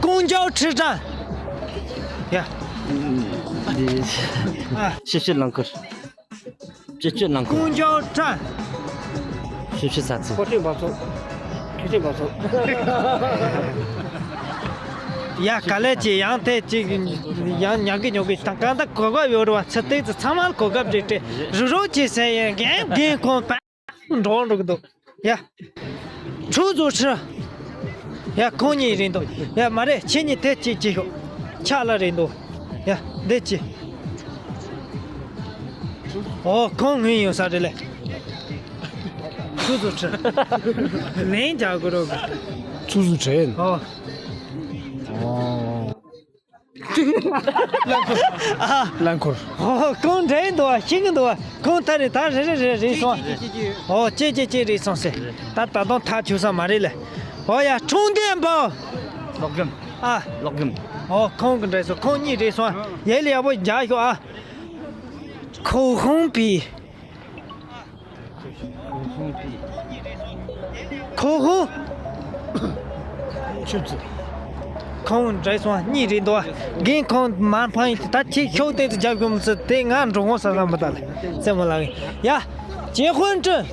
ཀོང་ཇའོ་ཁྲི་ཀྲང་། ཡ། འདི། ཨ། ཕྱི་ཕྱིར་རླངས་འཁོར། སྤྱི་སྤྱོད་རླངས་འཁོར། ཀོང་ཇའོ་ཀྲང་། ཕྱི་ཕྱིར་ས་ཚིགས། ཁོ་ཚོའི་འབབ་ཚུགས། ཁྱོད་ཚོའི་འབབ་ཚུགས། ཡ། ག་ལས་ཀྱི་ཡང་དེ་ཅིག་ཡང་ཉག་གི་ཉོག་གི་དང་གང་ལྟར་གོ་སྐབས་ཡོད་རེད་བ། ཚེ་ཏིག་ཚོ་ཚང་མར་གོ་སྐབས་རེད་དེ། རུ་རུ་ཅིག་ཟེར་ཡང་རྒན་རྒན་ཁོང་པ་འགྲོ་འགྲོ་གི་འདུག་ཡ། ཁྲུ་ཟུ་ཁྲི། ཡ། ཁོང་གཉིས་རེད་འདུག་ཡ། མ་རེད། ཁྱེད་གཉིས་དེ་གཅིག་གཅིག་ཤོག་ཕྱག་ལ་རེད་འདུག་ཡ། འདི་གཅིག་འོ། ཁོང་ངོས་ཡོད་ས་རེད་ལེ། ཁྲུ་ཟུ་ཁྲི། ལན་རྒྱག་དགོས་རོགས་གི། ཁྲུ་ཟུ་ཁྲི། འོ། རླངས་འཁོར། ཨོ། ཁོང་འདྲེན་འདུག་བ། ཤེས་ཀྱི་འདུག་བ། ཁོང་ད་རེད། ད་རེད་རེད་རེད་རེད་སོང་། ཨོ། ཅེ་ཅེ་ཅེ་རེད་སོང་ཟེར། ད་ད་དུང་ཐག་ཆོད་ས་མ་རེད་ལེ། ཨོ་ཡ། ཁྲུང་ལྡན་པོ། གློག་སྒམ། ཨ། གློག་སྒམ། ཨོ། ཁོང་གི་འདྲེན་སོང་། ཁོང་གཉིས་རེད་སོང་། ཡལ་ལེ་ཡག་པོ་རྒྱག་ཤོག་ཨ། ཁོ་ཧུང་པི། ཁོ་ཧུ། ཆུ་ཚོད། ཁོང་འདྲེས་སོང་། གཉིས་རེད་འདུག་རྒན་ཁོང་མར་འཕངས་ཡིན། ད་ཁྱེད་ཤོག་དེ་ཚོ་རྒྱབ་གོམ་ཚོད་དེ་ང་འགྲོ་འོང་ས་ས་མི་ད་ལ་རྩེད་མོ་ལ་གི། ཡ། ཇེ་ཧུན་ཀྲིན།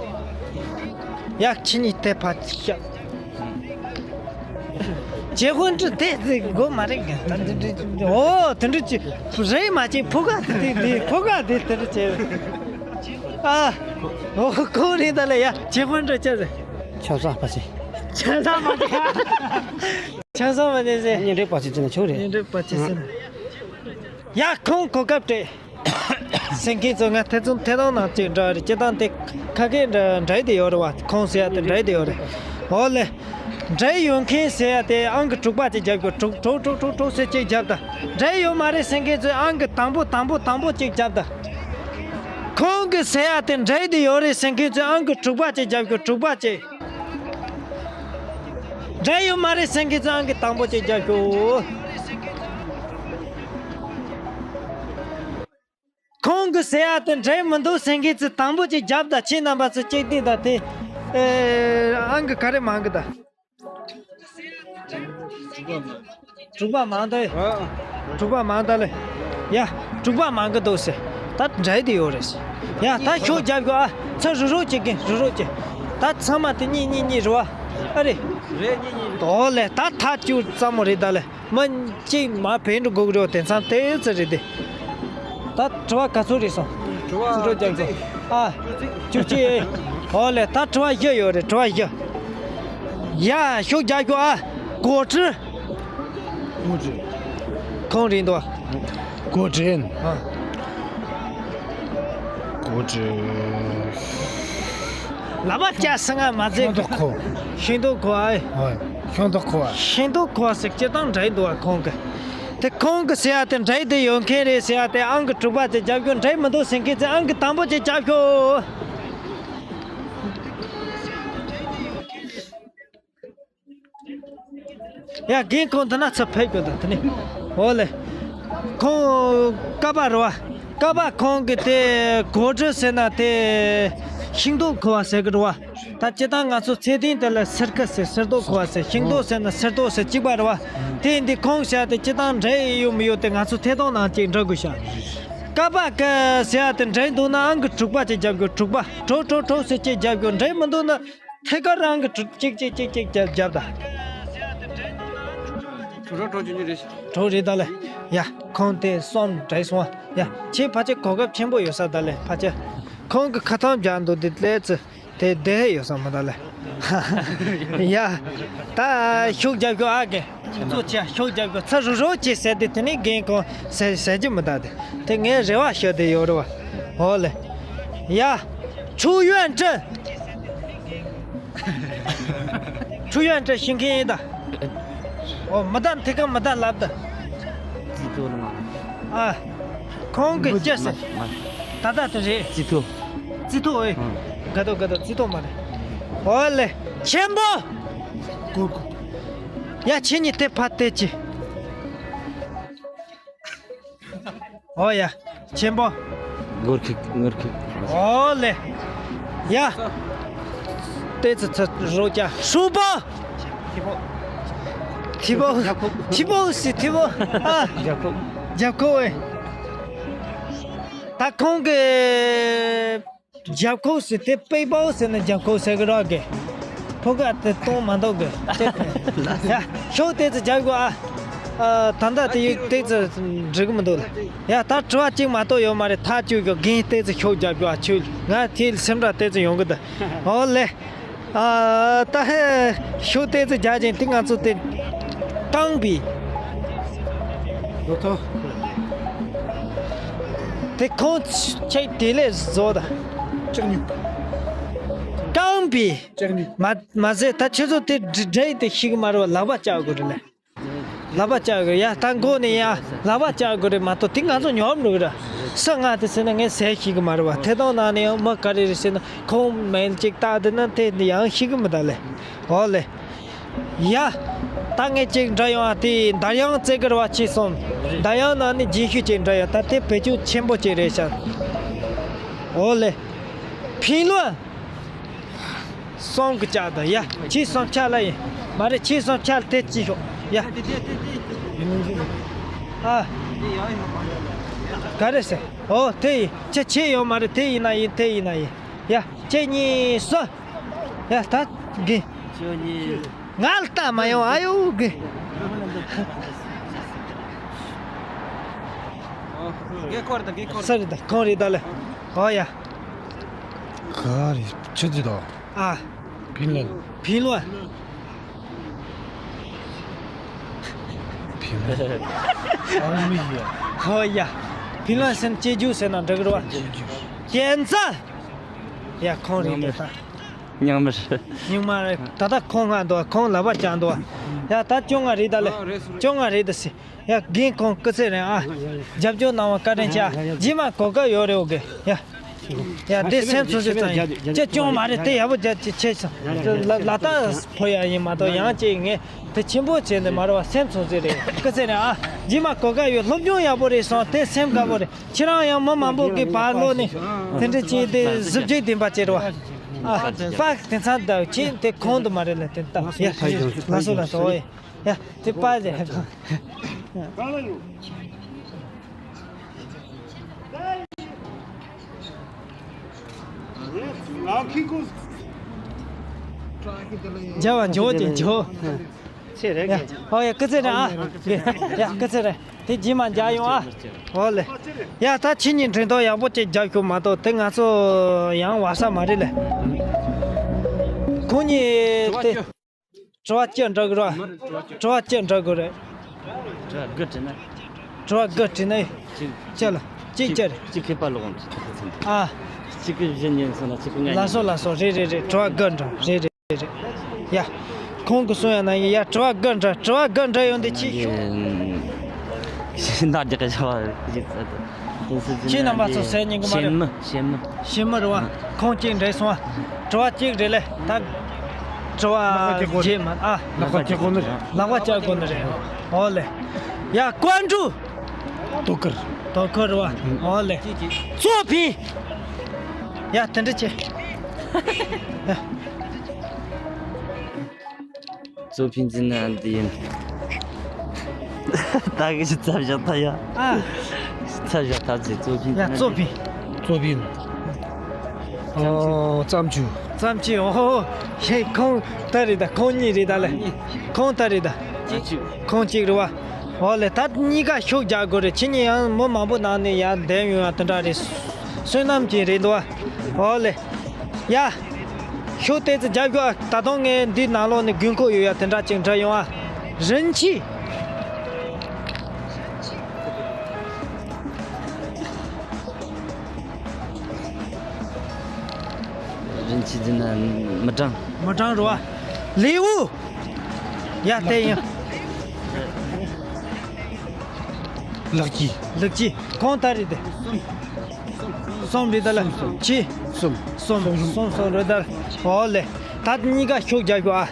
ཡ། ཁྱེད་གཉིས་དེ་ཕ་ཤ། 结婚证 དེ་དེ་དགོས་མ་རེད། ད་འདི་འདྲ་ཨོ་དེ་འདྲ་ཅི་རེད་མ་ཅི་ཕུ་ག་དེ་དེ་དེ་ཕུ་ག་དེ་དེ་འདྲ་བྱས། ཨ་ཨོ་ཁོང་རེད་ད་ལ་ཡ། 结婚证 ཅི་རེད། ཆབ་གསང་པ་ཅི། ཆབ་གསང་པ་ཅི། ཆབ་གསང་པ་ཅི་ཟེར། གཉེན་སྒྲིག་པ་ཅི་ཟེར་ན་ཆོག་རེད། གཉེན་སྒྲིག་པ་ཅི་ཟེར་ན། ཡ་ཁོང་གོ་སྐབས་སྤྲད། སེང་གེ་ཚོ་ང་ཐེ་ཚོམ་ཐེ་དང་ནང་གཅིག་འདྲ་རེད། སྤྱི་བཏང་དེ་ཁ་སྐད་འདྲ་འདྲ་དེ་ཡོད་རེད་བ། ཁོང་ཟེར་ཡ་དེ་འདྲ་དེ་ཡོད་རེད། འོ་ལེ། འདྲ་ཡོད་མཁན་ཟེར་ཡ་དེ་ཨང་ཀི་དྲུག་པ་ཅིག་རྒྱབ་དགོས། དྲུག་དྲུག་དྲུག་དྲུག་དྲུག་ཟེར་གཅིག་རྒྱབ་ད། འདྲ་ཡོད་མ་རེད་ཟེར་མཁན་ཚོས་ཨང་ཀི་དང་པོ་དང་པོ་དང་པོ་གཅིག་རྒྱབ་ད། ཁོང་གི་ཟེར་ཡ་དེ་འདྲ་དེ་ཡོད་རེད་ཟེར་མཁན་ཚོས་ཨང་ཀི་དྲུག་པ་ཅིག་རྒྱབ་དགོས། དྲུག་པ་ཅིག་འདྲ་ཡོད་མ་རེད་ཟེར་མཁན་ཚོས་ཨང་ཀི་དང་པོ་ཅིག་རྒྱབ་དགོས། ཁོང་གི་ཟེར་ཡ་དེ་འགྲིག་མི་འདུག་ཟེར་མཁན་ཚོས་དང་པོ་ཅིག་རྒྱབ་དང་། ཁྱེད་རྣམ་པ་ཚོས་གཅིག་བལྟས་དང་། དེ་ཨེ་ཨང་ཀི་ག་རེ་མང་གི་དང་། དྲུག་པ་མང་དང་། དྲུག་པ་མང་དང་ལེ། ཡ་དྲུག་པ་མང་གི་འདུག་ཟེར། ད་འདྲ་དེ་ཡོད་རེད་ཟེར། ཡ་ད་ཤུགས་རྒྱབ་དགོས་ཨ། ཚ་རུ་རུ་བྱེད་གི་རུ་རུ་བྱེད། ད་ཚང་མ་དེ་གཉིས་གཉིས་གཉིས་རེད་བ། ཨ་རེད། རེད་གཉིས་གཉིས། དོ་ལེ་ད་ཐག་གཅོད་ཙམ་མོ་རེད་ད་ལེ། མི་གཅིག་མ་བེད་འགྲོ་དགོས་ཀྱི་རེད། དེང་སང་དེ་ཚོ་རེད་དེ། ད་དྲི་བ་ག་ཚོད་རེད་སོང་། དྲི་བ་ཚོ་རྒྱབ་སོང་། ཨ་བཅུ་གཅིག་ཨོ་ལེ། ད་དྲི་བ་བཞི་ཡོད་རེད། དྲི་བ་བཞི། ཡ་ཤུགས་རྒྱག་ཤོག་ཨ། གོ་ཁྲི། གོ་ཁྲི། ཁོང་རེད་འདུག་ཨ། གོ་ཁྲི། ཨ། གོ་ཁྲི། ལབ་པ་སྐྱ་སེ་ང་མ་ཟེར། ཤིང་ཏོག་ཁོ། ཤིང་ཏོག་ཁོ་ཨ། ཨོ། ཤིང་ཏོག་ཁོ་བ། ཤིང་ཏོག་ཁོ་བ་ཟེར་སྤྱིར་བཏང་འདྲ་འདུག་བ། ཁོང་གི་དེ་ཁོང་གི་ཟེར་ཡ་དེ་འདྲ་དེ་ཡོད་མཁན་རེད་ཟེར་ཡ་དེ་ཨང་ཀི་དྲུག་པ་དེ་རྒྱབ་ཤོག་འདྲ་མི་འདུག་ཟེར་མཁན་ཚོས་ཨང་ཀི་དང་པོ་དེ་རྒྱབ་ཤོག་ཡ་རྒན་ཁོང་འདི་ན་ཚུར་ཕེབས་དགོས་དང་དེ་ནི། འོ་ལེ། ཁོང་ཀ་པ་རེད་བ། ཀ་པ་ཁོང་གི་དེ་གོ་ཁྲི་ཟེར་ན་དེ་ཤིང་ཏོག་ཁོ་བ་ཟེར་གི་རེད་བ། ད་སྤྱིར་བཏང་ང་ཚོ་ཚེ་ཏན་དེ་ལ་སེར་ཁ་ཟེར། སེར་ཏོག་ཁོ་བ་ཟེར། ཤིང་ཏོག་ཟེར་ན་སེར་ཏོག་ཟེར་གཅིག་པ་རེད་བ། དེ་འདི་ཁོང་བཤད་དེ་སྤྱིར་བཏང་འདྲ་ཡོད་མི་ཡོད་དེ་ང་ཚོ་ཐད་གཏོང་ནང་གཅིག་འདྲ་དགོས་ཤག་ཀ་པ་ཀ་ཟེར་ཡ་དེ་འདྲ་འདུག་ན་ཨང་ཀི་དྲུག་པ་ཅིག་རྒྱབ་དགོས། དྲུག་པ། དྲུག་དྲུག་དྲུག་ཟེར་གཅིག་རྒྱབ་དགོས། འདྲ་མི་འདུག་ན་ཐད་ཀར་ཨང་ཀི་དྲུག་གཅིག་གཅིག་གཅིག་གཅིག་རྒྱབ་རྒྱབ་དང་། དྲུག་དྲུག་དྲུག་གཅིག་གཉིས་རེད། དྲུག་རེད་ད་ལེ། ཡ་ཁོང་དེ་གསུམ་འདྲ་སོང་བ། ཡ་ཁྱེད་ཕལ་ཆེར་གོ་སྐབས་ཆེན་པོ་ཡོད་ས་ད་ལེ། ཕལ་ཆེར་ཁོང་གི་ཁ་ཐང་རྒྱག་འདུག་དེ་ལས་ཚེ། དེ་བསྡད་ཡོད་ས་མ་གཏོགས་ལ། ཡ། ད་ཤུགས་རྒྱབ་ཤོག་ཨ་རྒན། ཚོ་ཆེ་ཤུགས་རྒྱབ་ཤོག་ཚ་རུ་རུ་ཅེས་ཟེར་དེ་དེ་ནི་རྒན་ཁོང་ཟེར་ཟེར་གྱི་མི་གདའ་དེ། དེ་ངའི་རེ་བ་ཞུ་བསྡད་ཡོད་རེད་བ། འོ་ལེ། ཡ། ཆུ་ཡོན་ཀྲེན། ཆུ་ཡོན་ཀྲེན་ཤེས་མཁན་ཡིན་ད། ཨོ་མི་ད་དེ་ག་མི་ད་ལབ་ད། ཙི་ཏུ་ལ་མ། ཨ། ཁོང་གི་སྐྱེས་སེ། མ་མ། ད་ད་དེ་རེད། ཙི་ཏུ། ཙི་ཏུ་ཨེ། ཨང་། དགའ་ཏོ་དགའ་ཏོ་ཙི་ཏུ་མ་རེད། ཨོ་ལེ། ཆེན་པོ། གུ་གུ། ཡ་ཁྱེད་གཉིས་དེ་ཕར་བལྟས་ཅི། ཨོ་ཡ། ཆེན་པོ། ངར་ཁིག་ངར་ཁིག་ཨོ་ལེ། ཡ། ཏེ་ཙི་ཙི་རོ་ཀྱ་ཧྲུང་པོ། ཐི་པོ། ཐི་པོ་སི་ཐི་པོ། ཨ། རྒྱབ་ཁོག་རྒྱབ་ཁོག་ཨེ། ད་ཁོང་གི་རྒྱབ་ཁོག་སི་དེ་པེ་པོ་སི་ནི་རྒྱབ་ཁོག་སི་གི་རོག་གི་ཕོ་ག་དེ་གཏོང་མ་འདུག་གི་ཡ། ཤོག་དེ་ཙི་རྒྱབ་གོ་ཨ། ཨ། ད་ལྟ་དེ་ཡུག་དེ་ཙི་འགྲིག་གི་མི་འདུག་ལ། ཡ་ད་དྲི་བ་གཅིག་མ་གཏོགས་ཡོད་མ་རེད། ཐག་གཅོད་གི་རྒན་དེ་ཙི་ཤོག་རྒྱབ་གོ་ཨ། ཆུ་ང་དེ་སེམས་ར་དེ་ཙི་ཡོང་གི་འདུག་ཨོ་ལེ། ཨ། ད་ཧེ་ཤོག་དེ་ཙི་རྒྱག་ཅིང་དེ་ང་ཚོ་དེ་རྐང་པའི་ལོ་ཐོ། དེ་ཁོང་ཆེ་དེ་ལས་བཟོ་ད། ལྕགས་སྨྱུག་རྐང་པའི་ལྕགས་སྨྱུག་མ་མ་ཟད་ད་ཁྱེད་ཚོ་དེ་འདྲ་འདྲ་ཡི་དེ་ཤེས་གི་མ་རེད་བ། ལག་པ་བཅག་དགོས་རེད་ལ། ལག་པ་བཅག་དགོས་ཡ། ད་མགོ་ནས་ཡ་ལག་པ་བཅག་དགོས་རེད་མ་གཏོགས་དེ་ང་ཚོ་ཉོབ་འགྲོ་གི་ར། ས་ང་དེ་ཟེར་ན་ངས་ཟས་ཤེས་གི་མ་རེད་བ། ཐད་གཏོང་ནང་ནས་ཡང་མི་ག་རེ་རེད་ཟེར་ན་ཁོང་མེལ་ཅིག་བཏགས་དེ་ན་དེ་ཡང་ཤེས་གི་མི་ད་ལེ། ཨོ་ལེ། ཡ། ད་ངས་ཅིག་འདྲ་ཡོང་ཨ། དེ་འདར་དབྱངས་རྩེ་གི་ར་བ་ཆེ་སོང་། འདར་དབྱངས་ནང་ནས་རྗེས་ཤུལ་ཅིག་འདྲ་ཡོང་། ད་དེ་བེད་སྤྱོད་ཆེན་པོ་ཅིག་རེད་ཤག་ཨོ་ལེ། ཕིང་ལོན། སོང་གི་ཅག་ད་ཡ། ཆེ་སོང་ཆ་ལ་ཡིན། མ་རེད་ཆེ་སོང་ཆ་ལ་དེ་ཅི་ཤོག་ཡ། ཨ། ག་རེ་ཟེར། ཨོ་དེ་ཡིན། ཆེ་ཆེ་ཡོད་མ་རེད། དེ་ཡིན་ན་ཡིན། དེ་ཡིན་ན་ཡིན། ཡ། ཁྱེད་གཉིས་སུ། ཡ་ད་གི་ང་ལ་ལྟ་མ་ཡོང་ཨ་ཡོ་གི་ས་རེད་ད། ཁོང་རེད་ད་ལེ། ཨོ་ཡ། ག་རེ་ཆུ་ཚོད་དང་། ཨ། ཕིན་ལན། ཕིན་ལོན། ཕིན་ལན། ཨ་མི་ཡ། ཨོ་ཡ། ཕིན་ལོན་ཟེར་ན་སྐྱེ་རྒྱུ་ཟེར་ན་འགྲིག་གི་རེད་བ། སྐྱེ་རྒྱུ། ཡ་ཁོང་རེད་ད། ཉང་མི་རེད། ཉུང་མ་རེད། ད་ལྟ་ཁོང་ང་འདུག་ཁོང་ལག་པ་བརྐྱངས་འདུག་ཡ་ད་སྐྱོ་ང་རེད་ད་ལེ། སྐྱོ་ང་རེད་ད་སི། ཡ་རྒན་ཁོང་སྐུ་ཚེ་རིང་ཨ། རྒྱབ་སྐྱོར་གནང་བ་བཀའ་དྲིན་ཆེ་ཨ། རྗེས་མ་གོ་སྐབས་ཡོད་རེད་འོ་གི་ཡ། ཡ་དེ་སེམས་ཚོར་ཚོར་ཙམ་ཡིན། ཅི་སྐྱོ་མ་རེད་དེ་ཡག་པོ་རྒྱ་ཆེ་ཆེ་སོང་། ལ་ལ་དྭགས་ཕོ་ཡ་ཡིན་མ་གཏོགས་ཡང་ཅིག་ངས་དེ་ཆེན་པོ་བྱས་ནས་མ་རེད་བ། སེམས་ཚོར་ཚོར་རེད། སྐུ་ཚེ་རིང་ཨ། རྗེས་མ་གོ་སྐབས་ཡོད། སློབ་སྦྱོང་ཡག་པོ་རེད་སོང་དེ་སེམས་དགའ་པོ་རེད། ཁྱེད་རང་ཡང་མི་མང་པོ་གི་བར་ལོག་ནས་དེ་འདྲ་བྱས་ཏེ་གཟི་བརྗིད་ལྡན་པ་བྱེད་རོགས། ཨ་ཕ་དེང་སང་ད་ཁྱེད་དེ་ཁོང་དུ་མ་རེད་ལ་དེ་ལྟ་ཡ། ལགས་སོ་ལགས་སོ། ཨོ་ཡ། ཡ་དེ་པ་རེད། མཇལ་བ་མཇལ་བ་དེ་མཇལ། ཆེ་རེད། ཡ་ཨོ་ཡ་སྐུ་ཚེ་རིང་ཨ། ཡ་སྐུ་ཚེ་རིང་། དེ་རྗེས་མ་མཇལ་ཡོང་ཨ། འོ་ལེ། ཡ་ད་ཁྱེད་གཉིས་འགྲན་ཐོག་ཡག་པོ་ཅིག་རྒྱབ་ཤོག་མ་གཏོགས་དེ་ང་ཚོ་ཡང་བར་ས་མ་རེད་ལེ། ཁོང་གཉིས་དེ་དྲི་བ་སྐྱོ་འདྲ་གི་ར། དྲི་བ་སྐྱོ་འདྲ་གི་རེད། དྲི་བ་དགུ་དྲིས་ན། དྲི་བ་དགུ་དྲིས་ན། གཅིག་ཅི་ལ་གཅིག་ཅི་རེད། གཅིག་ཁེ་པ་ལོག་འདྲི་ཐུབ་ཚུལ་འདྲི། ཨ། གཅིག་གི་བཞི་ཉན་སོང་ན་གཅིག་གི་ལྔ་ལགས་སོ་ཉན་ལགས་སོ། རེད་རེད་རེད། དྲི་བ་དགུ་འདྲ་རེད་རེད། རེད་རེད། ཡ། ཁོང་གི་གསུང་ཡ་ན་ཡིན་ཡ། དྲི་བ་དགུ་འདྲ་དྲི་བ་དགུ་འདྲ་ཡོང་དེ་ཅི་ཤོག་ཤིང་རྟ་རྒྱག་གི་བྱ་བ་ཞིག་ཚར་དུ། ཁྱེད་རྣམ་པ་ཚོ་ཟེར་ཉན་གི་མ་རེད། ཤེས་མི་ཤེས་མི། ཤེས་མི་རེད་བ། ཁོང་གཅིག་འདྲེས་སོང་བ། དྲི་བ་གཅིག་རེད་ལེ། ད་དྲི་བ་རྗེས་མ་ཨ། ལག་པ་བཀྱག་དགོས་ནི་རེད། ལག་པ་བཀྱག་དགོས་ནི་རེད། འོ་ལེ། ཡ་ཀོན་ཀྲུ། དོ་ཁུར། དོ་ཁུར་རེད་བ། འོ་ལེ། ཙོ་ཕིན། ཡ་དེ་འདྲ་བྱེད། ཡ། ཙོ་ཕིན་ཟེར་ན་འདི་ཡིན། ད་གི་ཞིག་ཚབ་བཞག་ཐ་ཡ། ཨ། ཚབ་བཞག་ཐ་ཚེ་ཙོ་ཕིན་ཡ་ཙོ་ཕིན། ཙོ་ཕིན། ཨོ་ཙམ་ཆུ། ཙམ་ཆུ་ཨོ། ཧེ་ཁོང་ད་རེད་ད། ཁོང་གཉིས་རེད་ད་ལེ། ཁོང་ད་རེད་ད། ཁོང་གཅིག་རེད་བ། ཨོ་ལེ་ད་གཉིས་ཀ་ཤུགས་རྒྱག་དགོས་རེད། ཁྱེད་གཉིས་ཡང་མི་མང་པོ་ནང་ནས་ཡར་འདེམས་ཡོང་ཡ་དེ་འདྲ་རེད། བསོད་ནམས་ཅན་རེད་འདུག་བ། ཨོ་ལེ། ཡ། ཤོག་ཏོག་ཙམ་རྒྱབ་ཤོག་ཨ། ད་དུང་ངས་འདི་ནང་ལོགས་ནས་དགོས་མཁོ་ཡོད་ཡ་དེ་འདྲ་ཅིག་འདྲ་ཡོང་ཨ། རིན་ཆེན། རིན་ཆེན་ཟེར་ན་མི་གྲངས། མི་གྲངས་རེད་བ། ལེའུ། ཡ་དེ་ཡིན། ལག་གི། ལག་གི། གང་ལྟར་རེད་དེ། གསུམ་རེད་ད་ལ། ཆི། གསུམ། གསུམ་གསུམ་གསུམ་རེད་ད་ལ། ཨོ་ལེ། ད་གཉིས་ཀ་ཤུགས་རྒྱག་ཤོག་ཨ།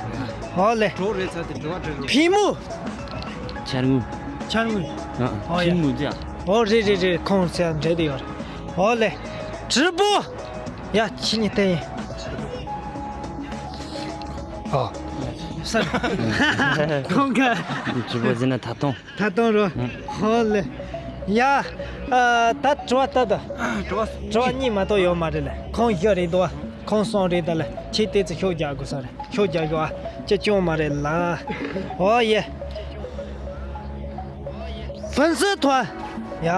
ཨོ་ལེ། གྲོགས་རེད་ཚ་དེ་འགྲོ་བ་འགྲོ་རེད། ཕི་མུ། ཆར་ངུ། ཆར་ངུ། ཨ། ཨོ་ཡ། ཕི་མུ་ཅ། ཨོ་རེད་རེད་རེད། ཁོང་ཚེ་འབྲེལ་དེ་ཡོད་རེད། ཨོ་ལེ། དྲིལ་བུ། ཡ་ཁྱི་ཉི་ཏེ་ཡིན། ཨ། ས། ཁོང་ག་དྲིལ་བུ་ཟེར་ན་ད་དུང་། ད་དུང་རོ། ཧོ་ལེ། ཡ། ཨ། ད་དྲི་བ་ད་ད། དྲི་བ་དྲི་བ་གཉིས་མ་གཏོགས་ཡོད་མ་རེད་ལེ། ཁོང་བཞི་རེད་འདུག་བ། ཁོང་གསུམ་རེད་ད་ལེ། ཁྱེད་དེ་ཚོ་ཤུགས་རྒྱག་དགོས་ས་རེད། ཤུགས་རྒྱག་དགོས་ཨ། ཅི་ཅུང་མ་རེད་ལ། ཨོ་ཡེ། ཕུན་སུམ་ཚོགས། ཡ།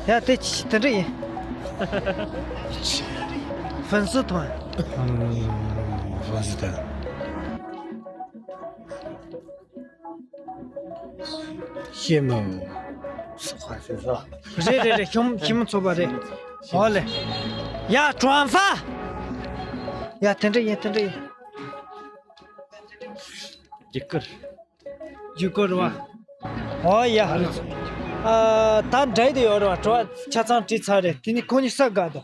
ཡ་དེ་ཆི་དེ་འདྲ་ཡིན། ཕུན་སུམ་ཚོགས། ཕུན་སུམ་ཚོགས། ཤེས་མ། རེད་རེད་རེད། ཤོམ་ཤེས་མ་ཚོགས་པ་རེད། ཨོ་ལེ། ཡ་ཀྲོང་ཧྥ། ཡ་དེ་འདྲ་ཡིན་དེ་འདྲ་ཡིན། རྒྱུ་སྐར། རྒྱུ་སྐར་རེད་བ། ཨོ་ཡ། ཨ། ད་འདྲ་དེ་ཡོད་རེད་བ། དྲི་བ་ཆ་ཚང་དྲིས་ཚར་རེད། དེ་ནི་ཁོང་གཉིས་ས་དགའ་དོ།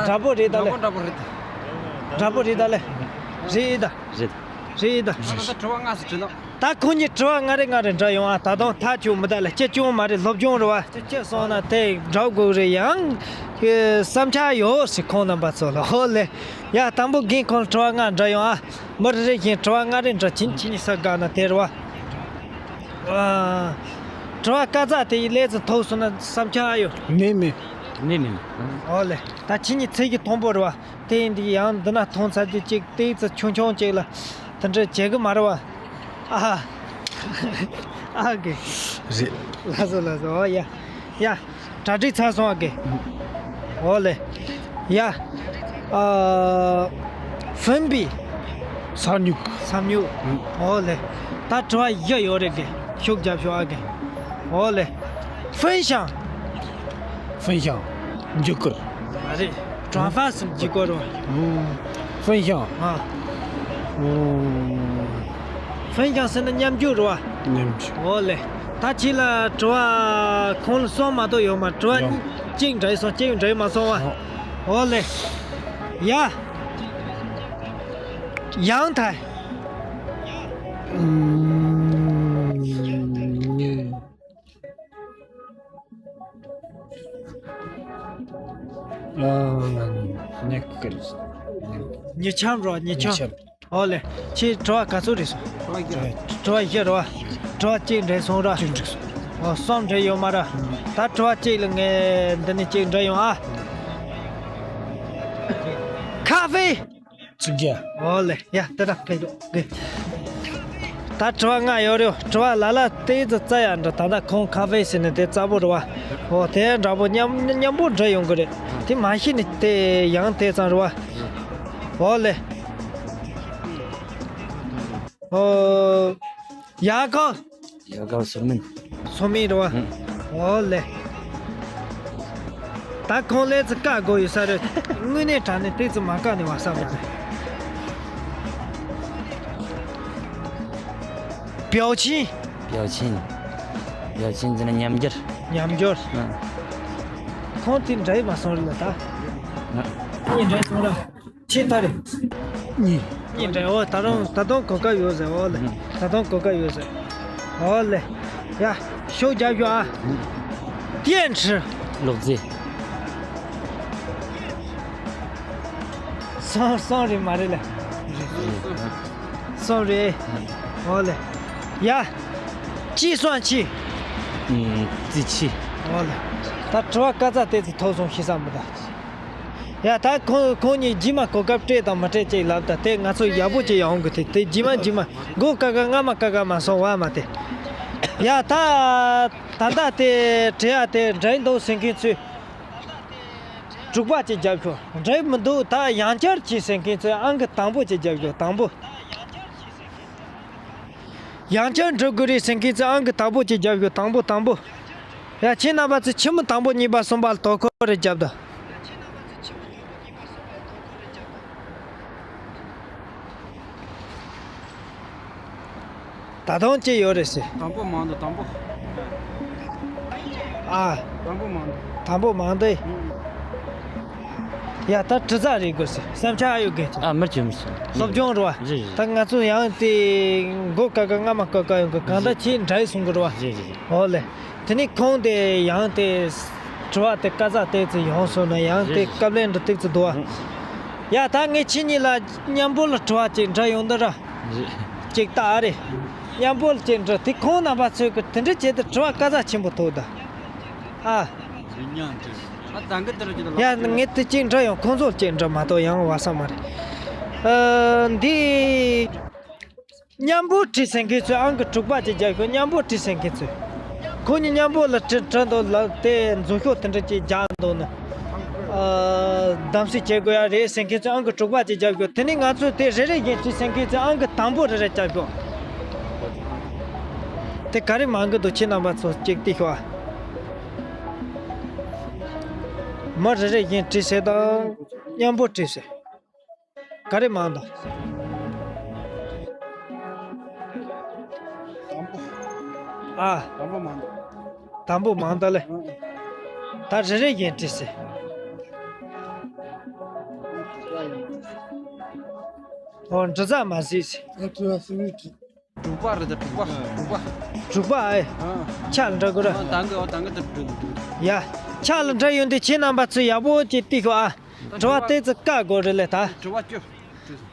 འདྲ་པོ་རེད་ད་ལེ། འདྲ་པོ་རེད། འདྲ་པོ་རེད་ད་ལེ། རེད་ད། རེད། རེད་ད། ད་ལྟ་དྲི་བ་ལྔ་ཙམ་དྲིས་ན། ད་ཁོང་གཉིས་དྲི་བ་ལྔ་རེ་ལྔ་རེ་འདྲ་ཡོང་ཨ། ད་དུང་ཐག་ཆོད་མི་ད་ལེ། ཅི་ཅུང་མ་རེད། སློབ་སྦྱོང་རེད་བ། ཅི་ཅི་སོང་ན་དེ་འདྲ་དགོས་རེད། ཡང་བསམ་འཆར་ཡོད་ཟེར་ཁོང་རྣམ་པ་ཚོ་ལ། ཧོ་ལེ། ཡ་དང་པོ་རྒན་ཁོང་དྲི་བ་ལྔ་འདྲ་ཡོང་ཨ། མི་རེ་རེ་བཞིན་དྲི་བ་ལྔ་རེ་འདྲ་བྱིན་ཁྱེད་གཉིས་ས་དགའ་ན་དེ་རེད་བ། ཨ། དྲི་བ་ཀ་ཙག་དེ་ཡི་ལས་ཙམ་ཐོག་སོང་ན་བསམ་འཆར་ཨ་ཡོད། མེད་མེད། མེད་མེད། ཨོ་ལེ། ད་ཁྱེད་གཉིས་ཚེ་གི་དང་པོ་རེད་བ། དེ་ཡིན་དུས་ཡང་འདི་ན་མཐོང་ཚར་དུས་གཅིག་ཏོག་ཙམ་ཆུང་ཆུང་གཅིག་ལ་དེ་འདྲ་བྱེད་གི་མ་རེད་བ། ཨ་ཧ། ཨ་གི། རེད། ལགས་སོ་ལགས་སོ། ཨོ་ཡ། ཡ། གྲ་སྒྲིག་ཚར་སོང་ཨ་གི། ཨོ་ལེ། ཡ། ཨ། ཧྥུན་པི། ས་སྨྱུག་ས་སྨྱུག་ཨོ་ལེ། ད་དྲི་བ་བཞི་ཡོད་རེད་གི། ཤུགས་རྒྱབ་ཤོག་ཨ་གི། ཨོ་ལེ། ཧྥུན་ཤང་། ཧྥུན་ཤང་། འཇུག་སྐོར། མ་རེད། ཀྲང་ཧྥ་སི་འཇུག་སྐོར་རོ། ཧྥུན་ཤང་། ཨ། ཧྥུན་ཤང་ཟེར་ན་མཉམ་འཇུག་རོ། མཉམ་འཇུག་ཨོ་ལེ། ད་ཁྱེད་ལ་དྲི་བ་ཁོང་ལ་གསུམ་མ་གཏོགས་ཡོད་མ། དྲི་བ་ཡོད། གཅིག་འདྲ་སོང་། གཅིག་འདྲ་མ་སོང་བ། ཨོ་ལེ། ཡ། ཡང་ཐལ། ཨུམ། ཨ། ཉི་ཁུ། ཉི་ཆམ་རོ། ཉི་ཆམ། ཉི་ཆམ། ཨོ་ལེ། ཁྱེད་དྲི་བ་ག་ཚོད་རེད་སོང་། དྲི་བ་བཞི་རེད་བ། དྲི་བ་གཅིག་འདྲ་སོང་ར། གཅིག་འགྲིག་སོང་། ཨོ་གསུམ་འདྲ་ཡོད་མ་ར། ད་དྲི་བ་གཅིག་ལ་ངས་འདི་ནས་གཅིག་འདྲ་ཡོང་ཨ། ཁ་ཧྥེ། གཅིག་བརྒྱ། ཨོ་ལེ། ཡ་དེ་དག་ཕེབས་འགྲོ་གི། ད་དྲི་བ་ལྔ་ཡོད་རེད། དྲི་བ་ལ་ལ་ཏོག་ཙམ་རྩ་ཡ་འདྲ། ད་ལྟ་ཁོང་ཁ་ཧྥེ་ཟེར་ནས་དེ་རྩ་པོ་རེད་བ། ཨོ་དེ་འདྲ་པོ་མཉམ་མཉམ་པོ་འདྲ་ཡོང་གི་རེད། དེ་མ་ཤེས་ནས་དེ་ཡང་དེ་ཙམ་རེད་བ། ཨོ་ལེ། ཨོ། ཡ་ཀོ། ཡ་ཀོ་སོ་མིན། སོ་མིན་རེད་བ། ཨོ་ལེ། ད་ཁོང་ལས་ཙི་བཀག་དགོས་ཡོད་ས་རེད། དངོས་གནས་དྲང་གནས་ཏོག་ཙམ་མ་བཀག་ནས་བ་ས་མ་རེད། པའོ་ཆིན། པའོ་ཆིན། པའོ་ཆིན་ཟེར་ན་ཉམས་འགྱུར། ཉམས་འགྱུར། ཨ། ཁོང་དེ་འདྲ་ཡི་མ་སོང་རེད་ལ་ད། ཨ། ཁོང་འདྲ་སོང་ར། ཁྱེད་ད་རེད། གཉིས། གཉིས་འདྲ། ཨོ་ད་རུང་ད་དུང་གོ་སྐབས་ཡོད་ཟེར། ཨོ་ལེ། ཨ། ད་དུང་གོ་སྐབས་ཡོད་ཟེར། ཨོ་ལེ། ཡ། ཤུགས་རྒྱབ་ཤོག་ཨ། ཨ། ཏེན་ཁྲི། ལོག་རྫི། སོང་སོང་རེད་མ་རེད་ལ། སོང་རེད། ཨོ་ལེ། ཡ། ཅི་སོང་ཆི། ཨུམ། རྫི་ཆི། ཨོ་ལེ། ད་དྲི་བ་ཀ་ཙ་ཏོག་ཙམ་ཐོབ་སོང་ཤི་ས་མི་ད། ཡ་ད་ཁོང་ཁོང་གཉིས་རྗེས་མ་གོ་སྐབས་སྤྲད་དང་མ་སྤྲད་ཅིག་ལབ། ད་དེ་ང་ཚོ་ཡག་པོ་ཅིག་ཡོང་གི། དེ་དེ་རྗེས་མ་རྗེས་མ་མགོ་ཀ་ཀ་རྔ་མ་ཀ་ཀ་མ་སོང་བ་མ་དེ། ཡ་ད་ད་ལྟ་དེ་དྲི་ཡ་དེ་འདྲ་འདུག་ཟེར་མཁན་ཚོས་དྲུག་པ་ཅིག་རྒྱབ་ཤོག་འདྲ་མི་འདུག་ད་ཡང་བསྐྱར་གྱིས་ཟེར་མཁན་ཚོས་ཨང་ཀི་དང་པོ་ཅིག་རྒྱབ་ཤོག་དང་པོ། ཡང་བསྐྱར་འགྲོ་དགོས་རེད་ཟེར་མཁན་ཚོས་ཨང་ཀི་དང་པོ་ཅིག་རྒྱབ་ཤོག་དང་པོ་དང་པོ། ཡ་ཁྱེད་རྣམ་པ་ཚོས་ཆི་མོ་དང་པོ་གཉིས་པ་གསུམ་པ་ལ་དོ་ཁུར་རེ་རྒྱབ་དང་། ད་དུང་ཅི་ཡོད་རེད་ཟེར། དང་པོ་མང་འདུག་དང་པོ། ཨ། དང་པོ་མང་འདུག་དང་པོ་མང་འདུག་ཨུམ། ཡ་ད་དྲི་ཟ་རེད་དགོས་ཟེར། བསམ་འཆར་ཨ་ཡོད་གན། ཨ་མར་བྱོན་སོང་། སློབ་སྦྱོང་རེད་བ། རེད་རེད། ད་ང་ཚོ་ཡང་དེ་མགོ་ཀ་ཀ་རྔ་མ་ཀ་ཀ་ཡོང་གི། གང་ལྟར་ཁྱེད་འདྲ་ཡི་གསུང་གི་རེད་བ། རེད་རེད་རེད། ཨོ་ལེ། དེ་ནས་ཁོང་དེ་ཡང་དེ་དྲི་བ་དེ་ཀ་ཙ་ཏོག་ཙམ་ཡོང་སོང་ན་ཡང་དེ་རེད། སྐབས་ལན་འདྲ་ཏོག་ཙམ་འདུག་ཨ། ཡ་ད་ངས་ཁྱེད་གཉིས་ལ་མཉམ་པོ་ལ་དྲི་བ་ཅིག་འདྲ་ཡོང་འདི་ར། རེད། ཅིག་ལྟ་ཨ་རེད། མཉམ་པོ་ལ་ཅིག་འདྲི། དེ་ཁོང་རྣམ་པ་ཚོས་གི་དེ་འདྲ་བྱས་ཏེ་དྲི་བ་ཀ་ཙ་ཆེན་པོ་ཐོག་ད། ཨ། ཡ་ངས་དེ་ཅིག་འདྲི་ཡོང་ཁོང་ཚོ་ལ་ཅིག་འདྲི་མ་གཏོགས་ཡང་བ་ས་མ་རེད། ཨ། འདི། མཉམ་པོ་བྲིས་ཟེར་མཁན་ཚོས་ཨང་ཀི་དྲུག་པ་ཅིག་རྒྱབ་ཤོག་མཉམ་པོ་བྲིས་ཟེར་མཁན་ཚོས། ཁོ་གཉིས་མཉམ་པོ་ལ་བྲིས་བྲིས་འདུག་ལ་དེ་འཛུལ་ཤོག་དེ་འདྲ་ཅིག་རྒྱག་འདུག་ན། ཨ། གདམ་གསེས་བྱེད་དགོས་ཡ་རེད་ཟེར་མཁན་ཚོས་ཨང་ཀི་དྲུག་པ་ཅིག་རྒྱབ་ཤོག་དེ་ནས་ང་ཚོས་དེ་རེ་རེ་བཞིན་བྲིས་ཟེར་མཁན་ཚོས་ཨང་ཀི་དང་པོ་རེ་རེ་རྒྱབ་ཤོག་དེ་ག་རེ་མང་གི་འདུག་ཁྱེད་རྣམ་པ་ཚོ་ཅིག་ལྟོས་ཤོག་ཨ། མི་རེ་རེ་བཞིན་བྲིས་ཟེར་དང་མཉམ་པོ་བྲིས་ཟེར། ག་རེ་མང་དང་། དང་པོ། ཨ། དང་པོ་མང་དང་། དང་པོ་མང་དང་ལེ། ཨང་། ད་རེ་རེ་བཞིན་བྲིས་ཟེར། ཨང་། ཨོ་འདྲི་ཟ་མ་ཟིག་ཟེར། ཨ་དྲི་བ་སུ་མི་དྲི། དྲུག་པ་རེད་ད་དྲུག་པ་དྲུག་པ། དྲུག་པ་ཨེ། ཨང་། ཕྱག་ལ་འདྲ་དགོས་ར། ཨང་། དང་གི་ཨོ་དང་གི་ད་དྲུག་དྲུག་ཡ། ཕྱག་ལ་འདྲ་ཡོང་དུས་ཁྱེད་རྣམ་པ་ཚོས་ཡག་པོ་ཅིག་ལྟོས་ཤོག་ཨ། དྲི་བ་ཏོག་ཙམ་བཀག་དགོས་རེད་ལེ་ད། དྲི་བ་བཅུ།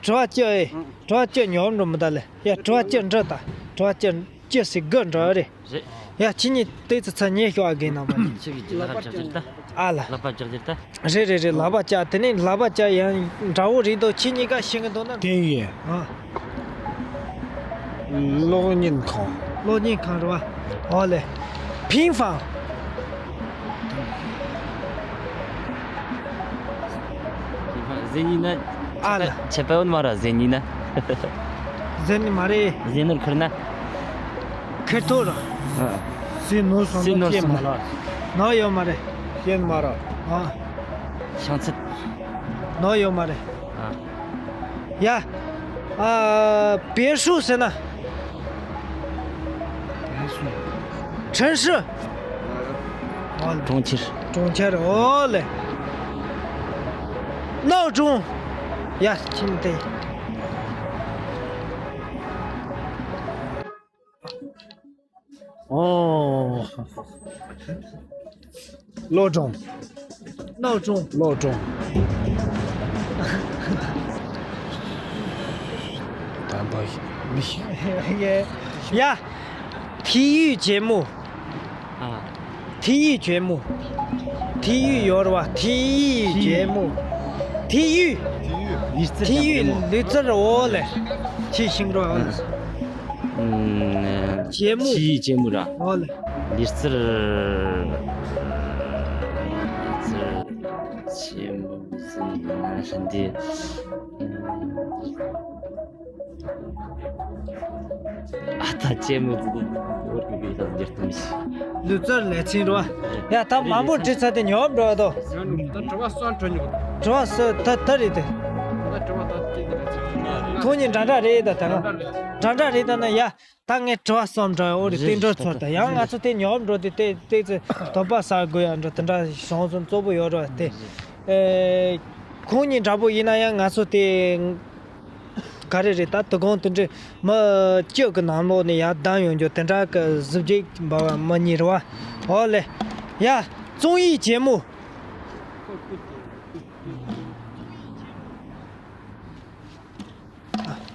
དྲི་བ་བཅུ་ཨེ། ཨང་། དྲི་བ་བཅུ་ཉོབ་འགྲོ་མི་ད་ལེ། ཡ་དྲི་བ་བཅུ་འདྲི་ད། དྲི་བ་བཅུ་བཅུ་ཟེར་དགུ་འདྲི་རེད། རེད། ཡ་ཁྱེད་གཉིས་ཏོག་ཙམ་ཚ་ཉེ་ཤོག་ཨ་རྒན་རྣམ་པ་གཉིས། ཁྱེད་ཀྱིས་ལག་པ་རྒྱག་རྒྱུ་ད། ཨ་ལ། ལག་པ་རྒྱག་རྒྱུ་ད། རེད་རེད་རེད། ལག་པ་བཅག་དེ་ནས་ལག་པ་བཅག་ཡང་འདྲ་བོ་རེད་འདུག་ཁྱེད་གཉིས་ཀ་ཤེས་གི་འདུག་ན། ཏིང་ཡེ། ཨ། གློག་བརྙན་ཁང་། གློག་བརྙན་ཁང་རེད་བ། འོ་ལེ། ཕིང་ཧྥང་། ཕིང་ཧྥང་ཟེར་ཉན་ན། ཨ་ལ། ཁྱད་པར་ཡོད་མ་རེད་ཟེར་ཉན་ན། ཟེར་ནི་མ་རེད། ཟེར་ནོར་ཁུར་ན། ཁེར་ཐོག་ར། ཨ། ཟེར་ནོར་སོང་ཟེར་ན་ནོར་ཁྱད་སོང་མ་ན། རེད། ནོར་ཡོད་མ་རེད། ཤེས་མ་རེད། ཨ། ཤང་ཚད། ནོར་ཡོད་མ་རེད། ཨ། ཡ། ཨ། 别墅 ཟེར་ན། 别墅。 城市། གྲོང་ཁྱེར། གྲོང་ཁྱེར། འོ་ལེ། 闹钟། ཡ། ཁྱིམ་དེ། ཨོ། 闹钟། 闹钟། 闹钟། དམ་པ་ཞིག་མི་ཤེས། ཡ། ཡ། 体育节目། ཨ། 体育节目། 体育 ཡོད་རེད་བ། 体育节目། 体育། 体育། ལུས་རྩལ། 体育། ལུས་རྩལ། འོ་ལེ། ཁྱི་ཤིང་རོ། འོ་ལེ། ཨུམ། 节目། 体育节目 ར། འོ་ལེ། ལུས་རྩལ། ལུས་རྩལ་节目 ཟེར་ན་ཧྲན་ཏེ། ཨ་ད་ལྕེ་མོ་ཙི་ཙི་འོར་གི་གི་ད་འགྱུར་ཐུབ་མི་ཤེས། ལུས་རྩལ་ལེ་ཚན་རེད་བ། ཡ་ད་མང་པོ་འདྲི་ཚར་ཏེ་ཉོབ་འགྲོ་བ་དོ། ད་དྲི་བ་གསུམ་དྲི་ཉོ། དྲི་བ་གསུམ་ད་ད་རེད་དེ། ད་དྲི་བ་ད་དེ་དེ་རེད་ཚར། ཁོང་གཉིས་འདྲ་འདྲ་རེད་ད་ད་ང་། འདྲ་འདྲ་རེད་ད་ན་ཡ། ད་ངས་དྲི་བ་གསུམ་འདྲ་འོ་རེད། རེད། བསྟན་འགྲོ་ཚོར་ད་ཡང་ང་ཚོ་དེ་ཉོབ་འགྲོ་དེ་དེ་དེ་ཚོ་དོགས་པ་ཟ་དགོས་ཡ་འགྲོ་དེ་འདྲ་བྱུང་སོང་གཙོ་བོ་ཡོད་རེད་དེ། ཨེ། ཁོང་གཉིས་འདྲ་པོ་ཡིན་ན་ཡང་ང་ཚོ་དེ། ག་རེ་རེད་ད། དོ་དགོང་དེ་འདྲའི་མི་བཅུ་གི་ནང་ལོགས་ནས་ཡར་ལྡང་ཡོང་རྒྱུ་དེ་འདྲ་གི་གཟི་བརྗིད་འབར་བ་མི་གཉིས་རེད་བ། འོ་ལེ། ཡ། 综艺节目།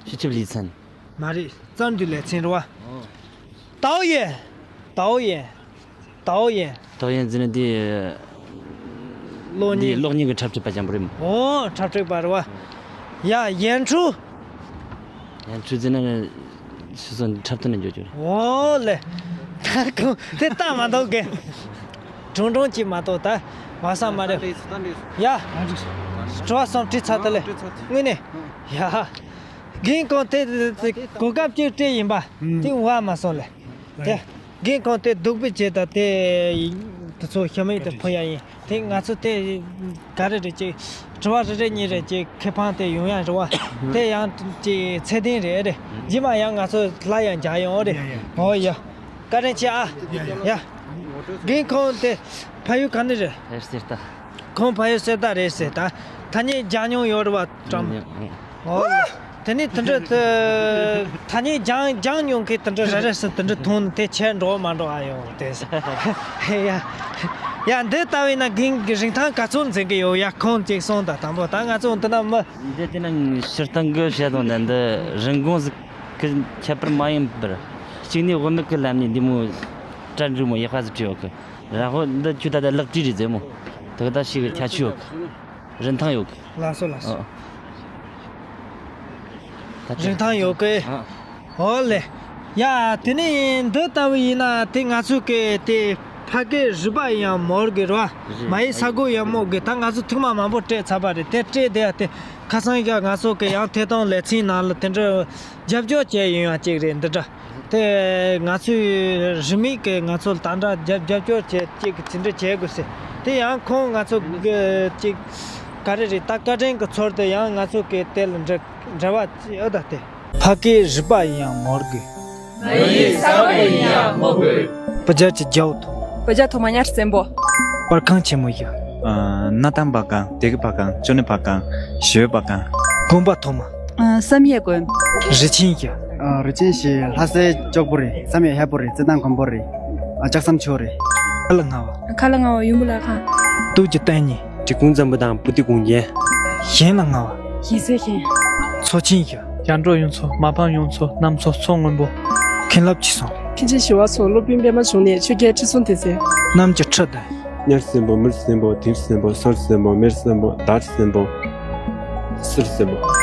戏剧 ལེ་ཚན། མ་རེད། རྩོམ་སྒྲིག་ལེ་ཚན་རེད་བ། ཨོ། 导演། 导演། 导演། 导演 ཟེར་ན་དེ། གློག་འདི་བརྙན། གློག་བརྙན་གྱི་འཁྲབ་ཁྲིད་པ་ཅན་པོ་རེད་མོ། ཨོ། འཁྲབ་ཁྲིད་པ་རེད་བ། ཡ། 演出། 演出 ཟེར་ན་ནི་སོ་སོ་འཁྲབ་སྟོན་ནས་འཇོག་རྒྱུ་རེད། ཨོ་ལེ། ད་ཁོང་དེ་ལྟ་མ་གཏོགས་གི། དྲུང་དྲུང་གཅིག་མ་གཏོགས་ད་མ་བསམ་མ་རེད། ཡ། དྲི་བ་གསུམ་དྲི་ཚར་ད་ལེ། དངོས་གནས། ཡ། རྒན་ཁོང་དེ་གོ་སྐབས་གཅིག་སྤྲད་ཡིན་པ། དེ་བ་མ་སོང་ལེ། དེ། རྒན་ཁོང་དེ་སྡུག་པོ་བྱས་ད་དེ། དེ་ཚོ་ཤ་མིག་དེ་ཕུ་ཡ་ཡིན། དེ་ང་ཚོ་དེ་ག་རེ་རེད་ཅིག་དྲི་བ་རེ་རེ་གཉིས་རེ་ཅིག་ཁེ་ཕན་དེ་ཡོང་ཡ་རེད་བ། དེ་ཡང་ཅིག་ཚད་ལྡན་རེད་རེད། རྗེས་མ་ཡང་ང་ཚོ་སླར་ཡང་མཇལ་ཡོང་རེད། ཡ་ཡ། ཨོ་ཡ། བཀའ་དྲིན་ཆེ་ཨ། ཡ་ཡ། རྒན་ཁོང་དེ་ཕ་ཡུལ་ག་ནས་རེད། ཕ་ཡུལ་གསེར་རྟ། ཁོང་ཕ་ཡུལ་གསེར་རྟ་རེད་ཟེར་ད། ཐ་སྙད་མཇལ་མྱོང་ཡོད་རེད་བ་ཀྲམ། ཨོ། དེ་ནས་དེ་འདྲ་དེ། ཐ་སྙད་སྦྱང་སྦྱང་མྱོང་མཁན་དེ་འདྲ་རེ་རེ་ཟེར་དེ་འདྲ་མཐོང་ནས་དེ་ཁྱེད་འགྲོ་མ་འགྲོ་ཨ་ཡོང་དེ། ཡ། ཡ་འདི་ལྟ་བས་ན་རྒན་གྱི་རིན་ཐང་ག་ཚོད་འཛིན་གི་ཡོད་ཡ། ཁོང་ཅིག་གསུངས་དང་དང་པོ་ད་ང་ཚོ་འདི་ན་མི། འདི་དེ་ན་སྤྱིར་བཏང་གི་བཤད་དོན་ནི་འདི་རིན་གོང་ཟིག་གི་ཁྱད་པར་མ་ཡིན་པར། གཅིག་ནས་བུད་མེད་ཀྱི་ལམ་ནས་འདི་མོ་སྐྲ་འགྲོས་མོ་ཡག་པ་ཟིག་བྲིས་ཡོད་གི། ར་ཧོ་འདི་ཁྱོད་ད་ལྟ་ལག་བྲིས་རེད་ཟེར་མོ། དེ་ག་ད་ཞིག་གི་ཁྱད་ཆོས་ཡོད་གི། རིན་ཐང་ཡོད་གི། ལགས་སོ་ལགས་སོ། ཨ། ད་ལྟ་རིན་ཐང་ཡོད་གི། ཨ། ཨོ་ལེ། ཡ་དེ་ནས་འདི་ལྟ་བུ་ཡིན་ན་དེ་ང་ཚོ་གི་དེ་ཕ་གི་རུས་པ་ཡིན་ཡང་མོར་གི་རེད་བ། མ་ཡི་ས་གོ་ཡང་མོ་གི་ད་ང་ཚོ་ཐུག་མ་མང་པོ་སྤྲད་ཚར་བ་རེད། དེ་སྤྲད་དེ་དེ་ཁ་སང་ཡ་ང་ཚོ་གི་ཡང་ཐད་གཏོང་ལེ་ཚན་ནང་ལ་དེ་འདྲ་རྒྱབ་སྐྱོར་བྱས་ཡོང་ཡ་ཅིག་རེད་འདི་འདྲ། དེ་ང་ཚོའི་རིས་མེད་ཀྱི་ང་ཚོ་ལ་ད་ལྟ་རྒྱབ་རྒྱབ་སྐྱོར་བྱེད་ཅིག་གི་ཅི་འདྲ་བྱེད་དགོས་ཟེར། དེ་ཡང་ཁོང་ང་ཚོ་གི་ཅིག་ག་རེ་རེད་ད་བཀའ་དྲིན་གྱི་ཚོར་དུ་ཡང་ང་ཚོ་གི་དེ་ལ་འབྲེལ་འབྲེལ་བ་ཅི་ཨ་ད་དེ། ཕ་གིའི་རུས་པ་ཡིན་ཡང་མོར་གི། མ་ཡི་ས་གོ་ཡིན་ཡང་མོ་གི། བུ་རྒྱལ་གྱི་རྒྱལ་པོ་ཐོག་བུ་རྒྱལ་ཐོག་མ་ཉར་བཙན་པོ། པར་ཁང་ཆེན་མོ་བཞི། ཨ། སྣ་ཐང་པ་གང་། སྡེ་དགེ་པ་གང་། ཅོ་ནེ་པ་གང་། ཞོལ་པ་གང་། དགོན་པ་ཐོག་མ། ཨ། བསམ་ཡས་དགོན། རི་ཆེན་བཞི། ཨ། རི་ཆེན་བཞི་ལྷ་སའི་ལྕོག་པོ་རེད། བསམ་ཡས་ཧས་པོ་རེད། རྩེད་ཐང་མགོན་པོ་རེད། ཨ། ལྕགས་ཟམ་ཆུ་རེད། ཁ་ལ་ལྔ་བ། ཁ་ལ་ལྔ་བ་ཡུམ་བུ་བླ་ཁང་། དུག་གི་བསྟན་གཉིས། འབྲི་གུང་འཛམ་བུ་དང་པོ་ཏི་གུང་རྒྱན། གཞན་ལ་ལྔ་བ། གཞན་སའི་གཞན། མཚོ་ཆེན་བཞི། རྒྱང་སྒྲོག་ཡུལ་མཚོ། མ་ཕམ་ཡུལ་མཚོ། གནམ་མཚོ། མཚོ་སྔོན་པོ། མཁན་སློབ་ཆོས་གསུམ། མཁན་ཆེན་ཞི་བ་འཚོ། སློབ་དཔོན་པདྨ་འབྱུང་གནས། ཆོས་རྒྱལ་ཁྲི་སྲོང་ལྡེ་བཙན། གནམ་གྱི་ཁྲི་དང་། གཉའ་ཟིན་པོ། མིར་ཟིན་པོ། དིར་ཟིན་པོ། སོར་ཟིན་པོ། མིར་ཟིན་པོ། དར་ཟིན་པོ། སིར་ཟིན་པོ།